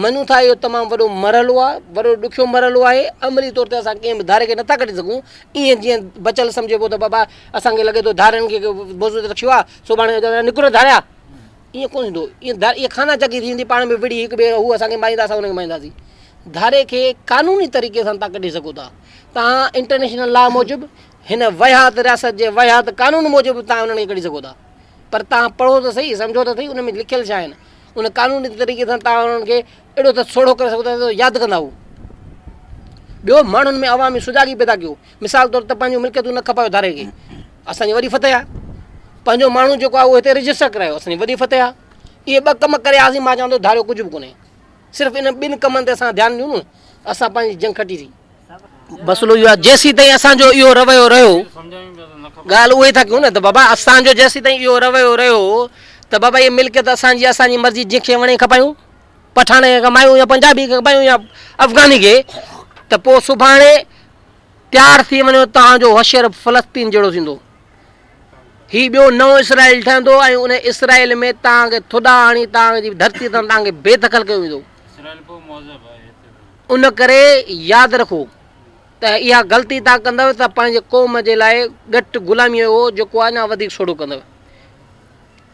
مڃون ٿا اهو تمام وڏو مرحلو آهي، وڏو ڏکيو مرحلو آهي، عملي طور تي اسان ڪنهن به ڌاري کي نٿا ڪڍي سگهون، ائين جيئن بچل سمجهي پيو ته بابا اسان کي لڳي ٿو ڌارين کي موضوع تي رکيو آهي، سڀاڻي نڪرو ڌاريا، ائين ڪونه ٿيندو، ائين ائين خانه جنگي ٿي ويندي پاڻ ۾ وڙهي هڪ ٻئي هو اسان کي ماريندا اسان هن کي مارينداسين. ڌاري کي قانوني طريقي سان تان ڪڍي سگهو ٿا، تان انٽرنيشنل لا موجب هن وهيات رياست جي وهيات قانون موجب تان انهن کي ڪڍي سگهو ٿا، پر تان پڙهو ته سهي سمجهو ته سهي ان ۾ لکيل ڇا آهن. ان قانوني طريقي سان توهان انهن کي اهڙو ته سوڙهو ڪري سگهو ٿا جو ياد ڪندا هو. ٻيو ماڻهن ۾ عوامي سجاڳي پيدا ڪيو. مثال طور ته پنهنجون ملڪيتون نه کپايو ڌاري کي. اسان جي وڏي فتح آهي. پنهنجو ماڻهو جيڪو آهي اهو هتي رجسٽر ڪرايو اسان جي وڏي فتح آهي. اهي ٻه ڪم ڪري آياسين مان چوان ٿو ڌاريو ڪجهه به ڪونهي. صرف انهن ٻن ڪمن تي اسان ڌيان ڏيون نه اسان پنهنجي جنگ کٽي سين. مسئلو اهو آهي جيسيتائين اسان جو اهو رويو رهيو ڳالهه اهي ٿا ڪيون نه ته بابا اسان جو جيسيتائين اهو رويو رهيو ته بابا هي ملڪيت اسان جي اسان جي مرضي جنهن کي وڻي کپايون پٺاڻ کي کپايون يا پنجابي کي کپايون يا افغاني کي ته پوء سڀاڻي تيار ٿي وڃو توهان جو حشر فلسطين جهڙو ٿيندو هي ٻيو نئون اسرائيل ٺهندو ۽ ان اسرائيل ۾ توهان کي ٿڏا هڻي توهان جي ڌرتي تان توهان کي بي دخل ڪيو ويندو ان ڪري ياد رکو. ته اها غلطي توهان ڪندؤ ته پنهنجي قوم جي لاء ڳٽ غلاميء جو جيڪو آهي اڃا وڌيڪ سوڙهو ڪندؤ.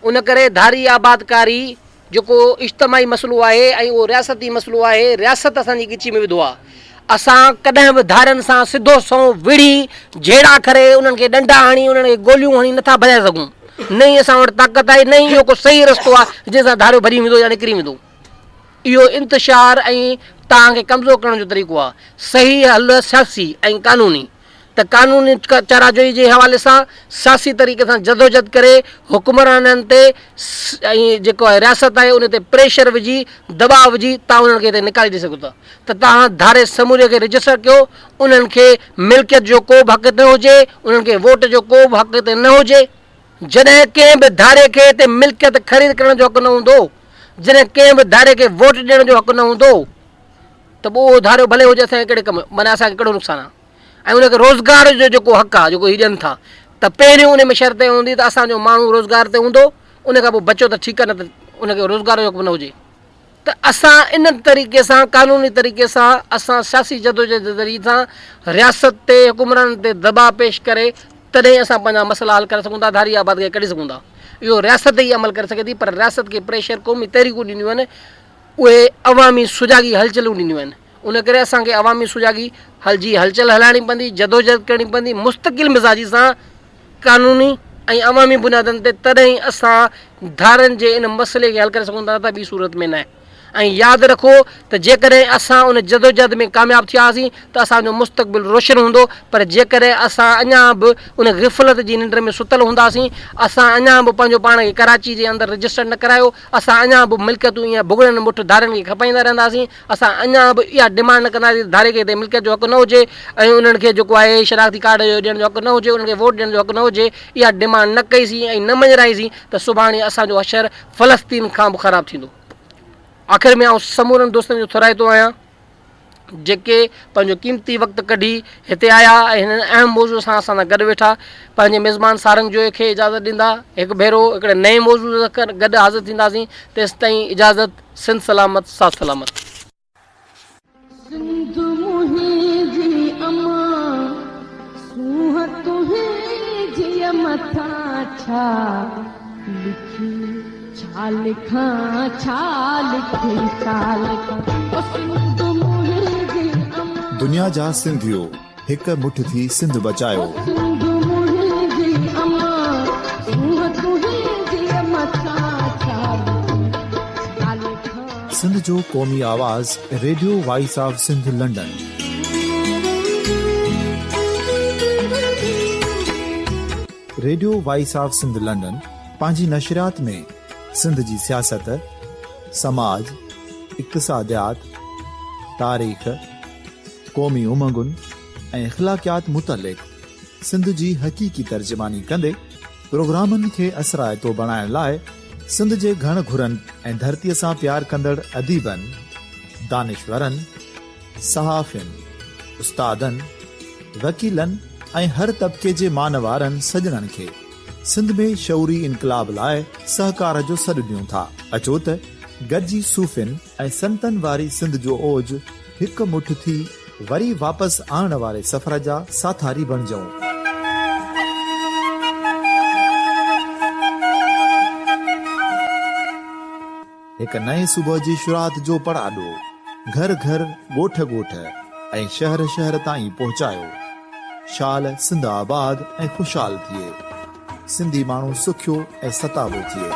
ان ڪري ڌاري آبادڪاري جيڪو اجتماعي مسئلو آهي ۽ اهو رياستي مسئلو آهي، رياست اسان جي ڳچي ۾ وڌو آهي. اسان ڪڏهن به ڌارين سان سڌو سنئون وڙهي، جهيڙا ڪري، انهن کي ڏنڊا هڻي، انهن کي گوليون هڻي نٿا ڀڄائي سگهون. نه ئي اسان وٽ طاقت آهي، نه ئي اهو ڪو صحيح رستو آهي جنهن سان ڌاريو ڀڄي ويندو يا نڪري ويندو. اهو انتشار ۽ توهان کي ڪمزور ڪرڻ جو طريقو آهي. صحيح حل سياسي ۽ قانوني ته قانوني چاراجوئي جي حوالي سان سياسي طريقي سان جدوجھد ڪري حڪمرانن تي ۽ جيڪو آهي رياست آهي ان تي پريشر وجهي دٻاء وجهي توهان انهن کي هتي نڪالي ڏئي سگهو ٿا ته توهان ڌاري سموري کي رجسٽر ڪيو انهن کي ملڪيت جو ڪو به حق نه هجي انهن کي ووٽ جو ڪو به حق هتي نه هجي. جڏهن ڪنهن به ڌاري کي هتي ملڪيت خريد ڪرڻ جو حق نه هوندو، جڏهن ڪنهن به ڌاري کي ووٽ ڏيڻ جو حق نه هوندو ته پوء اهو ڌاريو ڀلي هجي اسان کي ڪهڙي ڪم معنيٰ اسان کي ڪهڙو نقصان آهي ۽ ان کي روزگار جو جيڪو حق آهي جيڪو هي ڏين ٿا ته پهريون ان ۾ شرط اها هوندي ته اسان جو ماڻهو روزگار تي هوندو ان کان پوء بچيو ته ٺيڪ آهي نه ته ان کي روزگار جو حق به نه هجي. ته اسان ان طريقي سان قانوني طريقي سان اسان سياسي جدوجهد جي ذريعي سان رياست تي حڪمرانن تي دٻاء پيش ڪري تڏهن اسان پنهنجا مسئلا حل ڪري سگهون ٿا ڌاري آباد کي ڪڍي سگهون ٿا اهو رياست ئي عمل ڪري سگهي ٿي پر رياست کي پريشر قومي تحريڪون ڏينديون آهن اهي عوامي سجاڳي هلچلون ڏينديون آهن ان ڪري اسان کي عوامي سجاڳي هل جي هلچل هلائڻي پوندي جدوجهد ڪرڻي پوندي مستقل مزاجي سان قانوني ۽ عوامي بنيادن تي تڏهن ئي اسان ڌارين جي ان مسئلي کي حل ڪري سگهون ٿا نه ته ٻي صورت ۾ نه ۽ ياد رکو ته جيڪڏهن اسان ان جدوجهد ۾ ڪامياب ٿياسين ته اسان جو مستقبل روشن هوندو پر جيڪڏهن اسان اڃا به ان غفلت جي ننڊ ۾ ستل هونداسين اسان اڃا به پنهنجو پاڻ کي ڪراچي جي اندر رجسٽرڊ نه ڪرايو اسان اڃا به ملڪيتون ائين ڀڳڙن مٺ ڌارين کي کپائيندا رهنداسين اسان اڃا به اها ڊمانڊ نه ڪنداسين ته ڌاري کي هتي ملڪيت جو حق نه هجي ۽ انهن کي جيڪو آهي شناختي ڪارڊ جو ڏيڻ جو حق نه هجي انهن کي ووٽ ڏيڻ جو حق نه هجي اها ڊمانڊ نه ڪئي سين ۽ نه مڃرائي سين ته سڀاڻي اسان جو حشر فلسطين کان به خراب ٿيندو. آخر ۾ آئون سمورن دوستن جو ٿورائتو آهيان جيڪي پنهنجو قيمتي وقت ڪڍي هتي آيا ۽ هن اهم موضوع سان اسان سان گڏ ويٺا. پنهنجي ميزبان سارنگ جويي کي اجازت ڏيندا هڪ ڀيرو هڪڙي نئين موضوع سان گڏ حاضر ٿينداسين تيستائين اجازت سنڌ سلامت ساٿ سلامت. سنڌ منهنجي امان سونهن تنهنجي مٿان ڇا لکي ڇا لکان ڇا لکي ڇا لکان او سنڌ منهنجي امان. دنيا جا سنڌيو هڪ مٺ ٿي سنڌ بچايو. او سنڌ منهنجي امان سونهن تنهنجي مٿان ڇا لکي ڇا لکان. سنڌ جو قومي آواز radio voice of Sindh London. Radio voice of Sindh London پنهنجي نشريات ۾ سنڌ جي سياست، سماج، اقتصاديات، تاريخ، قومي امنگن ۽ اخلاقيات متعلق سنڌ جي حقيقي ترجماني ڪندي پروگرامن کي اثرائتو بڻائڻ لاء سنڌ جي گهڻ گهرن ۽ ڌرتيء سان پيار ڪندڙ اديبن، دانشورن، صحافين، استادن، وڪيلن ۽ هر طبقي جي مانوارن سڄڻن کي سنڌ ۾ شعوري انقلاب لاء سهڪار جو سڏ ڏيون ٿا. اچو ته گڏجي صوفين ۽ سنتن واري سنڌ جو اوج هڪ مٺ ٿي وري واپس آڻڻ واري سفر جا ساٿاري بڻجون. هڪ نئين صبح جي شروعات جو پڙاڏو گهر گهر، ڳوٺ ڳوٺ ۽ شهر شهر تائين پهچايو. شال سنڌ آباد ۽ خوشحال ٿئي. سنڌي ماڻهو سکيو ۽ ستابو ٿئي.